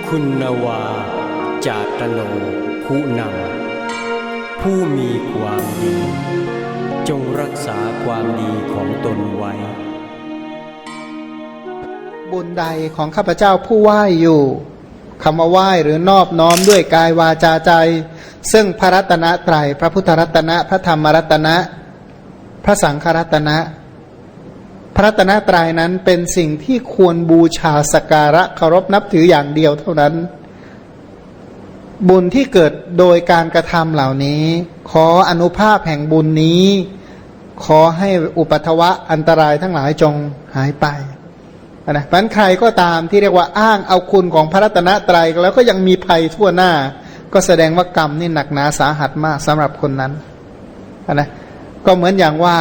ຄຸນນະວາ ຈາຕະໂນ ຜູ້ນຳ ຜູ້ມີຄວາມດີ ຈົ່ງຮັກສາຄວາມດີຂອງຕົນໄວ້. ບຸນໃດຂອງຂ້າພະເຈົ້າຜູ້ໄຫວ້ຢູ່ ຄຳວ່າໄຫວ້ ຫຼື ນອບນ້ອມດ້ວຍກາຍ ວາຈາ ໃຈ ເຊິ່ງພະລັດຕະນະໄຕຣ ພະພຸດທະລັດຕະນະ ພະທຳມະລັດຕະນະ ພະສັງຄະລັດຕະນະ. ພະລັດຕະນະໄຕຣນັ້ນເປັນສິ່ງທີ່ຄວນບູຊາສັກກາລະເຄົາລົບນັບຖືຢ່າງດຽວເທົ່ານັ້ນ. ບຸນທີ່ເກີດໂດຍການກະທຳເຫຼົ່ານີ້ ຂໍອະນຸພາບແຫ່ງບຸນນີ້ ຂໍໃຫ້ອຸປັດທະວະອັນຕະລາຍທັງຫຼາຍຈົ່ງຫາຍໄປ. ນະ ມັນໃຄກໍຕາມທີ່ເອີ້ນວ່າອ້າງເອົາຄຸນຂອງພະລັດຕະນະໄຕຣ ແລ້ວກໍຍັງມີໄພທົ່ວໜ້າ ກໍສະແດງວ່າກຳນີ້ໜັກໜາສາຫັດມາກສຳລັບຄົນນັ້ນ. ນະ ກໍເໝືອນຢ່າງວ່າ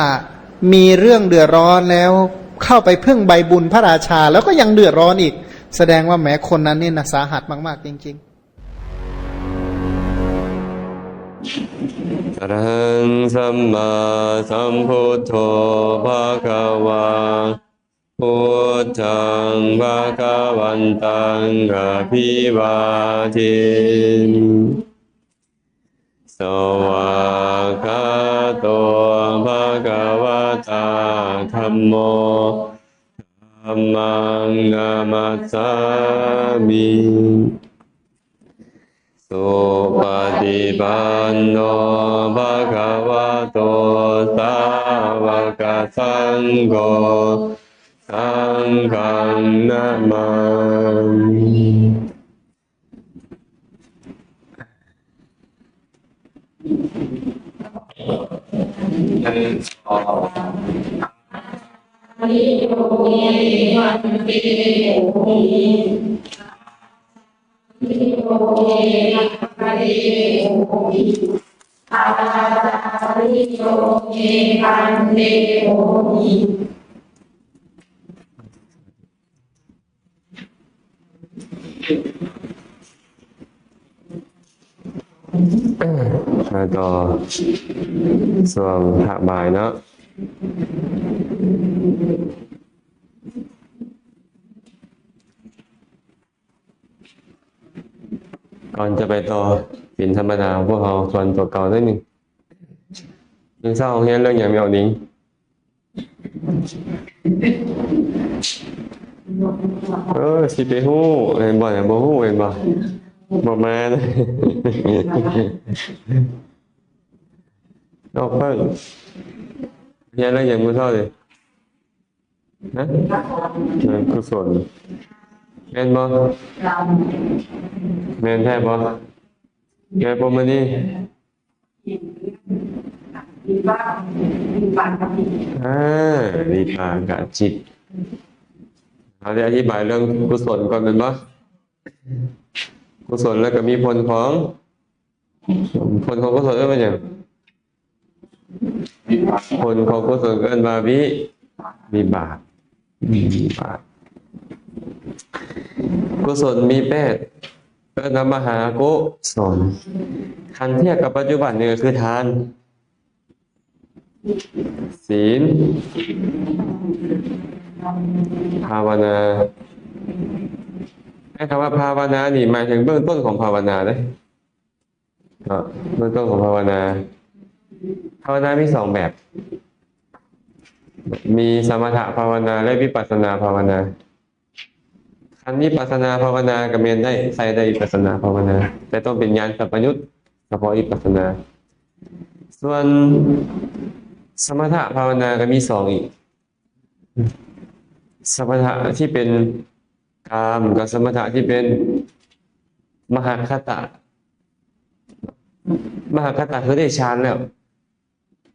ມີເລື່ອງເດືອດຮ້ອນແລ້ວ ເຂົ້າໄປເພິ່ງໃບບຸນພະລາຊາ ແລ້ວກໍຍັງເດືອດຮ້ອນອີກ ສະແດງວ່າແໝຄົນນັ້ນນີ້ນະສາຫັດມາກໆ ຈິງໆ. ອະລະຫັງ ສຳມາສຳພຸດໂທ ພະຄະວາ ພຸດທັງ ພະຄະວັນຕັງ ອະພິວາເທມິ ສະວາກຂາໂຕ ພະຄະວະຕາ ທຳໂມ ທຳມັງ ນະມັດສາມິ ສຸປະຕິປັນໂນ ພະຄະວະໂຕ ສາວະກະສັງໂຄ ສັງຄັງ ນະມາມິ. ມາຕໍ່ຊ່ວງພາກບ່າຍເນາະ. ກ່ອນຈະໄປຕໍ່ ເປັນທຳມະດາ ພວກເຮົາທວນຕົວເກົ່າໜ້ອຍໜຶ່ງ. ມື້ເຊົ້າຮຽນເລື່ອງຫຍັງ ແມ່ອອກນິງ? ເອີ ຊິໄປຮູ້ແມ່ນບໍ່? ບໍ່ຮູ້ແມ່ນບໍ່? ບໍ່ມາເລີຍ. ນອກເພິ່ງ ຮຽນເລື່ອງຫຍັງມື້ເຊົ້ານີ້? ຮະ? ເລື່ອງກຸສົນ ແມ່ນບໍ່? ແມ່ນແທ້ບໍ່? ແມ່ນບໍ່ມື້ນີ້? ອ່າ ວິປາກະຈິດ ເຮົາໄດ້ອະທິບາຍເລື່ອງກຸສົນກ່ອນແມ່ນບໍ່? ກຸສົນ ແລ້ວກໍມີຜົນຂອງ ຜົນຂອງກຸສົນເອີ້ນວ່າຫຍັງ? ຜົນຂອງກຸສົນເອີ້ນວ່າວິ ວິບາກ ວິບາກ. ກຸສົນມີແປດ ເອີ້ນວ່າມະຫາກຸສົນ. ຄັນທຽບກັບປັດຈຸບັນນີ້ກໍຄືທານ ສີນ ພາວະນາ. ໃນຄຳວ່າພາວະນານີ້ ໝາຍເຖິງເບື້ອງຕົ້ນຂອງພາວະນາເດ້. ເນາະ ເບື້ອງຕົ້ນຂອງພາວະນາ. ພາວະນາມີສອງແບບ ມີສະມະຖະພາວະນາ ແລະ ວິປັດສະນາພາວະນາ. ຄັນວິປັດສະນາພາວະນາກໍແມ່ນໄດ້ ໃຊ້ໄດ້ວິປັດສະນາພາວະນາ ແຕ່ຕ້ອງເປັນຍານສຳປະຍຸດສະເພາະວິປັດສະນາ. ສ່ວນສະມະຖະພາວະນາກໍມີສອງອີກ ສະມະຖະທີ່ເປັນກາມ ກັບສະມະຖະທີ່ເປັນມະຫະຄະຕະ. ມະຫະຄະຕະຄືໄດ້ຊານແລ້ວ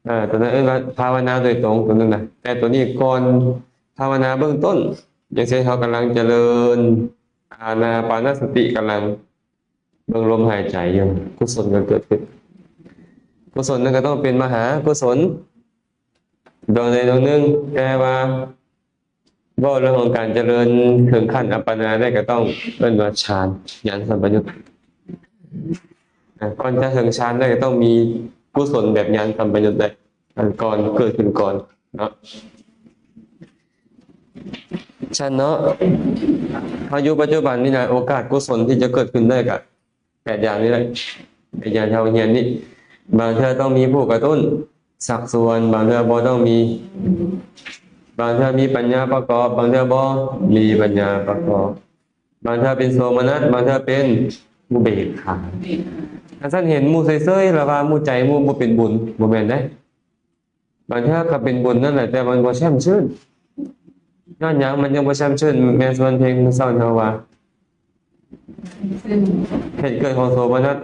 ເອີ ຕົວນັ້ນເອີ້ນວ່າພາວະນາໂດຍຕົງ ຕົວນັ້ນນະ. ແຕ່ຕົວນີ້ກ່ອນພາວະນາເບື້ອງຕົ້ນ ຢ່າງເຊັ່ນ ເຮົາກຳລັງຈະເລີນອານາປານະສະຕິ ກຳລັງເບິ່ງລົມຫາຍໃຈຢູ່ ກຸສົນກໍເກີດຂຶ້ນ. ກຸສົນນັ້ນກໍຕ້ອງເປັນມະຫາກຸສົນ ດວງໃດດວງໜຶ່ງ ແຕ່ວ່າເວົ້າເລື່ອງຂອງການຈະເລີນເຖິງຂັ້ນອັບປະນາໄດ້ ກໍຕ້ອງເອີ້ນວ່າຊານ ຍານສຳປະຍຸດ. ອ່າ ກ່ອນຈະເຖິງຊານໄດ້ ກໍຕ້ອງມີກຸສົນແບບຍານສຳປະຍຸດໄດ້ ອັນກ່ອນ ເກີດຂຶ້ນກ່ອນເນາະ. ຊັ້ນເນາະ ເຮົາຢູ່ປັດຈຸບັນນີ້ນະ ໂອກາດກຸສົນທີ່ຈະເກີດຂຶ້ນໄດ້ກະແປດຢ່າງນີ້ແຫຼະ ແປດຢ່າງທີ່ເຮົາຮຽນນີ້ ບາງເທື່ອຕ້ອງມີຜູ້ກະຕຸ້ນ ຊັກຊວນ ບາງເທື່ອບໍ່ຕ້ອງມີ ບາງເທື່ອມີປັນຍາປະກອບ ບາງເທື່ອບໍ່ມີປັນຍາປະກອບ ບາງເທື່ອເປັນໂສມະນັດ ບາງເທື່ອເປັນອຸເບກຂາ. ຄັນຊັ້ນເຫັນໝູ່ເຊີຍໆ ລະວ່າໝູ່ໃຈໝູ່ບໍ່ເປັນບຸນ ບໍ່ແມ່ນເດ້. ບາງເທື່ອກະເປັນບຸນນັ້ນແຫຼະ ແຕ່ມັນບໍ່ແຊ່ມຊື່ນ. ຍ້ອນຫຍັງມັນຍັງບໍ່ແຊ່ມຊື່ນ? ແມ່ນສ່ວນເພງມື້ເຊົ້າເຮົາວ່າ ເຫດເກີດຂອງໂສມະນັດ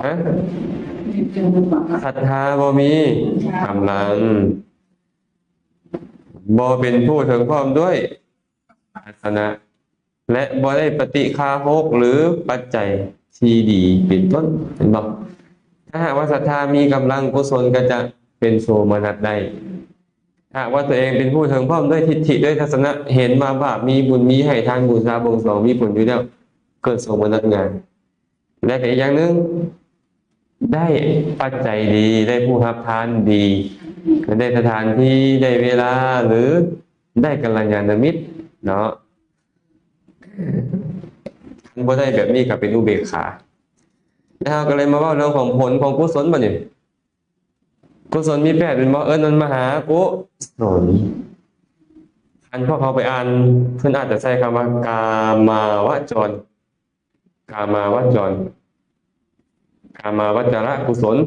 ຮະ? ສັດທາບໍ່ມີກຳລັງ ບໍ່ເປັນຜູ້ເຖິງພ້ອມດ້ວຍທັດສະນະ ແລະ ບໍ່ໄດ້ປະຕິຄາຫົກ ຫຼື ປັດໄຈທີ່ດີເປັນຕົ້ນ ເຫັນບໍ່? ຖ້າຫາກວ່າສັດທາມີກຳລັງ ກຸສົນກະຈະເປັນໂສມະນັດໄດ້. ຖ້າຫາກວ່າຕົວເອງເປັນຜູ້ເຖິງພ້ອມດ້ວຍທິດຖິ ດ້ວຍທັດສະນະ ເຫັນວ່າບາບມີບຸນ ມີໃຫ້ທານ ບູຊາບົງສອງ ມີຜົນຢູ່ແລ້ວ ເກີດໂສມະນັດງ່າຍ. ແລະກະອີກຢ່າງໜຶ່ງ ໄດ້ປັດໄຈດີ ໄດ້ຜູ້ຮັບທານດີ ໄດ້ສະຖານທີ່ ໄດ້ເວລາ ຫຼື ໄດ້ກັນລະຍານະມິດເນາະ. ຄັນບໍ່ໄດ້ແບບນີ້ກະເປັນອຸເບກຂາ. ແລ້ວເຮົາກະເລີຍມາເວົ້າເລື່ອງຂອງຜົນຂອງກຸສົນບາດນີ້. ກຸສົນມີແປດແມ່ນບໍ່? ເອີ້ນມັນມະຫາກຸສົນ. ຄັນພວກເຮົາໄປອ່ານ ເພິ່ນອາດຈະໃຊ້ຄຳວ່າກາມາວະຈອນ ກາມາວະຈອນ ກາມາວະຈະລະກຸສົນ.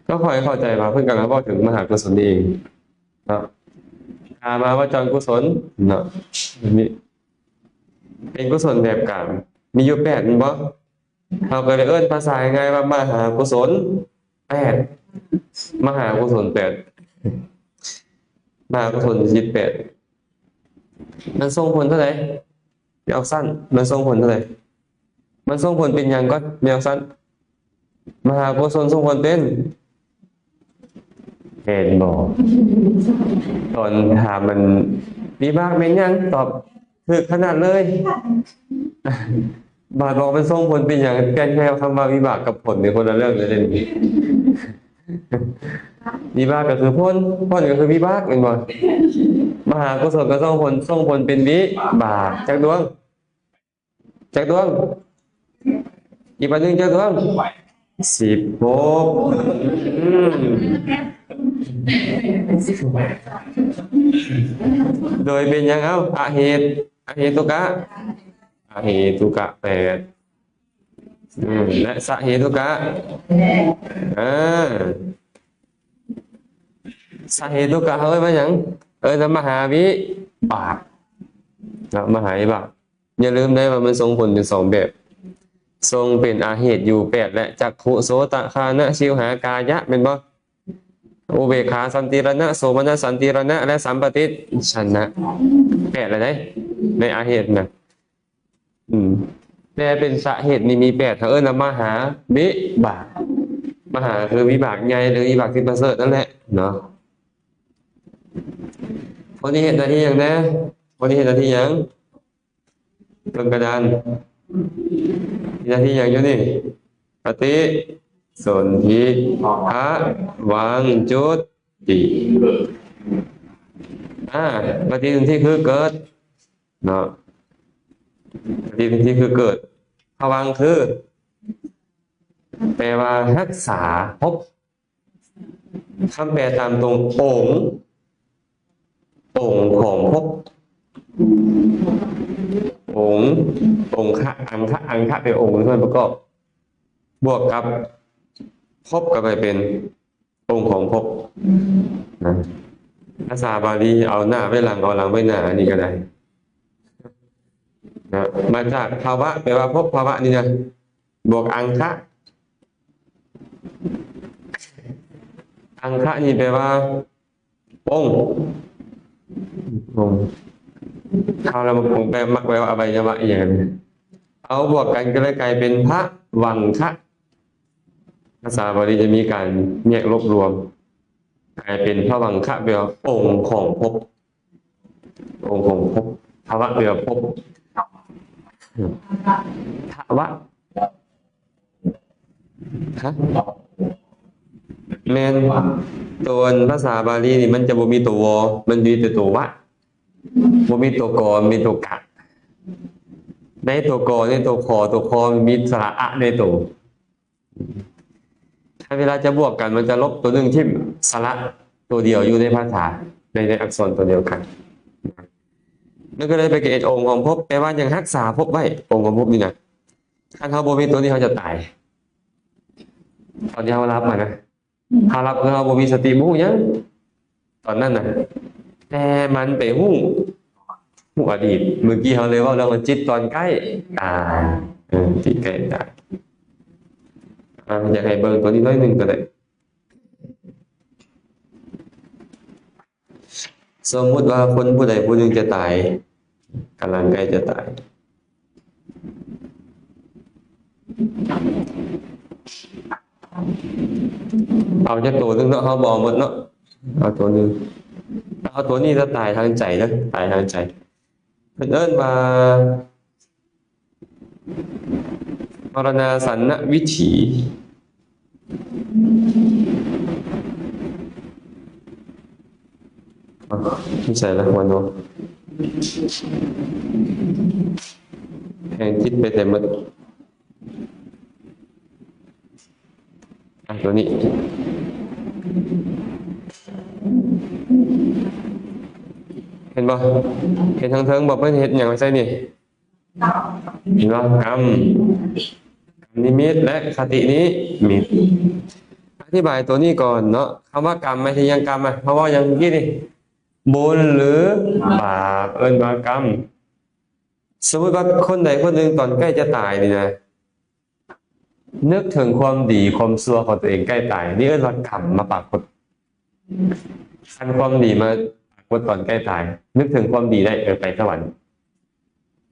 ກໍຂ້ອຍເຂົ້າໃຈວ່າເພິ່ນກຳລັງເວົ້າເຖິງມະຫາກຸສົນນີ້ເອງເນາະ. ກາມາວະຈອນກຸສົນເນາະ ນີ້ເປັນກຸສົນແບບກາມ ມີຢູ່ແປດແມ່ນບໍ່? ເຮົາກະເລີຍເອີ້ນພາສາງ່າຍໆວ່າມະຫາກຸສົນແປດ ມະຫາກຸສົນແປດ ມະຫາກຸສົນສິບແປດ. ມັນສົ່ງຜົນເທົ່າໃດ? ແມ່ອອກຊັ້ນ ມັນສົ່ງຜົນເທົ່າໃດ? ມັນສົ່ງຜົນເປັນຫຍັງກ່ອນ? ແມ່ອອກຊັ້ນ ມະຫາກຸສົນສົ່ງຜົນເປັນ ເຫັນບໍ່? ຕອນຖາມມັນ ວິບາກແມ່ນຫຍັງ? ຕອບຖືກຂະໜາດເລີຍ. ບາດບອກມັນສົ່ງຜົນເປັນຫຍັງ? ແຕ່ແຄ່ຄຳວ່າວິບາກກັບຜົນນີ້ຄົນລະເລື່ອງເລີຍເດ້. ວິບາກກະຄືຜົນ ຜົນກະຄືວິບາກ ແມ່ນບໍ່? ມະຫາກຸສົນກະສົ່ງຜົນ ສົ່ງຜົນເປັນວິບາກ. ຈັກດວງ? ຈັກດວງ? ອີກບາດໜຶ່ງຈັກດວງ? ສິບຫົກ. ອືມ ໂດຍເປັນຫຍັງ? ເອົ້າ ອະເຫດ ອະເຫຕຸກະ ອະເຫຕຸກະແປດ ອືມ ແລະ ສະເຫຕຸກະ ເອີ ສະເຫຕຸກະເຮົາເອີ້ນວ່າຫຍັງ? ເອີ້ນວ່າມະຫາວິບາກເນາະ ມະຫາວິບາກ. ຢ່າລືມເດີວ່າມັນສົ່ງຜົນເປັນສອງແບບ ສົ່ງເປັນອາເຫດຢູ່ແປດ ແລະ ຈັກຂຸ ໂສຕະ ຄານະ ຊິວຫາ ກາຍະ ແມ່ນບໍ່? ອຸເບກຂາ ສັນຕິລະນະ ໂສມະນັດ ສັນຕິລະນະ ແລະ ສຳປະຕິດສະນະ ແປດແລ້ວເດ້ ໃນອາເຫດນະ. ອືມ ແຕ່ເປັນສະເຫດນີ້ມີແປດ ເຂົາເອີ້ນວ່າມະຫາວິບາກ. ມະຫາຄືວິບາກໃຫຍ່ ຫຼື ວິບາກທີ່ປະເສີດນັ້ນແຫຼະເນາະ. ຄົນນີ້ເຮັດໜ້າທີ່ຫຍັງແດ່? ຄົນນີ້ເຮັດໜ້າທີ່ຫຍັງ? ເບິ່ງກະດານ ໜ້າທີ່ຫຍັງຢູ່ນີ້? ປະຕິສົນທິ ພະວັງ ຈຸດຕິ ອາ ປະຕິສົນທິຄືເກີດເນາະ ປະຕິສົນທິຄືເກີດ ພະວັງຄື ແປວ່າຮັກສາພົບ. ຄຳແປຕາມຕົງ ອົງ ອົງຂອງພົບ ອົງ ອົງຄະ ອັງຄະ ອັງຄະແປອົງ ສ່ວນປະກອບ ບວກກັບພົບ ກະໄປເປັນອົງຂອງພົບນະ. ພາສາບາລີເອົາໜ້າໄວ້ຫຼັງ ເອົາຫຼັງໄວ້ໜ້າ ອັນນີ້ກະໄດ້ນະ. ມາຈາກພະວະ ແປວ່າພົບພະວະນີ້ນະ ບວກອັງຄະ ອັງຄະນີ້ແປວ່າອົງ ອົງ ເອົາລະ ແປ ມັກແປວ່າອະໄວຍະວະອີ່ຫຍັງ ເອົາບວກກັນກະເລີຍກາຍເປັນພະວັງຄະ. ພາສາບາລີຈະມີການແຍກລວບລວມ ກາຍເປັນພະວັງຄະ ແປວ່າອົງຂອງພົບ ອົງຂອງພົບ ພະວະແປວ່າພົບ ພະວະ ຮະ? ແມ່ນ ໂຕອັນພາສາບາລີນີ້ ມັນຈະບໍ່ມີໂຕ ວ ມັນມີແຕ່ໂຕ ວະ ບໍ່ມີໂຕ ກ ມີໂຕ ກະ ໃນໂຕ ກ ໃນໂຕ ຂ ໂຕ ຄ ມີສະຫຼະ ອະ ໃນໂຕ. ຖ້າເວລາຈະບວກກັນ ມັນຈະລົບໂຕໜຶ່ງຖິ້ມ ສະຫຼະໂຕດຽວຢູ່ໃນພາສາ ໃນ ໃນອັກສອນໂຕດຽວກັນ. ມັນກໍເລີຍໄປເກີດອົງຄອມພົບ ແປວ່າຍັງຮັກສາພົບໄວ້ ອົງຄອມພົບນີ້ນະ. ຄັນເຮົາບໍ່ມີໂຕນີ້ ເຮົາຈະຕາຍ ຕອນທີ່ເຮົາຫຼັບຫັ້ນນະ. ເຮົາຫຼັບ ຄືເຮົາບໍ່ມີສະຕິ ບໍ່ຮູ້ຫຍັງຕອນນັ້ນນະ ແຕ່ມັນໄປຮູ້ ຮູ້ອະດີດ. ເມື່ອກີ້ເຮົາເລີຍເວົ້າເລື່ອງວ່າຈິດຕອນໃກ້ຕາຍ ເອີ ຈິດໃກ້ຕາຍ. ອາ ຢາກໃຫ້ເບິ່ງໂຕນີ້ໜ້ອຍໜຶ່ງກໍໄດ້. ສົມມຸດວ່າຄົນຜູ້ໃດຜູ້ໜຶ່ງຈະຕາຍ ກຳລັງໃກ້ຈະຕາຍ ເອົາຈັກໂຕໜຶ່ງເນາະ ເຮົາບໍ່ເອົາໝົດເນາະ ເອົາໂຕໜຶ່ງ ເອົາໂຕນີ້ລະ ຕາຍທາງໃຈເດີ ຕາຍທາງໃຈ. ເພິ່ນເອີ້ນວ່າ ມະລະນາສັນນະວິຖີ ອາ ຢູ່ໃສລະ ວັນໂນ ແພງຈິດໄປໃສໝົດ? ອາ ຕົວນີ້ ເຫັນບໍ່? ເຫັນທາງເທິງບໍ່? ເພິ່ນເຮັດຫຍັງໄວ້ໃສ່ນີ້? ເຫັນບໍ່? ກຳ ກຳນິມິດ ແລະ ຄະຕິນິມິດ. ອະທິບາຍຕົວນີ້ກ່ອນເນາະ ຄຳວ່າກຳໝາຍເຖິງຫຍັງ? ກຳ ເຮົາເວົ້າຫຍັງເມື່ອກີ້ນີ້? ບຸນ ຫຼື ບາບ ເອີ້ນວ່າກຳ. ສົມມຸດວ່າຄົນໃດຄົນໜຶ່ງຕອນໃກ້ຈະຕາຍນີ້ນະ ນຶກເຖິງຄວາມດີຄວາມຊົ່ວຂອງຕົວເອງໃກ້ຕາຍ ນີ້ເອີ້ນວ່າກຳມາປາກົດ. ຄັນຄວາມດີມາປາກົດຕອນໃກ້ຕາຍ ນຶກເຖິງຄວາມດີໄດ້ ເອີ ໄປສະຫວັນ.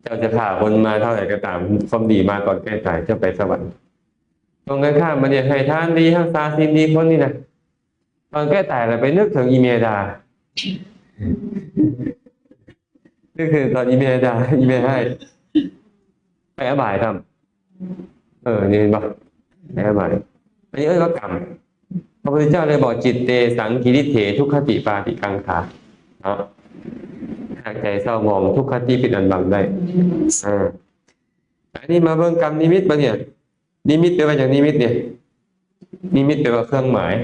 ເຈົ້າຈະຂ້າຄົນມາເທົ່າໃດກໍຕາມ ຄວາມດີມາຕອນໃກ້ຕາຍ ເຈົ້າໄປສະຫວັນ. ຕົງກັນຂ້າມ ບາດນີ້ໃຫ້ທານດີ ຮັກສາສິນດີ ຄົນນີ້ນະ ຕອນໃກ້ຕາຍລະໄປນຶກເຖິງອີ່ແມ່ດ່າ ນຶກເຖິງຕອນອີ່ແມ່ດ່າ ອີ່ແມ່ຮ້າຍ ໄປອະບາຍຊ້ຳ. ເອີ ນີ້ເຫັນບໍ່? ໄປອະບາຍ. ອັນນີ້ເອີ້ນວ່າກຳ. ພະພຸດທະເຈົ້າໄດ້ບອກ ຈິດເຕສັງກິລິເຖ ທຸກຂະຕິປາຕິກັງຂາ ເນາະ ຫາກໃຈເສົ້າໝອງ ທຸກຂະຕິເປັນອັນບັງໄດ້. ເອີ ອັນນີ້ມາເບິ່ງກຳນິມິດບາດນີ້. ນິມິດແປວ່າຫຍັງ? ນິມິດນີ້ ນິມິດແປວ່າເຄື່ອງໝາຍ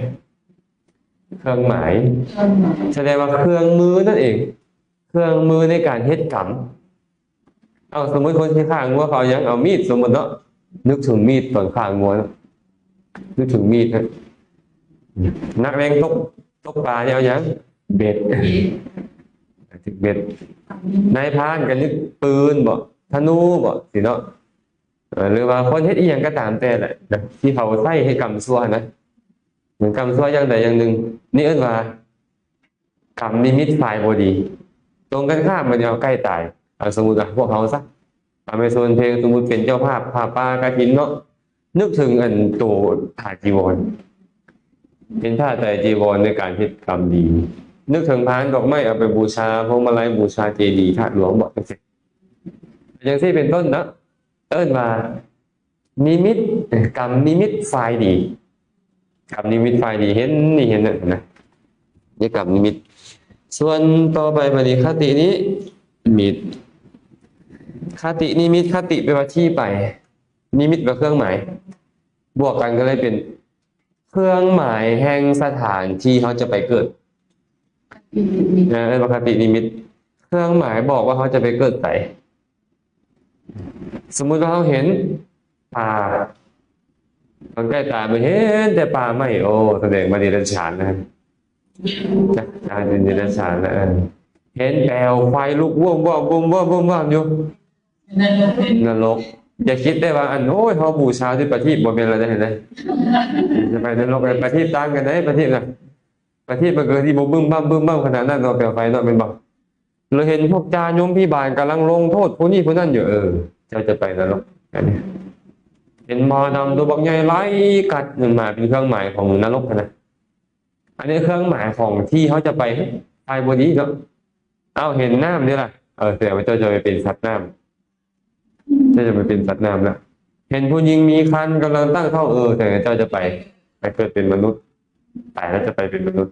ເຄື່ອງໝາຍ ສະແດງວ່າເຄື່ອງມືນັ້ນເອງ ເຄື່ອງມືໃນການເຮັດກຳ. ເອົາ ສົມມຸດຄົນທີ່ຂ້າງົວ ເຂົາເອົາຫຍັງ? ເອົາມີດ ສົມມຸດເນາະ ນຶກເຖິງມີດຕອນຂ້າງົວເນາະ ນຶກເຖິງມີດ. ນັກແລ່ນຕົກ ຕົກປານີ້ເອົາຫຍັງ? ເບັດ ຖືກເບັດ. ນາຍພານກໍນຶກປືນບໍ ທະນູບໍ ຊີ້ເນາະ. ເອີ ຫຼືວ່າຄົນເຮັດອີ່ຫຍັງກໍຕາມແຕ່ແຫຼະນະ ທີ່ເຂົາໃຊ້ເຮັດກຳຊົ່ວນະ ເປັນກຳຊົ່ວຢ່າງໃດຢ່າງໜຶ່ງ ນີ້ເອີ້ນວ່າກຳນິມິດຝ່າຍບໍ່ດີ. ຕົງກັນຂ້າມ ບາດນີ້ເຮົາໃກ້ຕາຍ ເອົາ ສົມມຸດວ່າພວກເຮົາຊະ ອາ ແມ່ນສ່ວນເພງ ສົມມຸດເປັນເຈົ້າພາບຜ້າປ່າກະຖິນເນາະ ນຶກເຖິງອັນໂຕຜ້າຈີວອນ ເປັນຜ້າໄຕຈີວອນໃນການເຮັດກຳດີ ນຶກເຖິງພານດອກໄມ້ເອົາໄປບູຊາ ພວງມາໄລບູຊາເຈດີທາດຫຼວງບໍ ຈັ່ງຊີ້ ຈັ່ງຊີ້ເປັນຕົ້ນເນາະ. ເອີ້ນວ່ານິມິດ ກຳນິມິດຝ່າຍດີ ກຳນິມິດຝ່າຍດີ ເຫັນນີ້ເຫັນນັ້ນນະ ນີ້ກຳນິມິດ. ສ່ວນຕໍ່ໄປບາດນີ້ຄະຕິນິມິດ ຄະຕິນິມິດ ຄະຕິແປວ່າທີ່ໄປ ນິມິດແປວ່າເຄື່ອງໝາຍ ບວກກັນກໍເລີຍເປັນ ເຄື່ອງໝາຍແຫ່ງສະຖານທີ່ເຮົາຈະໄປເກີດ ເອີ້ນວ່າຄະຕິນິມິດ ເຄື່ອງໝາຍບອກວ່າເຮົາຈະໄປເກີດໃສ. ສົມມຸດວ່າເຮົາເຫັນປ່າ ຕອນໃກ້ຕາຍມາເຫັນແຕ່ປ່າໄມ້ ໂອ້ ສະແດງວ່າເດລັດສະຖານນະ ຈະເປັນເດລັດສະຖານນະ. ເອີ ເຫັນແປວໄຟລຸກວອບໆ ວອບໆ ວອບໆ ຢູ່ ນະລົກ. ຢ່າຄິດໄດ້ວ່າ ອັນ ໂອ້ຍ ເຮົາບູຊາທີ່ປະທີບ ບໍ່ແມ່ນລະເດ້ ເຫັນໄດ໋ ຈະໄປນະລົກ ປະທີບຕ່າງກັນໄດ໋ ປະທີບນະ ປະທີບມັນກໍຊິບໍ່ບຶ້ມບັ້ມບຶ້ມບັ້ມຂະໜາດນັ້ນເນາະ ແປວໄຟເນາະ ແມ່ນບໍ່? ແລ້ວເຫັນພວກຈ່າຍົມພິບານກຳລັງລົງໂທດຜູ້ນີ້ຜູ້ນັ້ນຢູ່ ເອີ ເຈົ້າຈະໄປນະລົກ. ອັນນີ້ເຫັນໝາດຳຕົວບັກໃຫຍ່ໄລ່ກັດ ນັ້ນໝາເປັນເຄື່ອງໝາຍຂອງນະລົກຫັ້ນນະ. ອັນນີ້ເຄື່ອງໝາຍຂອງທີ່ເຮົາຈະໄປ ໄປບໍ່ດີເນາະ. ອ້າວ ເຫັນນ້ຳນີ້ລະ ເອີ ແສດງວ່າເຈົ້າຈະໄປເປັນສັດນ້ຳ ເຈົ້າຈະໄປເປັນສັດນ້ຳລະ. ເຫັນຜູ້ຍິງມີຄັນກຳລັງຕັ້ງທ້ອງ ເອີ ແຕ່ເຈົ້າຈະໄປ ໄປເກີດເປັນມະນຸດ. ຕາຍແລ້ວຈະໄປເປັນມະນຸດ.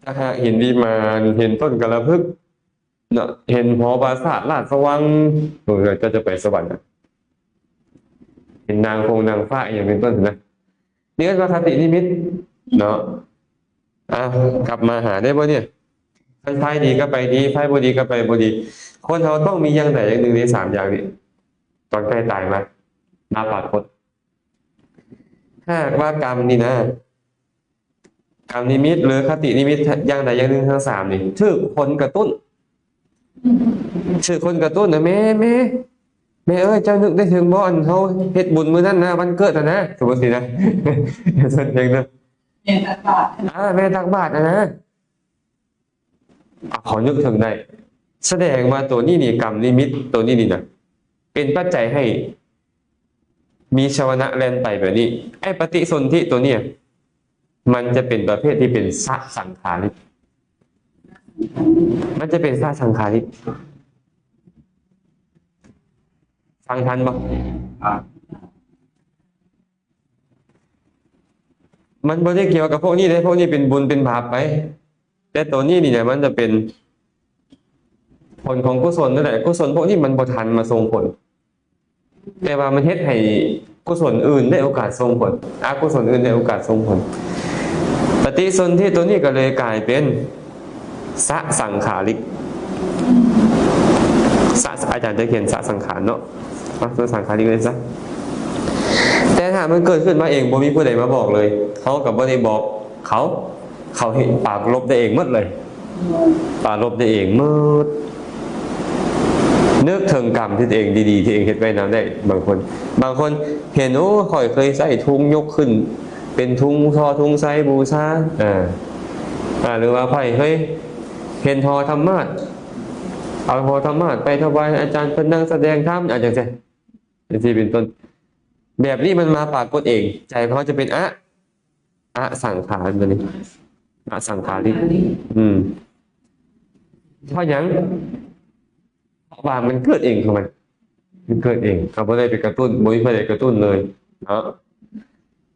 ຖ້າຫາກເຫັນວິມານ, ເຫັນຕົ້ນກາລະພຶກເນາະ, ເຫັນຫໍປາສາດລາດສະວັງ, ໂອ້ຍ ເຈົ້າຈະໄປສະຫວັນນະ. ເຫັນນາງຄົງນາງຟ້າອີ່ຫຍັງເປັນຕົ້ນນະ. ນີ້ເອີ້ນວ່າຄະຕິນິມິດເນາະ. ອ່າ ກັບມາຫາໄດ້ບໍ່ນີ້? ຄັນຝ່າຍດີກໍໄປດີ, ຝ່າຍບໍ່ດີກໍໄປບໍ່ດີ. ຄົນເຮົາຕ້ອງມີຢ່າງໃດຢ່າງໜຶ່ງໃນສາມຢ່າງນີ້ ຕອນໃກ້ຕາຍມາ ມາປາກົດ. ຖ້າຫາກວ່າກຳນີ້ນະ, ກຳນິມິດ ຫຼື ຄະຕິນິມິດ ຢ່າງໃດຢ່າງໜຶ່ງທັງສາມນີ້ ຖືກຄົນກະຕຸ້ນ, ຖືກຄົນກະຕຸ້ນນະ. ແມ່, ແມ່, ແມ່ເອີຍ, ເຈົ້ານຶກໄດ້ເຖິງບໍ່ ອັນເຮົາເຮັດບຸນມື້ນັ້ນນະ, ວັນເກີດຫັ້ນນະ, ສົມມຸດຊີ້ນະ, ເພິ່ນເຖິງເດີ. ແມ່ຕັກບາດ. ອ່າ ແມ່ຕັກບາດຫັ້ນນະ. ເອົາ ເຂົານຶກເຖິງໄດ້. ສະແດງວ່າໂຕນີ້ນີ້ ກຳນິມິດໂຕນີ້ນີ້ນະ ເປັນປັດໄຈໃຫ້ມີຊາວະນະແລ່ນໄປແບບນີ້. ໄອ້ປະຕິສົນທິໂຕນີ້ ມັນຈະເປັນປະເພດທີ່ເປັນສະສັງຂາລິກ, ມັນຈະເປັນສະສັງຂາລິກ. ຟັງທັນບໍ່? ມັນບໍ່ໄດ້ກ່ຽວກັບພວກນີ້ເດ້, ພວກນີ້ເປັນບຸນເປັນບາບໄປ, ແຕ່ໂຕນີ້ນີ້ນະ ມັນຈະເປັນຜົນຂອງກຸສົນນັ້ນແຫຼະ. ກຸສົນພວກນີ້ມັນບໍ່ທັນມາສົ່ງຜົນ, ແຕ່ວ່າມັນເຮັດໃຫ້ກຸສົນອື່ນໄດ້ໂອກາດສົ່ງຜົນ, ອະກຸສົນອື່ນໄດ້ໂອກາດສົ່ງຜົນ. ປະຕິສົນທິໂຕນີ້ກໍເລີຍກາຍເປັນ ສະສັງຂາລິກ. ສະ ອາຈານຈະຂຽນສະສັງຂານເນາະ, ເອົາສະສັງຂາລິກເລີຍຊະ. ແຕ່ຖ້າມັນເກີດຂຶ້ນມາເອງ ບໍ່ມີຜູ້ໃດມາບອກເລີຍ, ເຮົາກໍບໍ່ໄດ້ບອກເຂົາ, ເຂົາເຮັດປາລົບໄດ້ເອງໝົດເລີຍ, ປາລົບໄດ້ເອງໝົດ. ນຶກເຖິງກຳທີ່ຕົວເອງດີໆ ທີ່ເອງເຮັດໄວ້ນຳໄດ້. ບາງຄົນ, ບາງຄົນເຫັນ, ໂອ້ ຂ້ອຍເຄີຍໃຊ້ທຸງຍົກຂຶ້ນ ເປັນທຸງທໍ່ທຸງໄຊບູຊາ, ເອີ ອາ ຫຼືວ່າໃຜເຄີຍເຫັນຫໍທຳມາດ, ເອົາຫໍທຳມາດໄປຖວາຍອາຈານເພິ່ນນັ່ງສະແດງທຳ ອາ ຈັ່ງຊີ້ ຈັ່ງຊີ້ເປັນຕົ້ນ. ແບບນີ້ມັນມາປາກົດເອງ, ໃຈຂອງເຮົາຈະເປັນອະ, ອະສັງຂານ ຕົວນີ້ ອະສັງຂາລິກ. ອືມ ເພາະຫຍັງ? ເພາະວ່າມັນເກີດເອງຂອງມັນ, ມັນເກີດເອງ, ເຮົາບໍ່ໄດ້ໄປກະຕຸ້ນ, ບໍ່ມີໃຜໄປກະຕຸ້ນເລີຍເນາະ.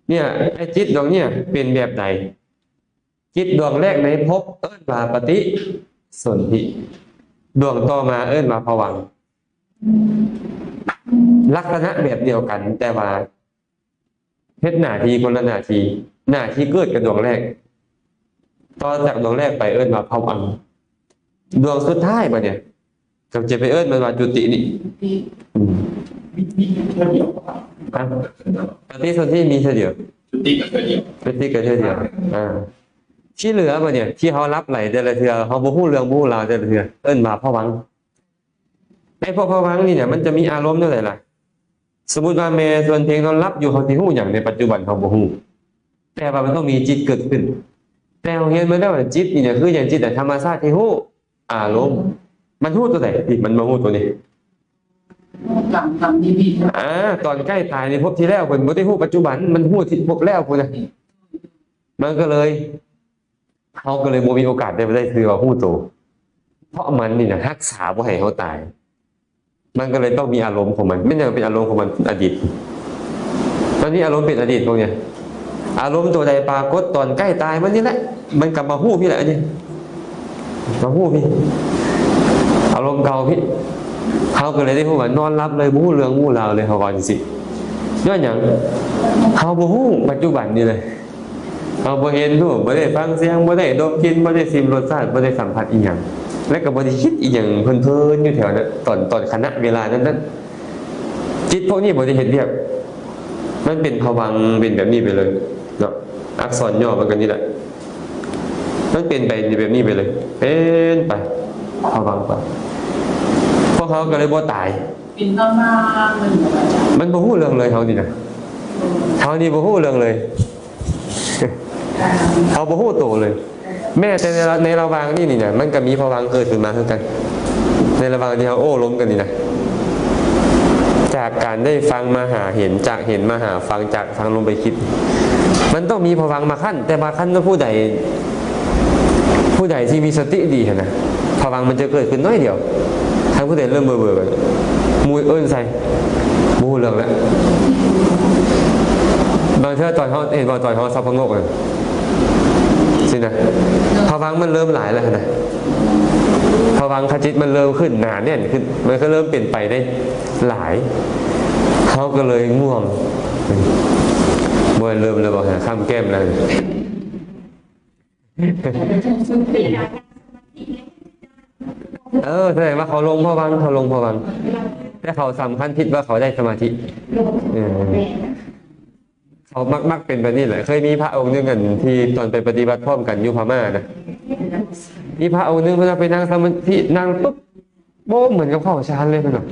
ເນຍ ໄອ້ຈິດດວງເນຍເປັນແບບໃດ? ຈິດດວງແລກໃນພົບເອີ້ນວ່າປະຕິສົນທິ, ດວງຕໍ່ມາເອີ້ນວ່າພະວັງ. ລັກສະນະແບບດຽວກັນ, ແຕ່ວ່າ ເຮັດໜ້າທີ່ຄົນລະໜ້າທີ່, ໜ້າທີ່ເກີດກັບດວງແລກ, ຕໍ່ຈາກດວງແລກໄປເອີ້ນວ່າພະວັງ, ດວງສຸດທ້າຍບາດນີ້ກໍຈະໄປເອີ້ນມັນວ່າຈຸຕິນີ້. ອືມ ປະຕິສົນທິມີເທື່ອດຽວ, ຈຸຕິກໍເທື່ອດຽວ. ອ່າ ທີ່ເຫຼືອບາດນີ້ ທີ່ເຮົາຫຼັບໄຫຼແຕ່ລະເທື່ອ, ເຮົາບໍ່ຮູ້ເລື່ອງບໍ່ຮູ້ລາວແຕ່ລະເທື່ອ, ເອີ້ນວ່າພະວັງ. ໃນພວກພະວັງນີ້ນະ ມັນຈະມີອາລົມແນວໃດລະ? ສົມມຸດວ່າແມ່ຊວນເພງນອນຫຼັບຢູ່, ເຮົາຊິຮູ້ຫຍັງໃນປັດຈຸບັນ? ເຮົາບໍ່ຮູ້, ແຕ່ວ່າມັນຕ້ອງມີຈິດເກີດຂຶ້ນ. ແຕ່ເຮົາຮຽນມາແລ້ວວ່າຈິດນີ້ນະຄືຫຍັງ? ຈິດນະ ທຳມະຊາດທີ່ຮູ້ອາລົມ, ມັນຮູ້ຕົວໃດ? ນີ້ ມັນມາຮູ້ຕົວນີ້. ອາ ຕອນໃກ້ຕາຍໃນພົບທີ່ແລ້ວ ເພິ່ນບໍ່ໄດ້ຮູ້ປັດຈຸບັນ, ມັນຮູ້ທີ່ພົບແລ້ວພຸ້ນນະ. ມັນກໍເລີຍ ເຮົາກໍເລີຍບໍ່ມີໂອກາດໄດ້ ໄດ້ຖືວ່າຮູ້ໂຕ, ເພາະມັນນີ້ນະຮັກສາບໍ່ໃຫ້ເຮົາຕາຍ, ມັນກໍເລີຍຕ້ອງມີອາລົມຂອງມັນ. ແມ່ນຫຍັງເປັນອາລົມຂອງມັນ? ອະດີດ. ມັນມີອາລົມເປັນອະດີດພວກນີ້, ອາລົມຕົວໃດປາກົດຕອນໃກ້ຕາຍມັນນີ້ແຫຼະ, ມັນກໍມາຮູ້ພີ້ແຫຼະ. ອັນນີ້ມາຮູ້ພີ້, ອາລົມເກົ່າພີ້. ເຮົາກໍເລີຍໄດ້ຮູ້ວ່ານອນຫຼັບເລີຍ ບໍ່ຮູ້ເລື່ອງຮູ້ລາວເລີຍ, ເຮົາວ່າຈັ່ງຊີ້. ຍ້ອນຫຍັງ? ເຮົາບໍ່ຮູ້ປັດຈຸບັນນີ້ເລີຍ. ເຮົາບໍ່ເຫັນຮູບ, ບໍ່ໄດ້ຟັງສຽງ, ບໍ່ໄດ້ດົມກິ່ນ, ບໍ່ໄດ້ຊິມລົດຊາດ, ບໍ່ໄດ້ສຳຜັດອີ່ຫຍັງ, ແລະກໍບໍ່ໄດ້ຄິດອີ່ຫຍັງເພີນໆຢູ່ແຖວນັ້ນ ຕອນ ຕອນຂະນະເວລານັ້ນໆ. ຈິດພວກນີ້ບໍ່ໄດ້ເຮັດວຽກ, ມັນເປັນພະວັງ ເປັນແບບນີ້ໄປເລີຍເນາະ. ອັກສອນຫຍໍ້ມັນກໍນີ້ແຫຼະ, ມັນເປັນໄປແບບນີ້ໄປເລີຍ, ເປັນໄປພະວັງໄປ. ພວກເຮົາກໍເລີຍບໍ່ຕາຍ. ເປັນມາກໆ ມັນບໍ່ຮູ້ເລື່ອງເລີຍ, ເຮົານີ້ນະ, ເຮົານີ້ບໍ່ຮູ້ເລື່ອງເລີຍ. ເຮົາບໍ່ຮູ້ໂຕເລີຍ. ແມ້ແຕ່ໃນລະ ໃນລະຫວ່າງນີ້ນີ້ນະ ມັນກໍມີພະວັງເກີດຂຶ້ນມາຄືກັນ, ໃນລະຫວ່າງທີ່ເຮົາໂອ້ລົມກັນນີ້ນະ, ຈາກການໄດ້ຟັງມາຫາເຫັນ, ຈາກເຫັນມາຫາຟັງ, ຈາກຟັງລົງໄປຄິດ, ມັນຕ້ອງມີພະວັງມາຂັ້ນ. ແຕ່ວ່າຄັນວ່າຜູ້ໃດ ຜູ້ໃດທີ່ມີສະຕິດີຫັ້ນນະ, ພະວັງມັນຈະເກີດຂຶ້ນໜ້ອຍດຽວ. ຄັນຜູ້ໃດເລີ່ມເບີໆ ໝູ່ເອີ້ນໃສ່ ບໍ່ຮູ້ເລື່ອງແລ້ວ. ບາງເທື່ອຕອນເຮົາ ເຫັນບໍ່, ຕອນເຮົາສັບພະງົກຫັ້ນ, ຊີ້ນະ ພະວັງມັນເລີ່ມຫຼາຍແລ້ວນະ ພະວັງຄະຈິດມັນເລີ່ມຂຶ້ນໜາແໜ້ນຂຶ້ນ ມັນກໍເລີ່ມເປັນໄປໄດ້ຫຼາຍ ເຮົາກໍເລີຍງ່ວງ. ບໍ່ແມ່ນເລີ່ມແລ້ວບໍ່ ຫາຂ້າມແກ້ມແລ້ວ. ເອີ ສະແດງວ່າເຂົາລົງພະວັງ ເຂົາລົງພະວັງ ແຕ່ເຂົາສຳຄັນຜິດວ່າເຂົາໄດ້ສະມາທິ. ເອີ ເຂົາມັກ ມັກເປັນແບບນີ້ແຫຼະ. ເຄີຍມີພະອົງໜຶ່ງ ອັນທີ່ຕອນໄປປະຕິບັດພ້ອມກັນຢູ່ພະມ້ານະ ມີພະອົງໜຶ່ງເພິ່ນວ່າໄປນັ່ງສະມາທິ ນັ່ງປຶບ ໂອ້ ເໝືອນກັບເຂົ້າฌານເລີຍເພິ່ນວ່າ.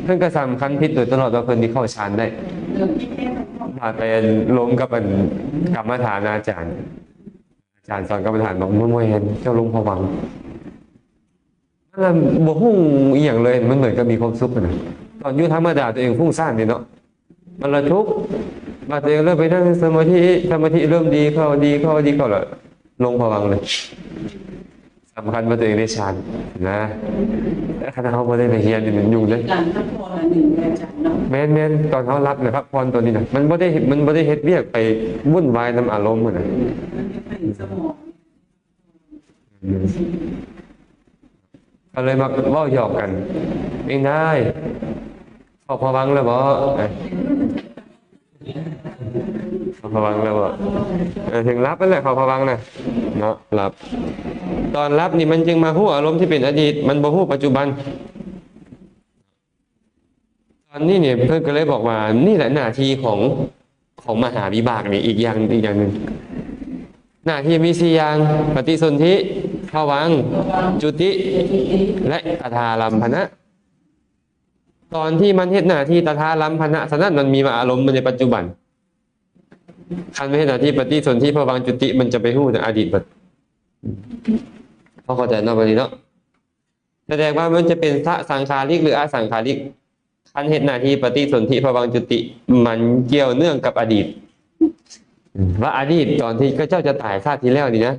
ເພິ່ນກໍສຳຄັນຜິດໂດຍຕະຫຼອດວ່າເພິ່ນຊິເຂົ້າฌານໄດ້ ພາໄປລົມກັບອັນກຳມະຖານອາຈານ ອາຈານສອນກຳມະຖານບອກ ບໍ່ແມ່ນ ເຈົ້າລົງພະວັງ. ມັນລະບໍ່ຮູ້ອີ່ຫຍັງເລີຍ ມັນເໝືອນກັບມີຄວາມສຸກຫັ້ນນະ. ຕອນຢູ່ທຳມະດາຕົວເອງຟຸ້ງສ້ານເດເນາະ ມັນລະທຸກ ບາດຕົວເອງເລີ່ມໄປນັ່ງສະມາທິ ສະມາທິເລີ່ມດີເຂົ້າ ດີເຂົ້າ ດີເຂົ້າ ລະລົງພະວັງເລີຍ. ສຳຄັນວ່າຕົວເອງໄດ້ຊານນະ ແຕ່ຄັນເຮົາບໍ່ໄດ້ໄປຮຽນນີ້ມັນຫຍຸ້ງເດ້. ການພັກຜ່ອນອັນໜຶ່ງເດ້ອາຈານເນາະ. ແມ່ນໆ ຕອນເຮົາຫຼັບນະ ພັກຜ່ອນຕົວນີ້ນະ ມັນບໍ່ໄດ້ ມັນບໍ່ໄດ້ເຮັດວຽກໄປວຸ່ນວາຍນຳອາລົມຫັ້ນນະ. ມັນເຮັດໃຫ້ສະໝອງ ອືມ ກໍເລີຍມັກເວົ້າຫຍອກກັນ ເອງໄດ້ເຂົ້າພະວັງແລ້ວບໍ່? ເຂົ້າພະວັງແລ້ວບໍ່? ເອີ ເຖິງຫຼັບນັ້ນແຫຼະ ເຂົ້າພະວັງນະເນາະ ຫຼັບ. ຕອນຫຼັບນີ້ມັນຈຶ່ງມາຮູ້ອາລົມທີ່ເປັນອະດີດ ມັນບໍ່ຮູ້ປັດຈຸບັນ. ຕອນນີ້ນີ້ເພິ່ນກໍເລີຍບອກວ່າ ນີ້ແຫຼະໜ້າທີ່ຂອງ ຂອງມະຫາວິບາກນີ້ ອີກຢ່າງ ອີກຢ່າງໜຶ່ງ. ໜ້າທີ່ມີສີ່ຢ່າງ ປະຕິສົນທິ ພະວັງ ຈຸຕິ ແລະ ຕະທາລຳພະນະ. ຕອນທີ່ມັນເຮັດໜ້າທີ່ຕະທາລຳພະນະ ສະນັ້ນມັນມີມາອາລົມໃນປັດຈຸບັນ. ຄັນມັນເຮັດໜ້າທີ່ປະຕິສົນທິ ພະວັງ ຈຸຕິ ມັນຈະໄປຮູ້ອະດີດເບິດ. ພໍເຂົ້າໃຈເນາະ ບັດນີ້ເນາະ. ສະແດງວ່າມັນຈະເປັນສະສັງຂາລິກ ຫຼື ອະສັງຂາລິກ. ຄັນເຮັດໜ້າທີ່ປະຕິສົນທິ ພະວັງ ຈຸຕິ ມັນກ່ຽວເນື່ອງກັບອະດີດ ວ່າອະດີດຕອນທີ່ເຈົ້າຈະຕາຍຊາດທີ່ແລ້ວນີ້ນະ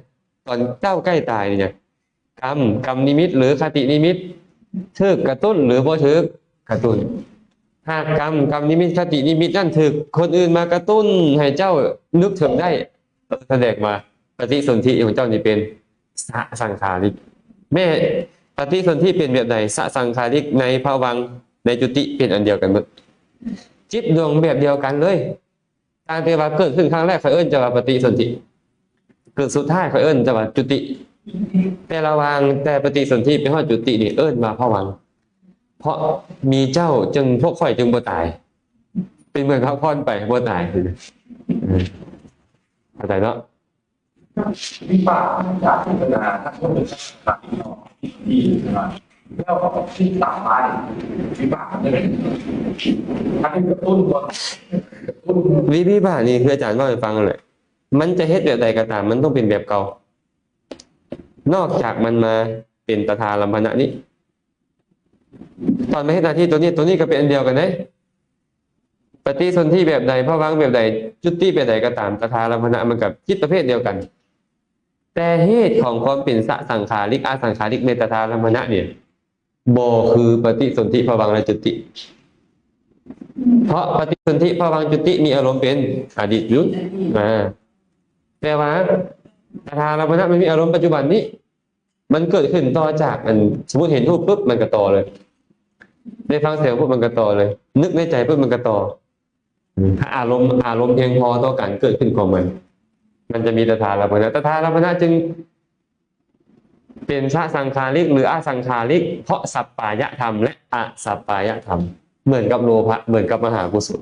ຕອນເຈົ້າໃກ້ຕາຍນີ້ນະ ກຳ ກຳນິມິດ ຫຼື ຄະຕິນິມິດ ຖືກກະຕຸ້ນ ຫຼື ບໍ່ຖືກກະຕຸ້ນ. ຫາກກຳ ກຳນິມິດ ຄະຕິນິມິດນັ້ນຖືກຄົນອື່ນມາກະຕຸ້ນໃຫ້ເຈົ້ານຶກເຖິງໄດ້ ສະແດງວ່າປະຕິສົນທິຂອງເຈົ້ານີ້ເປັນສະສັງຂາລິກ. ແມ່ນປະຕິສົນທິເປັນແບບໃດ ສະສັງຂາລິກ ໃນພະວັງ ໃນຈຸຕິ ເປັນອັນດຽວກັນໝົດ. ຈິດດວງແບບດຽວກັນເລີຍ. ຕ່າງແຕ່ວ່າເກີດຂຶ້ນຄັ້ງແລກ ຂ້ອຍເອີ້ນເຈົ້າວ່າປະຕິສົນທິ, ເກີດສຸດທ້າຍ ຂ້ອຍເອີ້ນເຈົ້າວ່າຈຸຕິ. ແຕ່ລະຫວ່າງແຕ່ປະຕິສົນທິໄປຮອດຈຸຕິນີ້ ເອີ້ນວ່າພະວັງ. ເພາະມີເຈົ້າຈຶ່ງ ພວກຂ້ອຍຈຶ່ງບໍ່ຕາຍ. ເປັນເໝືອນພັກຜ່ອນໄປ ບໍ່ຕາຍ. ເຂົ້າໃຈເນາະ? ວິບາກຈາກເຈດຕະນາ ທັງໝົດເປັນສັງຂາລິກເນາະ ທີ່ ທີ່ ແລ້ວກໍຄິດຕາມມານີ້ ວິບາກມັນເປັນ ອັນນີ້ກະຕຸ້ນກ່ອນ ກະຕຸ້ນ ວິ ວິບາກນີ້ຄືອາຈານເວົ້າໃຫ້ຟັງນັ້ນແຫຼະ ມັນຈະເຮັດແບບໃດກໍຕາມ ມັນຕ້ອງເປັນແບບເກົ່າ ນອກຈາກມັນມາເປັນຕະທາລຳພະນະນີ້. ຕອນມາເຮັດໜ້າທີ່ຕົວນີ້ ຕົວນີ້ກໍເປັນອັນດຽວກັນເດ້. ປະຕິສົນທິແບບໃດ ພະວັງແບບໃດ ຈຸຕິແບບໃດກໍຕາມ ຕະທາລຳພະນະມັນກໍຈິດປະເພດດຽວກັນ. ແຕ່ເຫດຂອງຄວາມເປັນສະສັງຂາລິກ ອະສັງຂາລິກ ໃນຕະທາລຳພະນະນີ້ ບໍ່ຄືປະຕິສົນທິ ພະວັງ ແລະ ຈຸຕິ. ເພາະປະຕິສົນທິ ພະວັງ ຈຸຕິ ມີອາລົມເປັນອະດີດຢູ່ ອາ ແຕ່ວ່າຕະທາລຳພະນະມັນມີອາລົມປັດຈຸບັນນີ້. ມັນເກີດຂຶ້ນຕໍ່ຈາກ ອັນ ສົມມຸດເຫັນຮູບປຶບ ມັນກໍຕໍ່ເລີຍ, ໄດ້ຟັງສຽງປຶບ ມັນກໍຕໍ່ເລີຍ, ນຶກໃນໃຈປຶບ ມັນກໍຕໍ່. ຖ້າອາລົມ ອາລົມພຽງພໍຕໍ່ການເກີດຂຶ້ນຂອງມັນ ມັນຈະມີຕະທາລຳພະນະ. ຕະທາລຳພະນະຈຶ່ງເປັນສະສັງຂາລິກ ຫຼື ອະສັງຂາລິກ ເພາະສັບປາຍະທຳ ແລະ ອະສັບປາຍະທຳ ເໝືອນກັບໂລພະ ເໝືອນກັບມະຫາກຸສົນ.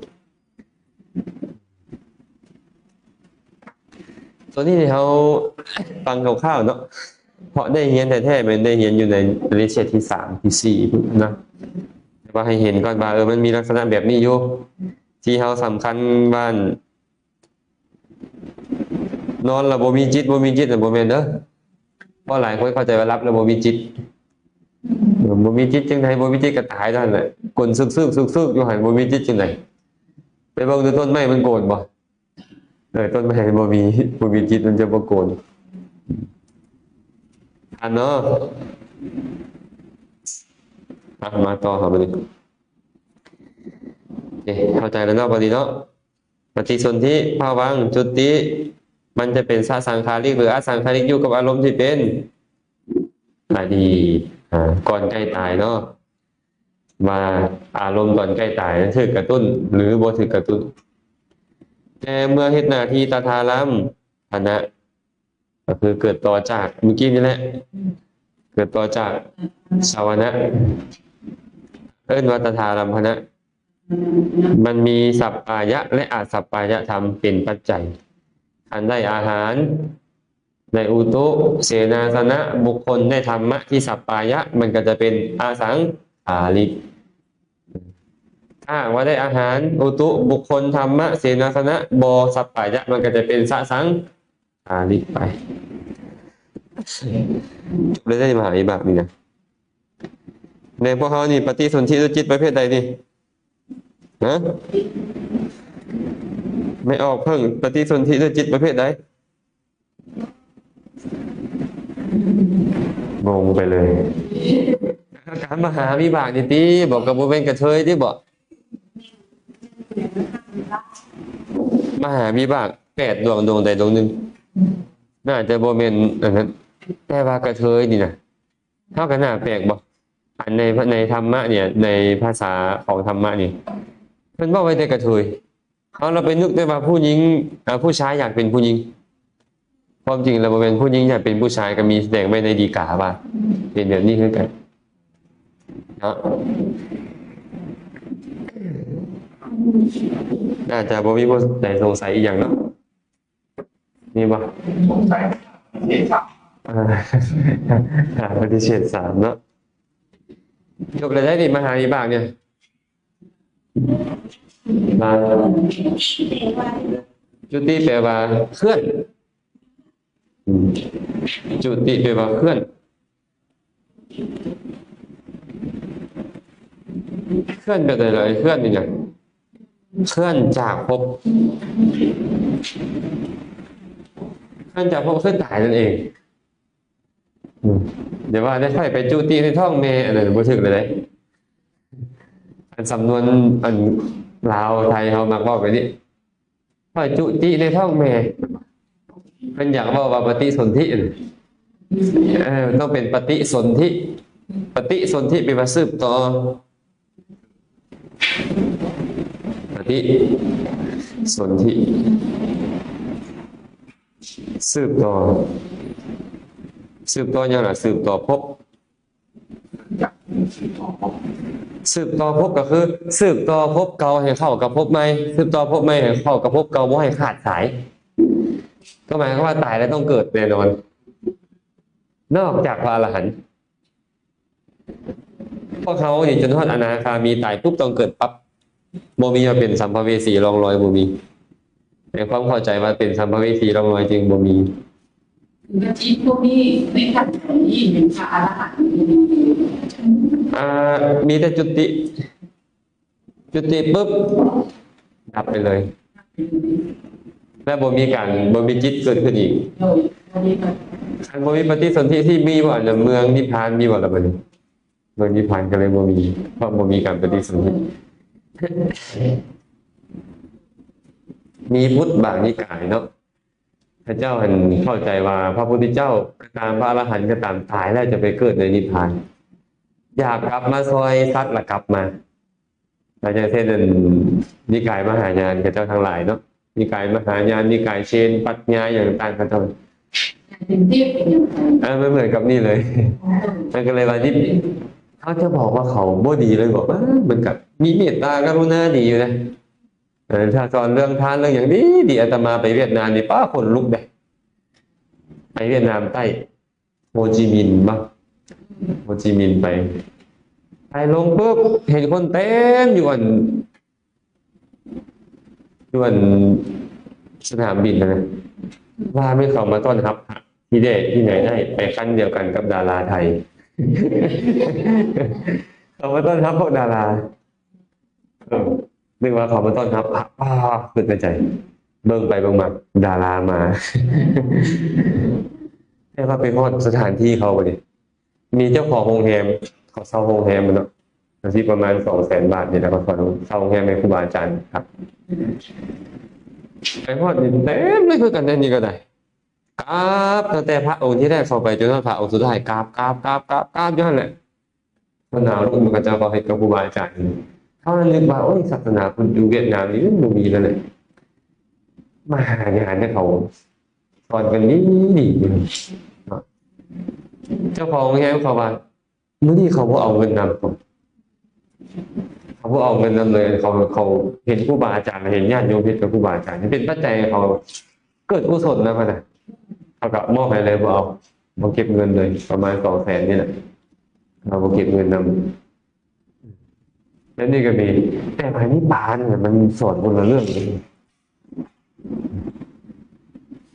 ຕົວນີ້ເຮົາຟັງຄ່າວໆເນາະ ເພາະໄດ້ຮຽນແທ້ໆ ແມ່ນໄດ້ຮຽນຢູ່ໃນປະລິສັດທີສາມ ທີສີ່ພຸ້ນນະ. ແຕ່ວ່າໃຫ້ເຫັນກ່ອນວ່າ ເອີ ມັນມີລັກສະນະແບບນີ້ຢູ່ ທີ່ເຮົາສຳຄັນວ່າ ນອນແລ້ວບໍ່ມີຈິດ ບໍ່ມີຈິດນະ ບໍ່ແມ່ນເດີ. ເພາະຫຼາຍຄົນເຂົ້າໃຈວ່າຫຼັບແລ້ວບໍ່ມີຈິດ. ເອີ ບໍ່ມີຈິດຈັ່ງໃດ? ບໍ່ມີຈິດກໍຕາຍເທົ່ານັ້ນແຫຼະ. ກົ້ນຊຶກໆ ຊຶກໆຢູ່ຫັ້ນ ບໍ່ມີຈິດຈັ່ງໃດ? ໄປເບິ່ງດູຕົ້ນໄມ້ມັນໂກນບໍ່? ເອີ ຕົ້ນໄມ້ມັນບໍ່ມີ ບໍ່ມີຈິດ ມັນຈະບໍ່ໂກນ. ອັນເນາະ ອ່ະ ມາຕໍ່ເຮົາບັດນີ້. ເອີ ເຂົ້າໃຈແລ້ວເນາະ ບັດນີ້ເນາະ. ປະຕິສົນທິ ພະວັງ ຈຸຕິ ມັນຈະເປັນສະສັງຂາລິກ ຫຼື ອະສັງຂາລິກ ຢູ່ກັບອາລົມທີ່ເປັນອະດີດ ອາ ກ່ອນໃກ້ຕາຍເນາະ ວ່າອາລົມຕອນໃກ້ຕາຍນັ້ນຖືກກະຕຸ້ນ ຫຼື ບໍ່ຖືກກະຕຸ້ນ. ແຕ່ເມື່ອເຮັດໜ້າທີ່ຕະທາລຳພະນະ ກໍຄືເກີດຕໍ່ຈາກມື້ກີ້ນີ້ແຫຼະ ເກີດຕໍ່ຈາກສາວະນະ ເອີ້ນວ່າຕະທາລຳພະນະ ມັນມີສັບປາຍະ ແລະ ອະສັບປາຍະທຳເປັນປັດໄຈ. ຄັນໄດ້ອາຫານ ໄດ້ອຸຕຸ ເສນາສະນະ ບຸກຄົນ ໄດ້ທຳມະທີ່ສັບປາຍະ ມັນກໍຈະເປັນອະສັງຂາລິກ. ຖ້າຫາກວ່າໄດ້ອາຫານ ອຸຕຸ ບຸກຄົນ ທຳມະ ເສນາສະນະ ບໍ່ສັບປາຍະ ມັນກໍຈະເປັນສະສັງ ອາ ລິບໄປ. ຈົບແລ້ວເດ້ ມະຫາວິບາກນີ້ນະ. ແນວພວກເຮົານີ້ປະຕິສົນທິດ້ວຍຈິດປະເພດໃດນີ້? ຮະ? ແມ່ອອກເພິ່ງປະຕິສົນທິດ້ວຍຈິດປະເພດໃດ? ງົງໄປເລີຍ. ການມະຫາວິບາກນີ້ຕິ ບອກ ກໍບໍ່ແມ່ນກະເທີຍຕິ ບອກ. ມະຫາວິບາກແປດດວງ ດວງໃດດວງໜຶ່ງ ໜ້າຈະບໍ່ແມ່ນອັນນັ້ນ. ແຕ່ວ່າກະເທີຍນີ້ນະ ເຮົາກໍໜ້າແປກບໍ່? ອັນໃນ ໃນທຳມະນີ້ ໃນພາສາຂອງທຳມະນີ້ ເພິ່ນເວົ້າໄວ້ແຕ່ກະເທີຍ. ເຮົາລະໄປນຶກແຕ່ວ່າຜູ້ຍິງ ອາ ຜູ້ຊາຍຢາກເປັນຜູ້ຍິງ. ຄວາມຈິງລະບໍ່ແມ່ນຜູ້ຍິງຢາກເປັນຜູ້ຊາຍ ກໍມີສະແດງໄວ້ໃນດີກາວ່າເປັນແບບນີ້ຄືກັນເນາະ. ໜ້າຈະບໍ່ມີຜູ້ໃດສົງໄສອີ່ຫຍັງເນາະ. ມີບໍ່? ສົງໄສ ປະຕິເສດສາມເນາະ. ຈົບແລ້ວໄດ໋ນີ້ ມະຫາວິບາກນີ້. ມາ ຈຸຕິແປວ່າເຄື່ອນ. ອືມ ຈຸຕິແປວ່າເຄື່ອນ. ເຄື່ອນແບບໃດລະ? ເຄື່ອນນີ້ນະ ເຄື່ອນຈາກພົບ. ເຄື່ອນຈາກພົບຄືຕາຍນັ້ນເອງ. ອືມ ຢ່າວ່າແຕ່ຂ້ອຍໄປຈຸຕິໃນທ້ອງແມ່ ອັນນັ້ນບໍ່ຖືກເລີຍເດ້. ອັນສຳນວນອັນລາວໄທເຮົາມັກເວົ້າແບບນີ້ ຂ້ອຍຈຸຕິໃນທ້ອງແມ່. ເພິ່ນຢາກເວົ້າວ່າປະຕິສົນທິ ເອີ ຕ້ອງເປັນປະຕິສົນທິ. ປະຕິສົນທິແປວ່າສືບຕໍ່. ປະຕິສົນທິ ສືບຕໍ່. ສືບຕໍ່ຫຍັງລະ? ສືບຕໍ່ພົບ. ສືບຕໍ່ພົບກໍຄືສືບຕໍ່ພົບເກົ່າໃຫ້ເຂົ້າກັບພົບໃໝ່, ສືບຕໍ່ພົບໃໝ່ໃຫ້ເຂົ້າກັບພົບເກົ່າ, ບໍ່ໃຫ້ຂາດສາຍ. ກໍໝາຍຄວາມວ່າຕາຍແລ້ວຕ້ອງເກີດແນ່ນອນ, ນອກຈາກພະອະລະຫັນ. ພວກເຮົານີ້ຈົນຮອດອະນາຄາມີ ຕາຍປຸບຕ້ອງເກີດປັບ, ບໍ່ມີວ່າເປັນສຳພະເວສີລ່ອງລອຍ, ບໍ່ມີ. ໃນຄວາມເຂົ້າໃຈວ່າເປັນສຳພະເວສີລ່ອງລອຍຈຶ່ງບໍ່ມີ. ກະຈິດພວກນີ້ໃນຂັ້ນຕອນນີ້ເປັນພະອະລະຫັນ. ອ່າ ມີແຕ່ຈຸຕິ, ຈຸຕິປຶບ ດັບໄປເລີຍ ແລະ ບໍ່ມີການ ບໍ່ມີຈິດເກີດຂຶ້ນອີກ. ຄັນບໍ່ມີປະຕິສົນທິທີ່ມີບໍ່ ອັນເມືອງນິບພານມີບໍ່ລະບັດນີ້? ເມືອງນິບພານກໍເລີຍບໍ່ມີ ເພາະບໍ່ມີການປະຕິສົນທິ. ມີພຸດບາງນິກາຍເນາະ ເຂົາເຈົ້າຫັ້ນເຂົ້າໃຈວ່າພະພຸດທະເຈົ້າກໍຕາມ ພະອະລະຫັນກໍຕາມ ຕາຍແລ້ວຈະໄປເກີດໃນນິບພານ, ຢາກກັບມາຊ່ອຍສັດລະກັບມາ. ອາຈານເຊັ່ນ ອັນ ນິກາຍມະຫາຍານ ເຂົາເຈົ້າທັງຫຼາຍເນາະ, ນິກາຍມະຫາຍານ, ນິກາຍເຊນ, ປັດຍາ ຫຍັງຕ່າງໆ ເຂົາເຈົ້າ ເປັນເທບເປັນຫຍັງ ເອີ ມັນເໝືອນກັບນີ້ເລີຍ. ມັນກໍເລີຍວ່ານີ້ ເຮົາຈະບອກວ່າເຂົາບໍ່ດີເລີຍ ບອກວ່າມັນກໍມີເມດຕາກະລຸນາດີຢູ່ນະ. ເອີ ຖ້າສອນເລື່ອງທານເລື່ອງຫຍັງດີໆ ອາດຕະມາໄປຫວຽດນາມນີ້ ປ້າ ຂົນລຸກເດ້. ໄປຫວຽດນາມໃຕ້ ໂຮຈິມິນບໍ່? ໂຮຈິມິນໄປ ໄປລົງປຶບ ເຫັນຄົນເຕັມຢູ່ອັນ ຢູ່ອັນສະໜາມບິນຫັ້ນນະ, ວ່າແມ່ນເຂົາມາຕ້ອນຮັບພະທີ່ແທ້ທີ່ໄຫນໄດ້ ໄປຄັນດຽວກັນກັບດາລາໄທ. ເຂົາມາຕ້ອນຮັບພວກດາລາ. ເອີ ນຶກວ່າເຂົາມາຕ້ອນຮັບ ອ້າ ຄິດໃນໃຈ ເບິ່ງໄປເບິ່ງມາ ດາລາມາ. ແຕ່ວ່າໄປຮອດສະຖານທີ່ເຂົາບັດນີ້ ມີເຈົ້າຂອງໂຮງແຮມ ເຂົາເຊົ່າໂຮງແຮມເນາະ, ກໍຊິປະມານສອງແສນບາດນີ້ແຫຼະ, ເຂົາເຊົ່າໂຮງແຮມໃຫ້ຄູບາອາຈານພັກ. ໄປຮອດນີ້ເຕັມເລີຍ ຄືກັນແນວນີ້ກໍໄດ້. ກາບ ຕັ້ງແຕ່ພະອົງທີແລກເຂົ້າໄປຈົນຮອດພະອົງສຸດທ້າຍ ກາບ ກາບ ກາບ ກາບ ກາບຢູ່ຫັ້ນແຫຼະ. ບັນດາລຸ້ນຂະເຈົ້າກໍເຮັດກັບຄູບາອາຈານ. ເຮົານັ້ນນຶກວ່າ ໂອ້ຍ ສາສະໜາພຸດຢູ່ຫວຽດນາມນີ້ມັນບໍ່ມີແລ້ວແຫຼະ. ມະຫາຍານເຂົາສອນກັນດີໆ ເຈົ້າຂອງໂຮງແຮມເຂົາວ່າ ມື້ນີ້ເຂົາບໍ່ເອົາເງິນນຳ ເຂົາບໍ່ເອົາເງິນນຳເລີຍ. ເຂົາ ເຂົາເຫັນຄູບາອາຈານ ເຫັນຍາດໂຍມເຮັດກັບຄູບາອາຈານ ເປັນປັດໄຈໃຫ້ເຂົາເກີດກຸສົນນຳຫັ້ນນະ. ເຂົາກໍມອບໃຫ້ເລີຍ ບໍ່ເອົາ ບໍ່ເກັບເງິນເລີຍ ປະມານສອງແສນນີ້ແຫຼະ ເຮົາບໍ່ເກັບເງິນນຳ. ແບບນີ້ກໍມີ ແຕ່ພະນິບພານມັນສອນຄົນລະເລື່ອງເລີຍ.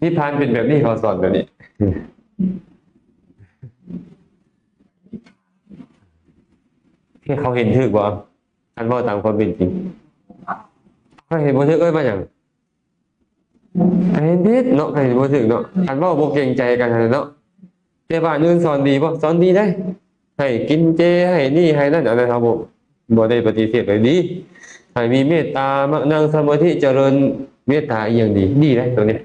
ນິບພານເປັນແບບນີ້ ເຂົາສອນແບບນີ້. ເຂົາເຫັນຖືກບໍ່? ຄັນເວົ້າຕາມຄວາມເປັນຈິງ ເຂົາເຫັນບໍ່ຖືກ ເອີ້ຍ ມາຫຍັງ? ເຫັນຜິດເນາະ ເຫັນບໍ່ຖືກເນາະ. ຄັນເວົ້າບໍ່ເກງໃຈກັນຫັ້ນເນາະ. ແຕ່ວ່າອັນອື່ນສອນດີບໍ່? ສອນດີເດ້. ໃຫ້ກິນເຈ ໃຫ້ນີ້ໃຫ້ນັ້ນ ອັນນັ້ນເຮົາບໍ່ ບໍ່ໄດ້ປະຕິເສດເລີຍ ດີ. ໃຫ້ມີເມດຕາ ມັກນັ່ງສະມາທິ ຈະເລີນເມດຕາ ອີ່ຫຍັງດີ ດີເດ້ໂຕນີ້.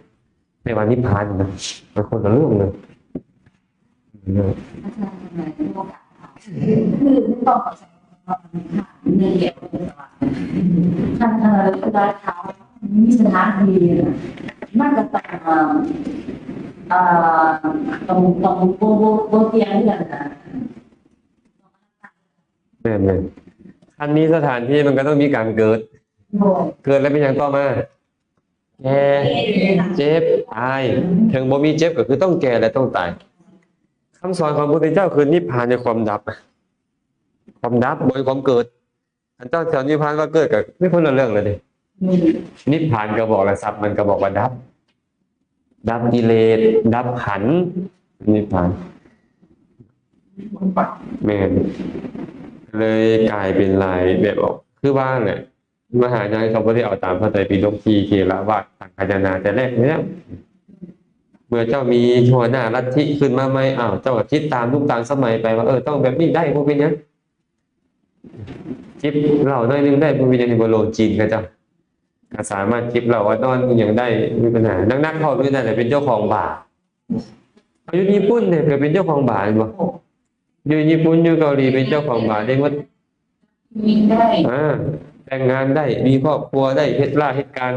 ແຕ່ວ່ານິບພານນະ ມັນຄົນລະເລື່ອງເລີຍ. ຄືມັນຕ້ອງເຂົ້າໃຈວ່າມັນມີເລື່ອງດຽວກັນ ຄັນເວລາຖາມມີສະຖານທີ່ນະ ມັນກໍຕ້ອງ ເອີ ຕ້ອງ ຕ້ອງບໍ່ ບໍ່ ບໍ່ປ່ຽນເລື່ອງນະ. ແມ່ນໆ ຄັນມີສະຖານທີ່ມັນກໍຕ້ອງມີການເກີດ ເກີດແລ້ວເປັນຫຍັງຕໍ່ມາ? ແກ່ ເຈັບ ຕາຍ. ເຖິງບໍ່ມີເຈັບກໍຄືຕ້ອງແກ່ ແລະ ຕ້ອງຕາຍ. ຄຳສອນຂອງພະພຸດທະເຈົ້າຄືນິບພານໃນຄວາມດັບ ຄວາມດັບ ບໍ່ມີຄວາມເກີດ. ອັນເຈົ້າສອນນິບພານວ່າເກີດກໍຄືຄົນລະເລື່ອງແລ້ວເດ້. ອືມ ນິບພານກໍບອກລະສັບ ມັນກໍບອກວ່າດັບ ດັບກິເລດ ດັບຂັນ ນິບພານ. ແມ່ນ ເລີຍກາຍເປັນຫຼາຍແບບອອກ ຄືວ່າແຫຼະ ມະຫາຍານເຂົາບໍ່ໄດ້ເອົາຕາມພະໄຕປິດົກທີ່ເຖລະວາດສັງຄາຍະນາແຕ່ແລກແລ້ວ. ເມື່ອເຈົ້າມີຫົວໜ້າລັດທິຂຶ້ນມາໃໝ່ ອ້າວ ເຈົ້າກໍຄິດຕາມຍຸກຕາມສະໄໝໄປວ່າ ເອີ ຕ້ອງແບບນີ້ໄດ້ ບໍ່ເປັນຫຍັງ. ຈິບເຫຼົ້າໜ້ອຍໜຶ່ງໄດ້ ບໍ່ມີຫຍັງ. ເຫັນບໍ່ ໂລງຈີນເຂົາເຈົ້າກໍສາມາດຈິບເຫຼົ້າອອນໆ ອີ່ຫຍັງໄດ້ ບໍ່ມີບັນຫາ. ໜັກໆ ເຂົາເປັນນັ້ນແຫຼະ ເປັນເຈົ້າຂອງບາ. ເຂົາຢູ່ຍີ່ປຸ່ນເດ້ ກໍເປັນເຈົ້າຂອງບາ ເຫັນບໍ່? ຢູ່ຍີ່ປຸ່ນ ຢູ່ເກົາຫຼີ ເປັນເຈົ້າຂອງບາໄດ້ໝົດ. ມີໄດ້ ອ່າ ແຕ່ງງານໄດ້ ມີຄອບຄົວໄດ້ ເຮັດລາເຮັດການ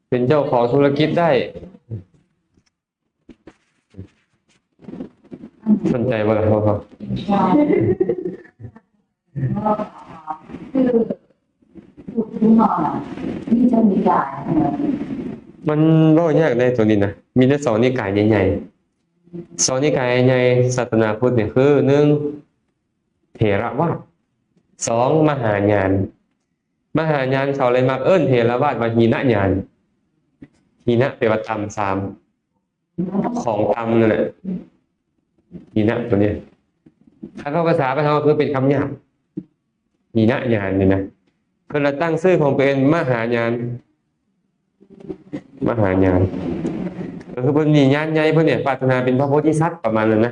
ເປັນເຈົ້າຂອງທຸລະກິດໄດ້. ສົນໃຈບໍ່ລະ? ຄື ຄືເຮົານະ ມີຈັກນິກາຍ? ມັນເວົ້າຍາກເດ້ໂຕນີ້ນະ ມີແຕ່ສອງນິກາຍໃຫຍ່ໆ. ສອງນິກາຍໃຫຍ່ສາສະໜາພຸດນີ້ຄື ໜຶ່ງ ເຖລະວາດ, ສອງ ມະຫາຍານ. ມະຫາຍານເຂົາເລີຍມັກເອີ້ນເຖລະວາດວ່າຫີນະຍານ. ຫີນະແປວ່າຕ່ຳ ສາມ ຂອງຕ່ຳນັ້ນແຫຼະ ຫີນະໂຕນີ້. ຄັນເວົ້າພາສາບ້ານເຮົາຄືເປັນຄຳຫຍາບ ຫີນະຍານນີ້ນະ. ເພິ່ນລະຕັ້ງຊື່ຂອງເພິ່ນເປັນມະຫາຍານ ມະຫາຍານ ກໍຄືເພິ່ນມີຍານໃຫຍ່ ເພິ່ນນີ້ປາດຖະໜາເປັນພະໂພທິສັດ ປະມານນັ້ນນະ.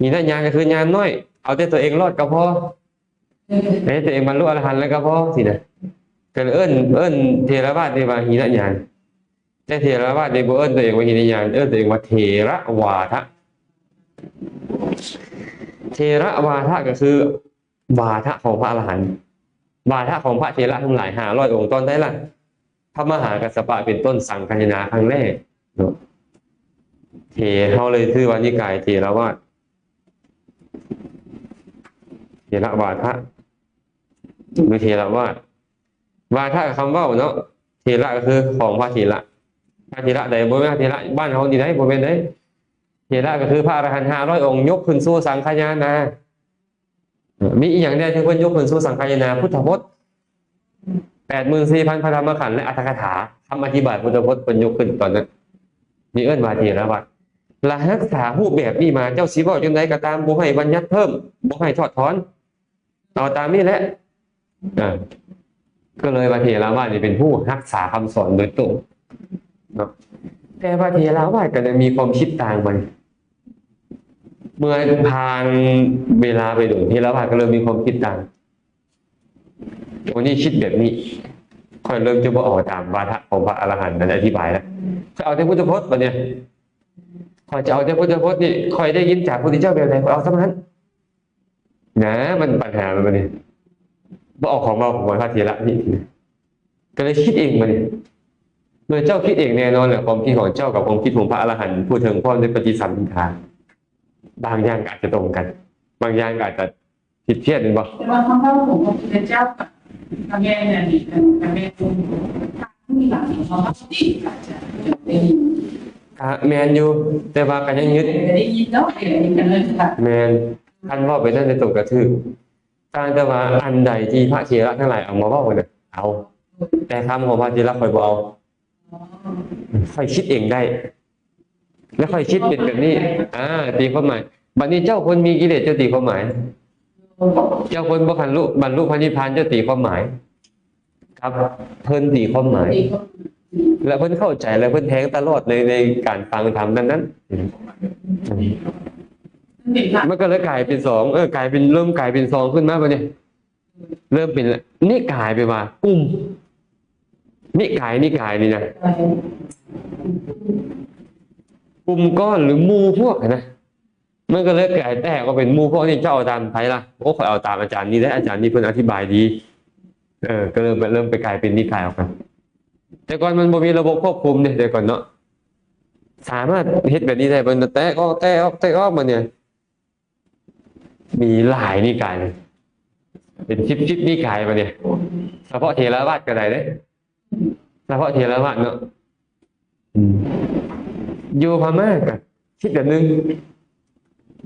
ຫີນະຍານກໍຄືຍານນ້ອຍ ເອົາແຕ່ຕົວເອງລອດກໍພໍ ໃຫ້ຕົວເອງບັນລຸອະລະຫັນແລ້ວກໍພໍຊີ້ນະ. ກໍເອີ້ນ ເອີ້ນເຖລະວາດນີ້ວ່າຫີນະຍານ ແຕ່ເຖລະວາດນີ້ບໍ່ເອີ້ນຕົວເອງວ່າຫີນະຍານ ເອີ້ນຕົວເອງວ່າເຖລະວາທະ. ເຖລະວາທະກໍຄືວາທະຂອງພະອະລະຫັນ ວາທະຂອງພະເຖລະທັງຫຼາຍຫ້າຮ້ອຍອົງ. ຕອນໃດລະ? ພະມະຫາກັດສະປະເປັນຕົ້ນ ສັງຄາຍະນາຄັ້ງແລກເນາະ. ເຖ ເຮົາເລີຍຊື່ວ່ານິກາຍເຖລະວາດ ເຖລະວາທະ ຫຼືເຖລະວາດ. ວາທະກໍຄຳເວົ້າເນາະ ເຖລະກໍຄືຂອງພະເຖລະ. ພະເຖລະໃດ? ບໍ່ແມ່ນພະເຖລະບ້ານເຮົານີ້ໃດ ບໍ່ແມ່ນໃດ. ເຖລະກໍຄືພະອະລະຫັນຫ້າຮ້ອຍອົງ ຍົກຂຶ້ນສູ່ສັງຄາຍະນາ. ເອີ ມີອີ່ຫຍັງແດ່ທີ່ເພິ່ນຍົກຂຶ້ນສູ່ສັງຄາຍະນາ? ພຸດທະພົດ ແປດໝື່ນສີ່ພັນພະທຳມະຂັນ ແລະ ອັດຖະກະຖາ ຄຳອະທິບາຍພຸດທະພົດເພິ່ນຍົກຂຶ້ນຕອນນັ້ນ ນີ້ເອີ້ນວ່າເຖລະວາດ. ລະຮັກສາຮູບແບບນີ້ມາ ເຈົ້າຊິເວົ້າຈັ່ງໃດກໍຕາມ ບໍ່ໃຫ້ບັນຍັດເພີ່ມ ບໍ່ໃຫ້ຖອດຖອນ ເອົາຕາມນີ້ແຫຼະ. ເອີ ກໍເລີຍວ່າເຖລະວາດນີ້ເປັນຜູ້ຮັກສາຄຳສອນໂດຍຕົງເນາະ. ແຕ່ວ່າເຖລະວາດກໍໄດ້ມີຄວາມຄິດຕ່າງໄປ ເມື່ອຜ່ານເວລາໄປດົນ ເຖລະວາດກໍເລີ່ມມີຄວາມຄິດຕ່າງ. ໂຕນີ້ຄິດແບບນີ້ ຂ້ອຍເລີ່ມຈະບໍ່ເອົາຕາມວາທະຂອງພະອະລະຫັນນັ້ນອະທິບາຍແລ້ວ ຂ້ອຍເອົາແຕ່ພຸດທະພົດບັດນີ້. ຂ້ອຍຈະເອົາແຕ່ພຸດທະພົດນີ້ ຂ້ອຍໄດ້ຍິນຈາກພະພຸດທະເຈົ້າແບບໃດ ຂ້ອຍເອົາສ່ຳນັ້ນ ນະ ມັນປັນຫາມັນບັດນີ້ ບໍ່ເອົາຂອງເວົ້າຂອງພະເຖລະນີ້ ກໍເລີຍຄິດເອງບັດນີ້. ເມື່ອເຈົ້າຄິດເອງ ແນ່ນອນແຫຼະ ຄວາມຄິດຂອງເຈົ້າກັບຄວາມຄິດຂອງພະອະລະຫັນຜູ້ເຖິງພ້ອມດ້ວຍປະຕິສັມພິທາ ບາງຢ່າງກໍອາດຈະຕົງກັນ ບາງຢ່າງກໍອາດຈະຜິດພຽດ ແມ່ນບໍ່? ແຕ່ວ່າຄຳເວົ້າຂອງພະພຸດທະເຈົ້າກໍ ກໍແມ່ນອັນນີ້ ກໍແມ່ນຢູ່ ທາງທີ່ຫຼັງຂອງເຮົາທີ່ອາດຈະໄດ້ຍິນ ກໍແມ່ນຢູ່ ແຕ່ວ່າກໍຍັງຍຶດ ກໍໄດ້ຍິນເນາະ ເອີ ອັນນີ້ກໍເລີຍວ່າ ແມ່ນ ຄັນເວົ້າໄປນັ້ນໃນຕົວກໍຖືກ ຕ່າງແຕ່ວ່າອັນໃດທີ່ພະເຖລະທັງຫຼາຍເອົາມາເວົ້ານະ ເອົາ ແຕ່ຄຳຂອງພະເຖລະຂ້ອຍບໍ່ເອົາ ຂ້ອຍຄິດເອງໄດ້ ແລະຂ້ອຍຄິດເປັນແບບນີ້ ອາ ຕີຄວາມໝາຍ. ບັດນີ້ເຈົ້າຄົນມີກິເລດ ເຈົ້າຕີຄວາມໝາຍ ເຈົ້າຄົນບໍ່ບັນລຸ ບັນລຸພະນິບພານ ເຈົ້າຕີຄວາມໝາຍ ຄັບ ເພິ່ນຕີຄວາມໝາຍ ແລະເພິ່ນເຂົ້າໃຈ ແລະເພິ່ນແທງຕະຫຼອດໃນ ໃນການຟັງທຳນັ້ນໆ ມັນກໍເລີຍກາຍເປັນສອງ ເອີ ກາຍເປັນ ເລີ່ມກາຍເປັນສອງຂຶ້ນມາບັດນີ້ ເລີ່ມເປັນນິກາຍ ແປວ່າກຸ່ມ ນິກາຍ ນິກາຍນີ້ນະ ກຸ່ມກ້ອນ ຫຼື ໝູ່ພວກນະ ມັນກໍເລີຍກາຍແຕກອອກເປັນໝູ່ພວກນີ້ ເຈົ້າເອົາຕາມໃຜລະ? ໂອ້ ຂ້ອຍເອົາຕາມອາຈານນີ້ເດ້ ອາຈານນີ້ເພິ່ນອະທິບາຍດີ ເອີ ກໍເລີ່ມ ເລີ່ມໄປກາຍເປັນນິກາຍອອກໄປ. ແຕ່ກ່ອນມັນບໍ່ມີລະບົບຄວບຄຸມເດ້ ແຕ່ກ່ອນເນາະ ສາມາດເຮັດແບບນີ້ໄດ້ ເພິ່ນແຕກອອກ ແຕກອອກ ແຕກອອກ ບັດນີ້ ມີຫຼາຍນິກາຍເລີຍ ເປັນສິບ ສິບນິກາຍບັດນີ້ ສະເພາະເຖລະວາດກໍໄດ້ເດ້ ສະເພາະເຖລະວາດເນາະ ອືມ ຢູ່ພະມ້າກໍຄິດແບບໜຶ່ງ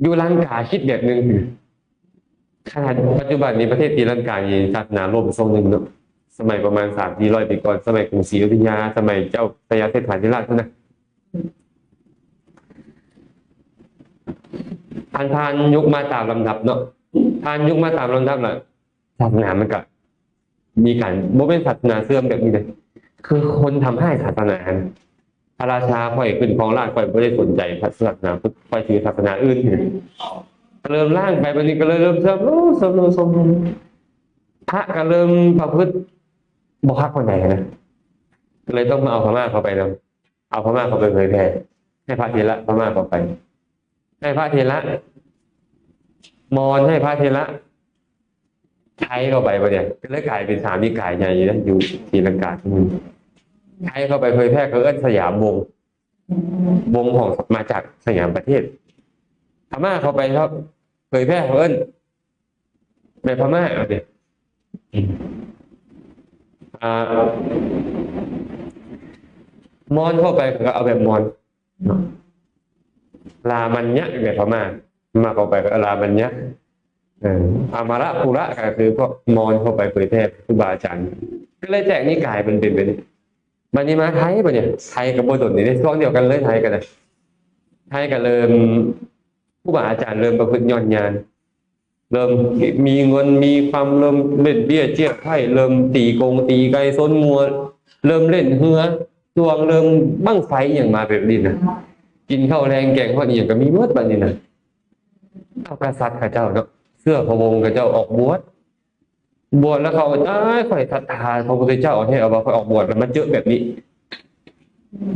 ຢູ່ລັງກາຄິດແບບໜຶ່ງ ຂະໜາດປັດຈຸບັນນີ້ປະເທດຕີລັງການີ້ສາສະໜາລົ້ມຊ່ວງໜຶ່ງເນາະ ສະໄໝປະມານສາມສີ່ຮ້ອຍປີກ່ອນ ສະໄໝກຸງສີອະຍຸດທະຍາ ສະໄໝເຈົ້າພະຍາເສດຖາທິລາດພຸ້ນນະ ຜ່ານ ຜ່ານຍຸກມາຕາມລຳດັບເນາະ ຜ່ານຍຸກມາຕາມລຳດັບລະ ສາສະໜາມັນກະມີການ ບໍ່ແມ່ນສາສະໜາເສື່ອມແບບນີ້ເດ້ ຄືຄົນທຳຮ້າຍສາສະໜາຫັ້ນ ພະລາຊາຂ້ອຍຂຶ້ນຄອງລາດ ຂ້ອຍບໍ່ໄດ້ສົນໃຈສາສະໜາພຸດ ຂ້ອຍຖືສາສະໜາອື່ນ ກໍເລີ່ມລ້າງໄປ ບັດນີ້ກໍເລີຍເລີ່ມເສື່ອມລົງ ເສື່ອມລົງ ເສື່ອມລົງ ພະກໍເລີ່ມປະພຶດບໍ່ຄັກປານໃດນະ ກໍເລີຍຕ້ອງມາເອົາພະມ້າເຂົ້າໄປນຳ ເອົາພະມ້າເຂົ້າໄປເຜີຍແຜ່ ໃຫ້ພະເຖລະພະມ້າເຂົ້າໄປ ໃຫ້ພະເຖລະມອນ ໃຫ້ພະເຖລະໄທເຂົ້າໄປ ບັດນີ້ກໍເລີຍກາຍເປັນສາມນິກາຍໃຫຍ່ຢູ່ນະ ຢູ່ສີລັງກາ ໄທເຂົ້າໄປເຜີຍແຜ່ ເຂົາເອີ້ນສະຫຍາມວົງ ວົງຂອງ ມາຈາກສະຫຍາມປະເທດ ພະມ້າເຂົ້າໄປເຜີຍແຜ່ ເຂົາເອີ້ນ ແບບພະມ້າ ເອົາຕິ ອາ ມອນເຂົ້າໄປ ເຂົາກໍເອົາແບບມອນເນາະ ລາມັນຍະ ແບບພະມ້າ ມາເຂົ້າໄປກໍລາມັນຍະ ເອີ ອາມາລະຄຸລະ ກໍຄືພວກມອນເຂົ້າໄປເຜີຍແຜ່ຄູບາອາຈານ ກໍເລີຍແຕກນິກາຍເປັນ ເປັນ ເປັນ ບັດນີ້ມາໄທ ບັດນີ້ໄທກໍບໍ່ດົນນີ້ເດ້ ຊ່ວງດຽວກັນເລີຍ ໄທກໍໄດ້ ໄທກໍເລີ່ມ ຄູບາອາຈານເລີ່ມປະພຶດຍອດຍານ ເລີ່ມມີເງິນມີຄຳ ເລີ່ມເລ່ນເບ້ຍຈຽກໄພ້ ເລີ່ມຕີກົງຕີໄກ່ຊົນງົວ ເລີ່ມເລ່ນເຮືອຊ່ວງ ເລີ່ມບັ້ງໄຟອີ່ຫຍັງມາແບບນີ້ນະ ກິນເຂົ້າແລງແກງຮອດອີ່ຫຍັງກໍມີໝົດບັດນີ້ນະ. ເອົາກະສັດເຂົາເຈົ້າເນາະ ເຊື້ອພະວົງເຂົາເຈົ້າອອກບວດ ບວດແລ້ວເຂົາ ອ້າຍ ຂ້ອຍສັດທາພະພຸດທະເຈົ້າແທ້ ເອົາວ່າຂ້ອຍອອກບວດແລ້ວມາເຈີແບບນີ້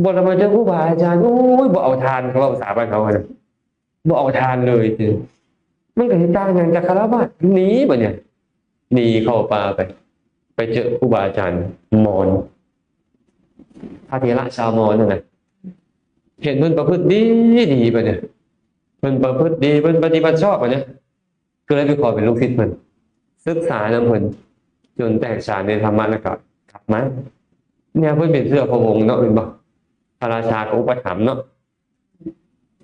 ບວດແລ້ວມາເຈີຄູບາອາຈານ ໂອ້ຍ ບໍ່ເອົາທານ ເຂົາເວົ້າພາສາບ້ານເຮົາຫັ້ນນະ ບໍ່ເອົາທານເລີຍ ມັນກໍຊິຕ່າງຫຍັງຈາກຄາລະວາດ ໜີບັດນີ້ ໜີເຂົ້າປ່າໄປ ໄປເຈີຄູບາອາຈານມອນ ພະເຖລະຊາວມອນນັ້ນນະ ເຫັນເພິ່ນປະພຶດດີ ດີບັດນີ້ ເພິ່ນປະພຶດດີ ເພິ່ນປະຕິບັດຊອບບັດນີ້ ກໍເລີຍໄປຂໍເປັນລູກສິດເພິ່ນ ສຶກສານຳເພິ່ນ ຈົນແຕກສານໃນທຳມະ ແລ້ວກໍກັບມາ ແນວເພິ່ນເປັນເຊື້ອພະວົງເນາະ ແມ່ນບໍ່ ພະລາຊາກໍອຸປະຖຳເນາະ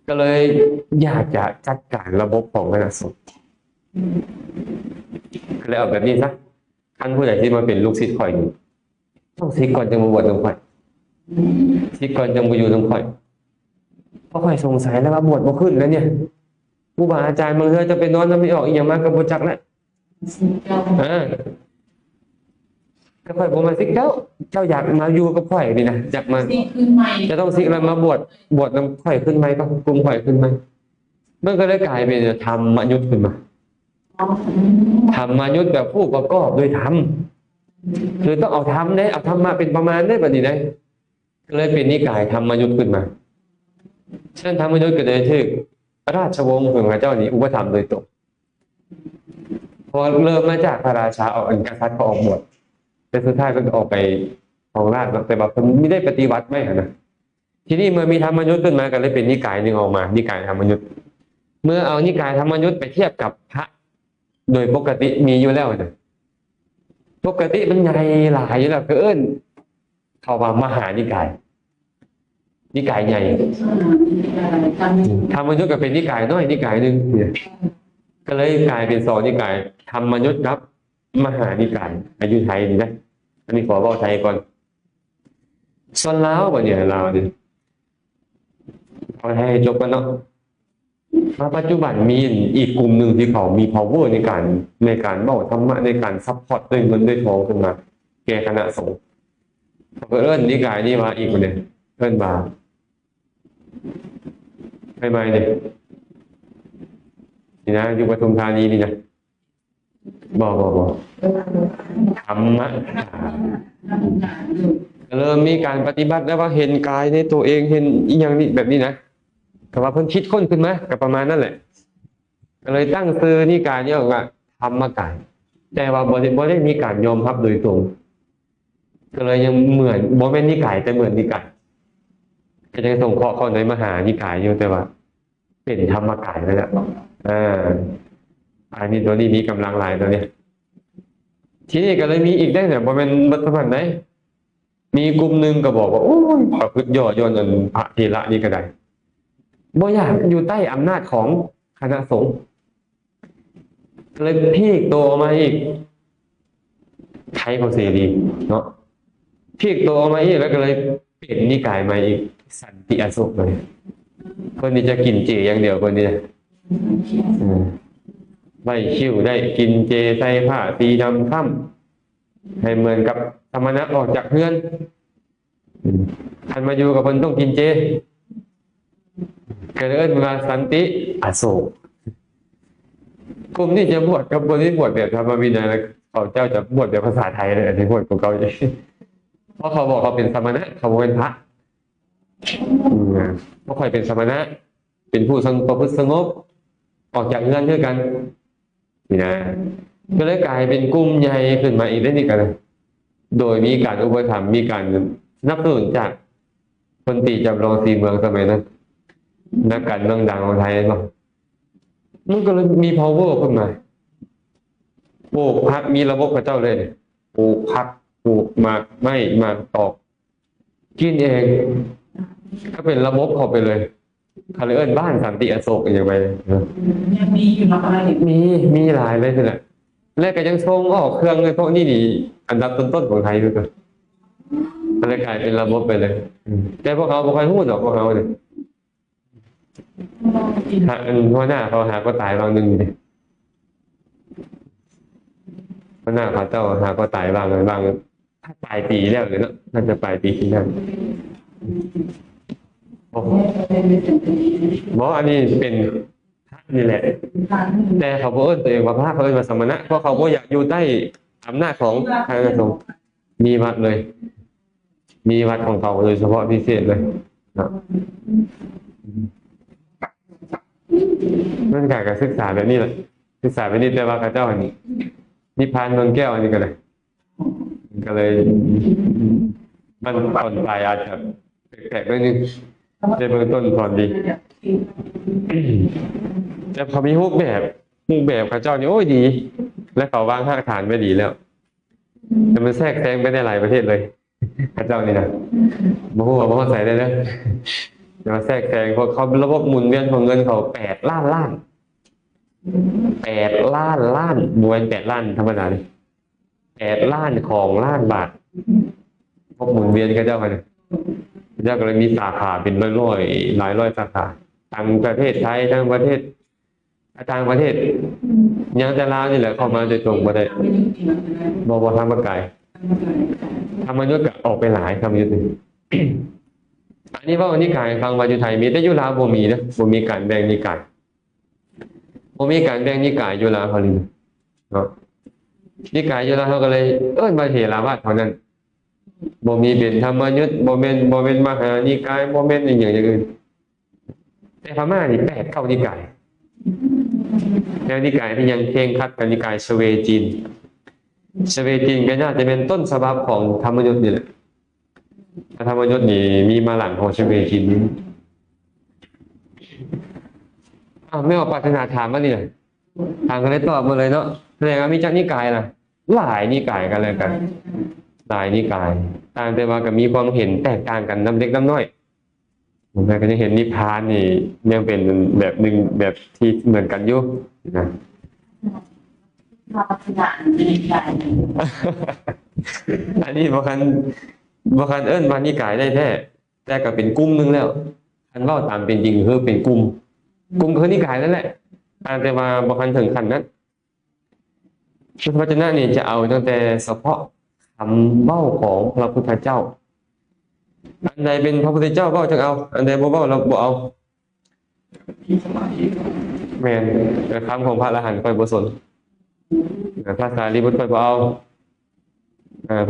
ກໍເລີຍຢາກຈະຈັດການລະບົບຂອງຄະນະສົງ ກໍເລີຍເອົາແບບນີ້ຊະ ຄັນຜູ້ໃດທີ່ມາເປັນລູກສິດຂ້ອຍນີ້ ຕ້ອງສິກກ່ອນຈັ່ງມາບວດນຳຂ້ອຍ ສິກກ່ອນຈັ່ງມາຢູ່ນຳຂ້ອຍ ເພາະຂ້ອຍສົງໄສແລ້ວວ່າບວດບໍ່ຂຶ້ນແລ້ວນີ້ ຄູບາອາຈານບາງເທື່ອຈະໄປນອນນຳອີ່ອອກອີ່ຫຍັງມາກໍບໍ່ຈັກແລ້ວ ເອີ ແຕ່ຂ້ອຍບໍ່ມາສິກເຈົ້າ ເຈົ້າຢາກມາຢູ່ກັບຂ້ອຍນີ້ນະ ຢາກມາ ສິກຄືນໃໝ່ ຈະຕ້ອງສິກແລ້ວມາບວດ ບວດນຳຂ້ອຍຄືນໃໝ່ ກັບກຸ່ມຂ້ອຍຄືນໃໝ່ ມັນກໍເລີຍກາຍເປັນທຳມະຍຸດຂຶ້ນມາ ທຳມະຍຸດແບບຜູ້ປະກອບດ້ວຍທຳ ຄືຕ້ອງເອົາທຳເດ້ ເອົາທຳມະເປັນປະມານເດ້ ບັດນີ້ເດ້ ກໍເລີຍເປັນນິກາຍທຳມະຍຸດຂຶ້ນມາ ສະນັ້ນທຳມະຍຸດກໍໄດ້ຖືກ ພະລາຊະວົງຂອງເຂົາເຈົ້ານີ້ອຸປະຖຳໂດຍຕົງ ເພາະວ່າເລີ່ມມາຈາກພະລາຊາອອກ ອັນກະສັດເຂົາອອກບວດ ແຕ່ສຸດທ້າຍເພິ່ນກໍອອກໄປຄອງລາດເນາະ ແຕ່ວ່າເພິ່ນມີໄດ້ປະຕິວັດໄວ້ຫັ້ນນະ. ທີນີ້ເມື່ອມີທຳມະຍຸດຂຶ້ນມາ ກໍເລີຍເປັນນິກາຍໜຶ່ງອອກມາ ນິກາຍທຳມະຍຸດ. ເມື່ອເອົານິກາຍທຳມະຍຸດໄປທຽບກັບພະໂດຍປົກກະຕິມີຢູ່ແລ້ວນະ ປົກກະຕິມັນໃຫຍ່ຫຼາຍຢູ່ແລ້ວ ກໍເອີ້ນ ເຂົາວ່າມະຫານິກາຍ ນິກາຍໃຫຍ່. ທຳມະຍຸດກໍເປັນນິກາຍນ້ອຍນິກາຍໜຶ່ງ ກໍເລີຍກາຍເປັນສອງນິກາຍ ທຳມະຍຸດກັບມະຫານິກາຍ ອາຍຸໄທນີ້ນະ. ອັນນີ້ຂໍເວົ້າໄທກ່ອນ. ສ່ວນລາວບັດນີ້ ລາວນີ້ ເອົາໃຫ້ຈົບກ່ອນເນາະ. ມາປັດຈຸບັນມີອີກກຸ່ມໜຶ່ງທີ່ເຂົາມີພາວເວີໃນການ ໃນການເວົ້າທຳມະ ໃນການຊັບພອດດ້ວຍເງິນດ້ວຍທອງຂຶ້ນມາແກ່ຄະນະສົງ. ເຂົາກໍເອີ້ນນິກາຍນີ້ວ່າອີກ ເອີ້ນວ່າ ໃໝ່ໆນີ້ ນີ້ນະ ຢູ່ປະທຸມທານີນີ້ນະ. ບໍ່ ບໍ່ ບໍ່ ທຳມະ ກໍເລີ່ມມີການປະຕິບັດ ແລ້ວວ່າເຫັນກາຍໃນໂຕເອງ ເຫັນອີ່ຫຍັງນີ້ ແບບນີ້ນະ. ກໍວ່າເພິ່ນຄິດຄົ້ນຂຶ້ນມາ ກໍປະມານນັ້ນແຫຼະ. ກໍເລີຍຕັ້ງຊື່ນິກາຍນີ້ວ່າທຳມະກາຍ ແຕ່ວ່າບໍ່ໄດ້ ບໍ່ໄດ້ມີການຍອມຮັບໂດຍຕົງ. ກໍເລີຍຍັງເໝືອນ ບໍ່ແມ່ນນິກາຍ ແຕ່ເໝືອນນິກາຍ ກໍຍັງສົງເຄາະເຂົ້າໃນມະຫານິກາຍຢູ່ ແຕ່ວ່າເປັນທຳມະກາຍໄປແລ້ວ. ເອີ ອັນນີ້ ຕົວນີ້ມີກຳລັງຫຼາຍຕົວນີ້. ທີນີ້ກໍເລີຍມີອີກໄດ້ນະ ບໍ່ແມ່ນເບິດເທົ່ານັ້ນໃດ. ມີກຸ່ມໜຶ່ງກໍບອກວ່າ ໂອ້ຍ ປະພຶດຍໍ້ຍ້ອນອັນພະເຖລະນີ້ກໍໄດ້ ບໍ່ຢາກຢູ່ໃຕ້ອຳນາດຂອງຄະນະສົງ ກໍເລີຍພີກໂຕອອກມາອີກ ໄທເຂົາເສລີເນາະ ພີກໂຕອອກມາອີກ ແລ້ວກໍເລີຍເປັນນິກາຍໃໝ່ອີກ ສັນຕິອະໂສກ. ເພິ່ນນີ້ຈະກິນເຈຢ່າງດຽວ ເພິ່ນນີ້ນະ ອືມ ໄວ້ຄິ້ວໄດ້ ກິນເຈ ໃສ່ຜ້າສີດຳຄ້ຳ ໃຫ້ເໝືອນກັບສະມະນະອອກຈາກເຮືອນ. ອືມ ຄັນມາຢູ່ກັບເພິ່ນຕ້ອງກິນເຈ ກໍເອີ້ນວ່າສັນຕິອະໂສກ. ກຸ່ມນີ້ຈະບວດກັບບໍ່ໄດ້ບວດແບບທຳມະວິໄນ ແລ້ວເຂົາເຈົ້າຈະບວດແບບພາສາໄທເລີຍ ອັນນີ້ໂຫດກວ່າເກົ່າອີກ ເພາະເຂົາບອກເຂົາເປັນສະມະນະ ເຂົາບໍ່ເປັນພະ. ອືມ ພວກຂ້ອຍເປັນສະມະນະ ເປັນຜູ້ສະ ປະພຶດສະຫງົບ ອອກຈາກເຮືອນຄືກັນ. ນີ້ນະ ກໍເລີຍກາຍເປັນກຸ່ມໃຫຍ່ຂຶ້ນມາອີກໄດ້ນີ້ກໍ ໂດຍມີການອຸປະຖຳ ມີການສະໜັບສະໜູນຈາກພົນຕີຈຳລອງສີເມືອງສະໄໝນັ້ນ ນັກການເມືອງດັງຂອງໄທເນາະ. ມັນກໍເລີຍມີພາວເວີຂຶ້ນມາ ປູກຜັກ ມີລະບົບເຂົາເຈົ້າເລີຍ ປູກຜັກ ປູກໝາກໄມ້ ໝາກຕອກ ກິນເອງ ກໍເປັນລະບົບເຂົ້າໄປເລີຍ. ເຂົາເລີຍເອີ້ນບ້ານສັນຕິອະໂສກອີ່ຫຍັງໄປເນາະ. ຍັງມີຢູ່ເນາະ ອັນນັ້ນນີ້ ມີ ມີຫຼາຍເລີຍຫັ້ນແຫຼະ ແລະກໍຍັງສົ່ງອອກເຄື່ອງເລີຍ. ພວກນີ້ນີ້ອັນດັບຕົ້ນໆຂອງໄທເລີຍ ກໍເລີຍກາຍເປັນລະບົບໄປເລີຍ. ອືມ ແຕ່ພວກເຮົາບໍ່ຄ່ອຍຮູ້ດອກ ພວກເຮົານີ້ ຫາ ອັນຫົວໜ້າເຂົາຫາກໍຕາຍວ່າງໜຶ່ງເດ້ ຫົວໜ້າເຂົາເຈົ້າຫາກໍຕາຍວ່າງ ວ່າງ ປາຍປີແລ້ວເນາະ ໜ້າຈະປາຍປີທີ່ແລ້ວ. ໂອ້ ບໍ່ ອັນນີ້ເປັນພະນີ້ແຫຼະ ແຕ່ເຂົາບໍ່ເອີ້ນຕົວເອງວ່າພະ ເຂົາເອີ້ນວ່າສະມະນະ ເພາະເຂົາບໍ່ຢາກຢູ່ໃຕ້ອຳນາດຂອງທາງສົງ. ມີວັດເລີຍ ມີວັດຂອງເຂົາໂດຍສະເພາະພິເສດເລີຍເນາະ. ມັນກະ ກະສຶກສາແບບນີ້ແຫຼະ ສຶກສາແບບນີ້ ແຕ່ວ່າເຂົາເຈົ້າຫັ້ນ ນິບພານເມືອງແກ້ວ ອັນນີ້ກໍໄດ້ ກໍເລີຍ ມັນຕອນປາຍອາດຈະແປກໆໜ້ອຍໜຶ່ງ ແຕ່ເບື້ອງຕົ້ນສອນດີ. ແຕ່ເຂົາມີຮູບແບບ ຮູບແບບເຂົາເຈົ້ານີ້ ໂອ້ຍ ດີ ແລະ ເຂົາວາງຮາກຖານໄວ້ດີແລ້ວ ແຕ່ມັນແຊກແຊງໄປໃນຫຼາຍປະເທດເລີຍ ເຂົາເຈົ້ານີ້ນະ ບໍ່ຮູ້ວ່າບໍ່ຮອດໃສແດ່ເດີ ແຕ່ວ່າແຊກແຊງ ເພາະເຂົາ ລະບົບໝູນວຽນຂອງເງິນເຂົາແປດລ້ານລ້ານ ແປດລ້ານລ້ານ ບໍ່ແມ່ນແປດລ້ານທຳມະດາເດ້ ແປດລ້ານຂອງລ້ານບາດ ລະບົບໝູນວຽນເຂົາເຈົ້າຫັ້ນນະ ເຂົາເຈົ້າກໍເລີຍມີສາຂາເປັນຮ້ອຍໆ ຫຼາຍຮ້ອຍສາຂາ ທັງປະເທດໄທ ທັງປະເທດ ຕ່າງປະເທດ ຍັງແຕ່ລາວນີ້ແຫຼະເຂົ້າມາໂດຍຕົງບໍ່ໄດ້ ບໍ່ ບໍ່ທຳມະກາຍ ທຳມະຍຸດກໍອອກໄປຫຼາຍ ທຳມະຍຸດນີ້. ອັນນີ້ເວົ້ານິກາຍໃຫ້ຟັງວ່າຢູ່ໄທມີ ແຕ່ຢູ່ລາວບໍ່ມີເດີ ບໍ່ມີການແບ່ງນິກາຍ ບໍ່ມີການແບ່ງນິກາຍຢູ່ລາວເຮົານີ້ເນາະ ນິກາຍຢູ່ລາວເຮົາກໍເລີຍເອີ້ນວ່າເຖລາວາດເທົ່ານັ້ນ ບໍ່ມີເປັນທຳມະຍຸດ ບໍ່ແມ່ນ ບໍ່ແມ່ນມະຫານິກາຍ ບໍ່ແມ່ນອີ່ຫຍັງຢ່າງອື່ນ. ຕ່ພະມ້ານີ້ແປດເກົ້ານິກາຍ ແລ້ວນິກາຍທີ່ຍັງເຄັ່ງຄັດກັບນິກາຍສະເວຈີນ. ສະເວຈີນກໍໜ້າຈະເປັນຕົ້ນສະບັບຂອງທຳມະຍຸດນີ້ແຫຼະ. ທຳມະຍຸດນີ້ມີມາຫຼັງຂອງສະເວຈີນນີ້. ອ້າວ ແມ່ອອກປາຖະໜາຖາມມານີ້ນະ ຖາມກໍໄດ້ຕອບໝົດເລີຍເນາະ. ສະແດງວ່າມີຈັກນິກາຍລະ? ຫຼາຍນິກາຍກັນແລ້ວກັນ ຫຼາຍນິກາຍ ຕ່າງແຕ່ວ່າກໍມີຄວາມເຫັນແຕກຕ່າງກັນນຳເລັກນຳນ້ອຍ. ແຕ່ກໍຍັງເຫັນນິບພານນີ້ຍັງເປັນແບບໜຶ່ງ ແບບທີ່ເໝືອນກັນຢູ່ນະ. ອັນນີ້ບໍ່ຄັນ ບໍ່ຄັນເອີ້ນວ່ານິກາຍໄດ້ແທ້ ແຕ່ກໍເປັນກຸ່ມໜຶ່ງແລ້ວ. ຄັນເວົ້າຕາມເປັນຈິງຄືເປັນກຸ່ມ ກຸ່ມຄືນິກາຍນັ້ນແຫຼະ ຕ່າງແຕ່ວ່າບໍ່ຄັນເຖິງຂັ້ນນັ້ນ. ພຸດທະວະຈະນະນີ້ຈະເອົາຕັ້ງແຕ່ສະເພາະຄຳເວົ້າຂອງພະພຸດທະເຈົ້າ. ອັນໃດເປັນພະພຸດທະເຈົ້າເວົ້າຈຶ່ງເອົາ, ອັນໃດບໍ່ເວົ້າແລ້ວບໍ່ເອົາ. ແມ່ນ, ແຕ່ຄຳຂອງພະອະລະຫັນຂ້ອຍບໍ່ສົນ. ພະສາລີບຸດຂ້ອຍບໍ່ເອົາ.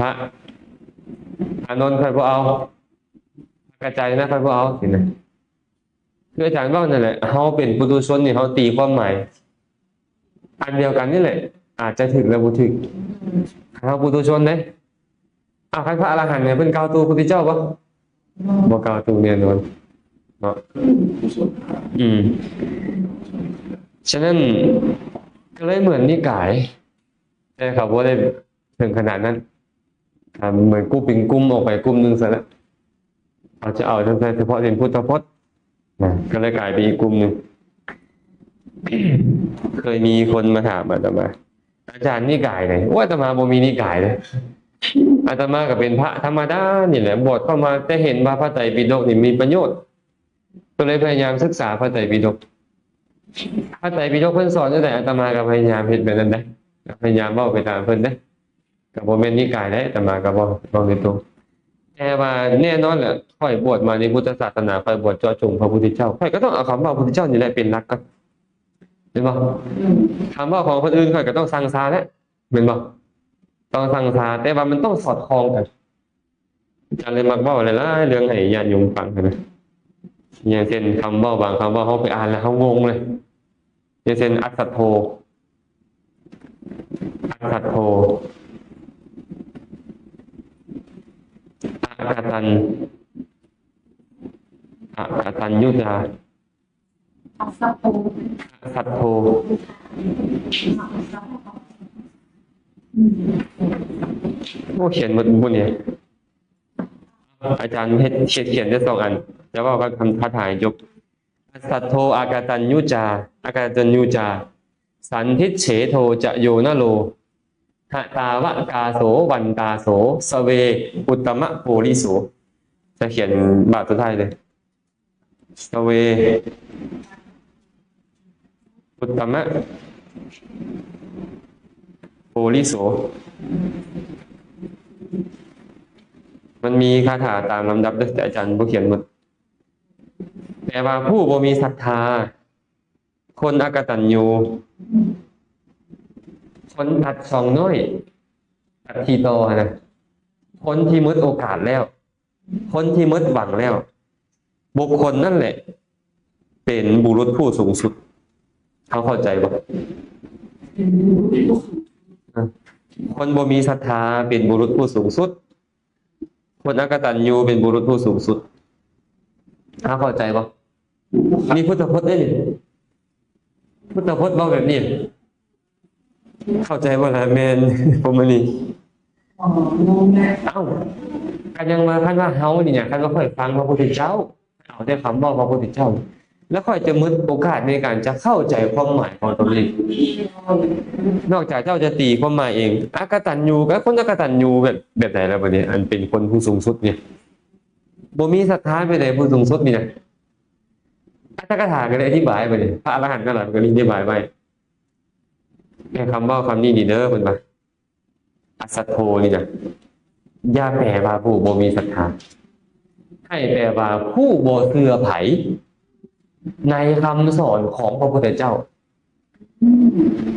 ພະອານົນຂ້ອຍບໍ່ເອົາ. ພະກັດຈາຍນະຂ້ອຍບໍ່ເອົາ ຊີ້ນະ. ຄືອາຈານເວົ້ານັ້ນແຫຼະ, ເຮົາເປັນປຸຖຸຊົນນີ້ ເຮົາຕີຄວາມໝາຍອັນດຽວກັນນີ້ແຫຼະ, ອາດຈະຖືກ ແລະ ບໍ່ຖືກ. ເຮົາປຸຖຸຊົນເດ້. ອາ, ຄັນພະອະລະຫັນນີ້ເພິ່ນກ່າວຕູພະພຸດທະເຈົ້າບໍ່? ບໍ່ກ່າວຕູແນ່ນອນເນາະ. ອືມ. ສະນັ້ນກໍເລີຍເໝືອນນິກາຍ, ແຕ່ເຂົາບໍ່ໄດ້ເຖິງຂະໜາດນັ້ນ. ເໝືອນກຸ່ມເປັນກຸ່ມອອກໄປກຸ່ມໜຶ່ງຊັ້ນລະ. ເຂົາຈະເອົາຕັ້ງແຕ່ສະເພາະເປັນພຸດທະພົດນະ, ກໍເລີຍກາຍເປັນອີກກຸ່ມໜຶ່ງ. ເຄີຍມີຄົນມາຖາມອາດຕະມາ, ອາຈານນິກາຍໃດ? ໂອ້ຍ ອາດຕະມາບໍ່ມີນິກາຍເດ້. ອາດຕະມາກໍເປັນພະທຳມະດານີ້ແຫຼະ, ບວດເຂົ້າມາແຕ່ເຫັນວ່າພະໄຕປິດົກນີ້ມີປະໂຫຍດ, ກໍເລີຍພະຍາຍາມສຶກສາພະໄຕປິດົກ. ພະໄຕປິດົກເພິ່ນສອນຈັ່ງໃດ, ອາດຕະມາກໍພະຍາຍາມເຮັດແບບນັ້ນໄດ໋, ພະຍາຍາມເວົ້າໄປຕາມເພິ່ນເດ້. ກໍບໍ່ແມ່ນນິກາຍໃດ໋, ອາດຕະມາກໍເວົ້າ ເວົ້າໂດຍຕົງ. ແຕ່ວ່າແນ່ນອນແຫຼະ, ຂ້ອຍບວດມາໃນພຸດທະສາສະໜາ, ຂ້ອຍບວດເຈາະຈົງພະພຸດທະເຈົ້າ, ຂ້ອຍກໍຕ້ອງເອົາຄຳເວົ້າພະພຸດທະເຈົ້ານີ້ແຫຼະເປັນຫຼັກກ່ອນ, ແມ່ນບໍ່? ຄຳເວົ້າຂອງຄົນອື່ນ ຂ້ອຍກໍຕ້ອງຊັງຊາແຫຼະ, ແມ່ນບໍ່? ຕ້ອງຊັງຊາ, ແຕ່ວ່າມັນຕ້ອງສອດຄ່ອງກັນ. ອາຈານເລີຍມັກເວົ້າຫຼາຍໆເລື່ອງໃຫ້ຍາດໂຍມຟັງນະ. ຢ່າງເຊັ່ນ ຄຳເວົ້າບາງຄຳເວົ້າ ເຮົາໄປອ່ານແລ້ວເຮົາງົງເລີຍ. ຢ່າງເຊັ່ນ ອັດສັດໂທ, ອັດສັດໂທ, ອະກະຕັນ, ອະກະຕັນຍຸຕາ, ອະສັດໂທ, ອະສັດໂທ. ໂອ້ ຂຽນໝົດບຸນນີ້. ອາຈານເຮັດ ຂຽນ ຂຽນໄດ້ສອງອັນ, ຈະເວົ້າກັບຄາຖາໃຫ້ຈົບ. ອະສັດໂທ ອະກະຕັນຍຸຈາ, ອະກະຕັນຍຸຈາ, ສັນທິດເສໂທ ຈະໂຍນະໂລ, ຫະຕາວະກາໂສ ວັນຕາໂສ ສະເວ ອຸດຕະມະໂປລິໂສ. ຈະຂຽນບາດສຸດທ້າຍເລີຍ. ສະເວ ອຸດຕະມະໂປລິໂສ. ມັນມີຄາຖາຕາມລຳດັບເດີ້, ແຕ່ອາຈານບໍ່ຂຽນໝົດ. ແປວ່າຜູ້ບໍ່ມີສັດທາ, ຄົນອະກະຕັນຍູ, ຄົນຕັດຊ່ອງນ້ອຍ, ຕັດທີ່ຕໍ່ຫັ້ນນະ, ຄົນທີ່ໝົດໂອກາດແລ້ວ. ຄົນທີ່ໝົດຫວັງແລ້ວ, ບຸກຄົນນັ້ນແຫຼະເປັນບຸລຸດຜູ້ສູງສຸດ. ເຮົາເຂົ້າໃຈບໍ່? ຄົນບໍ່ມີສັດທາເປັນບຸລຸດຜູ້ສູງສຸດ, ຄົນອະກະຕັນຍູເປັນບຸລຸດຜູ້ສູງສຸດ. ເຮົາເຂົ້າໃຈບໍ່? ນີ້ພຸດທະພົດເດ້ນີ້, ພຸດທະພົດເວົ້າແບບນີ້. ເຂົ້າໃຈບໍ່ລະ? ແມ່ນ ພວກມັນນີ້. ເອົ້າ ກໍຍັງວ່າ ຄັນວ່າເຮົານີ້ນະ, ຄັນວ່າຂ້ອຍຟັງພະພຸດທະເຈົ້າ, ເອົາແຕ່ຄຳເວົ້າພະພຸດທະເຈົ້າ, ແລ້ວຂ້ອຍຈະໝົດໂອກາດໃນການຈະເຂົ້າໃຈຄວາມໝາຍຂອງຕົວນີ້. ນອກຈາກເຈົ້າຈະຕີຄວາມໝາຍເອງ. ອະກະຕັນຍູ ກໍຄົນອະກະຕັນຍູແບບ ແບບໃດລະບັດນີ້? ອັນເປັນຄົນຜູ້ສູງສຸດນີ້, ບໍ່ມີສັດທາແບບໃດຜູ້ສູງສຸດນີ້ນະ? ອັດຖະກະຖາກໍໄດ້ອະທິບາຍໄປເດ, ພະອະລະຫັນກໍໄດ້ອະທິບາຍໄວ້. ແຕ່ຄຳເວົ້າຄຳນີ້ນີ້ເດີ ເພິ່ນວ່າ ອະສັດໂທນີ້ນະ, ຢ່າແປວ່າຜູ້ບໍ່ມີສັດທາ, ໃຫ້ແປວ່າຜູ້ບໍ່ເຊື່ອໃຜໃນຄຳສອນຂອງພະພຸດທະເຈົ້າ.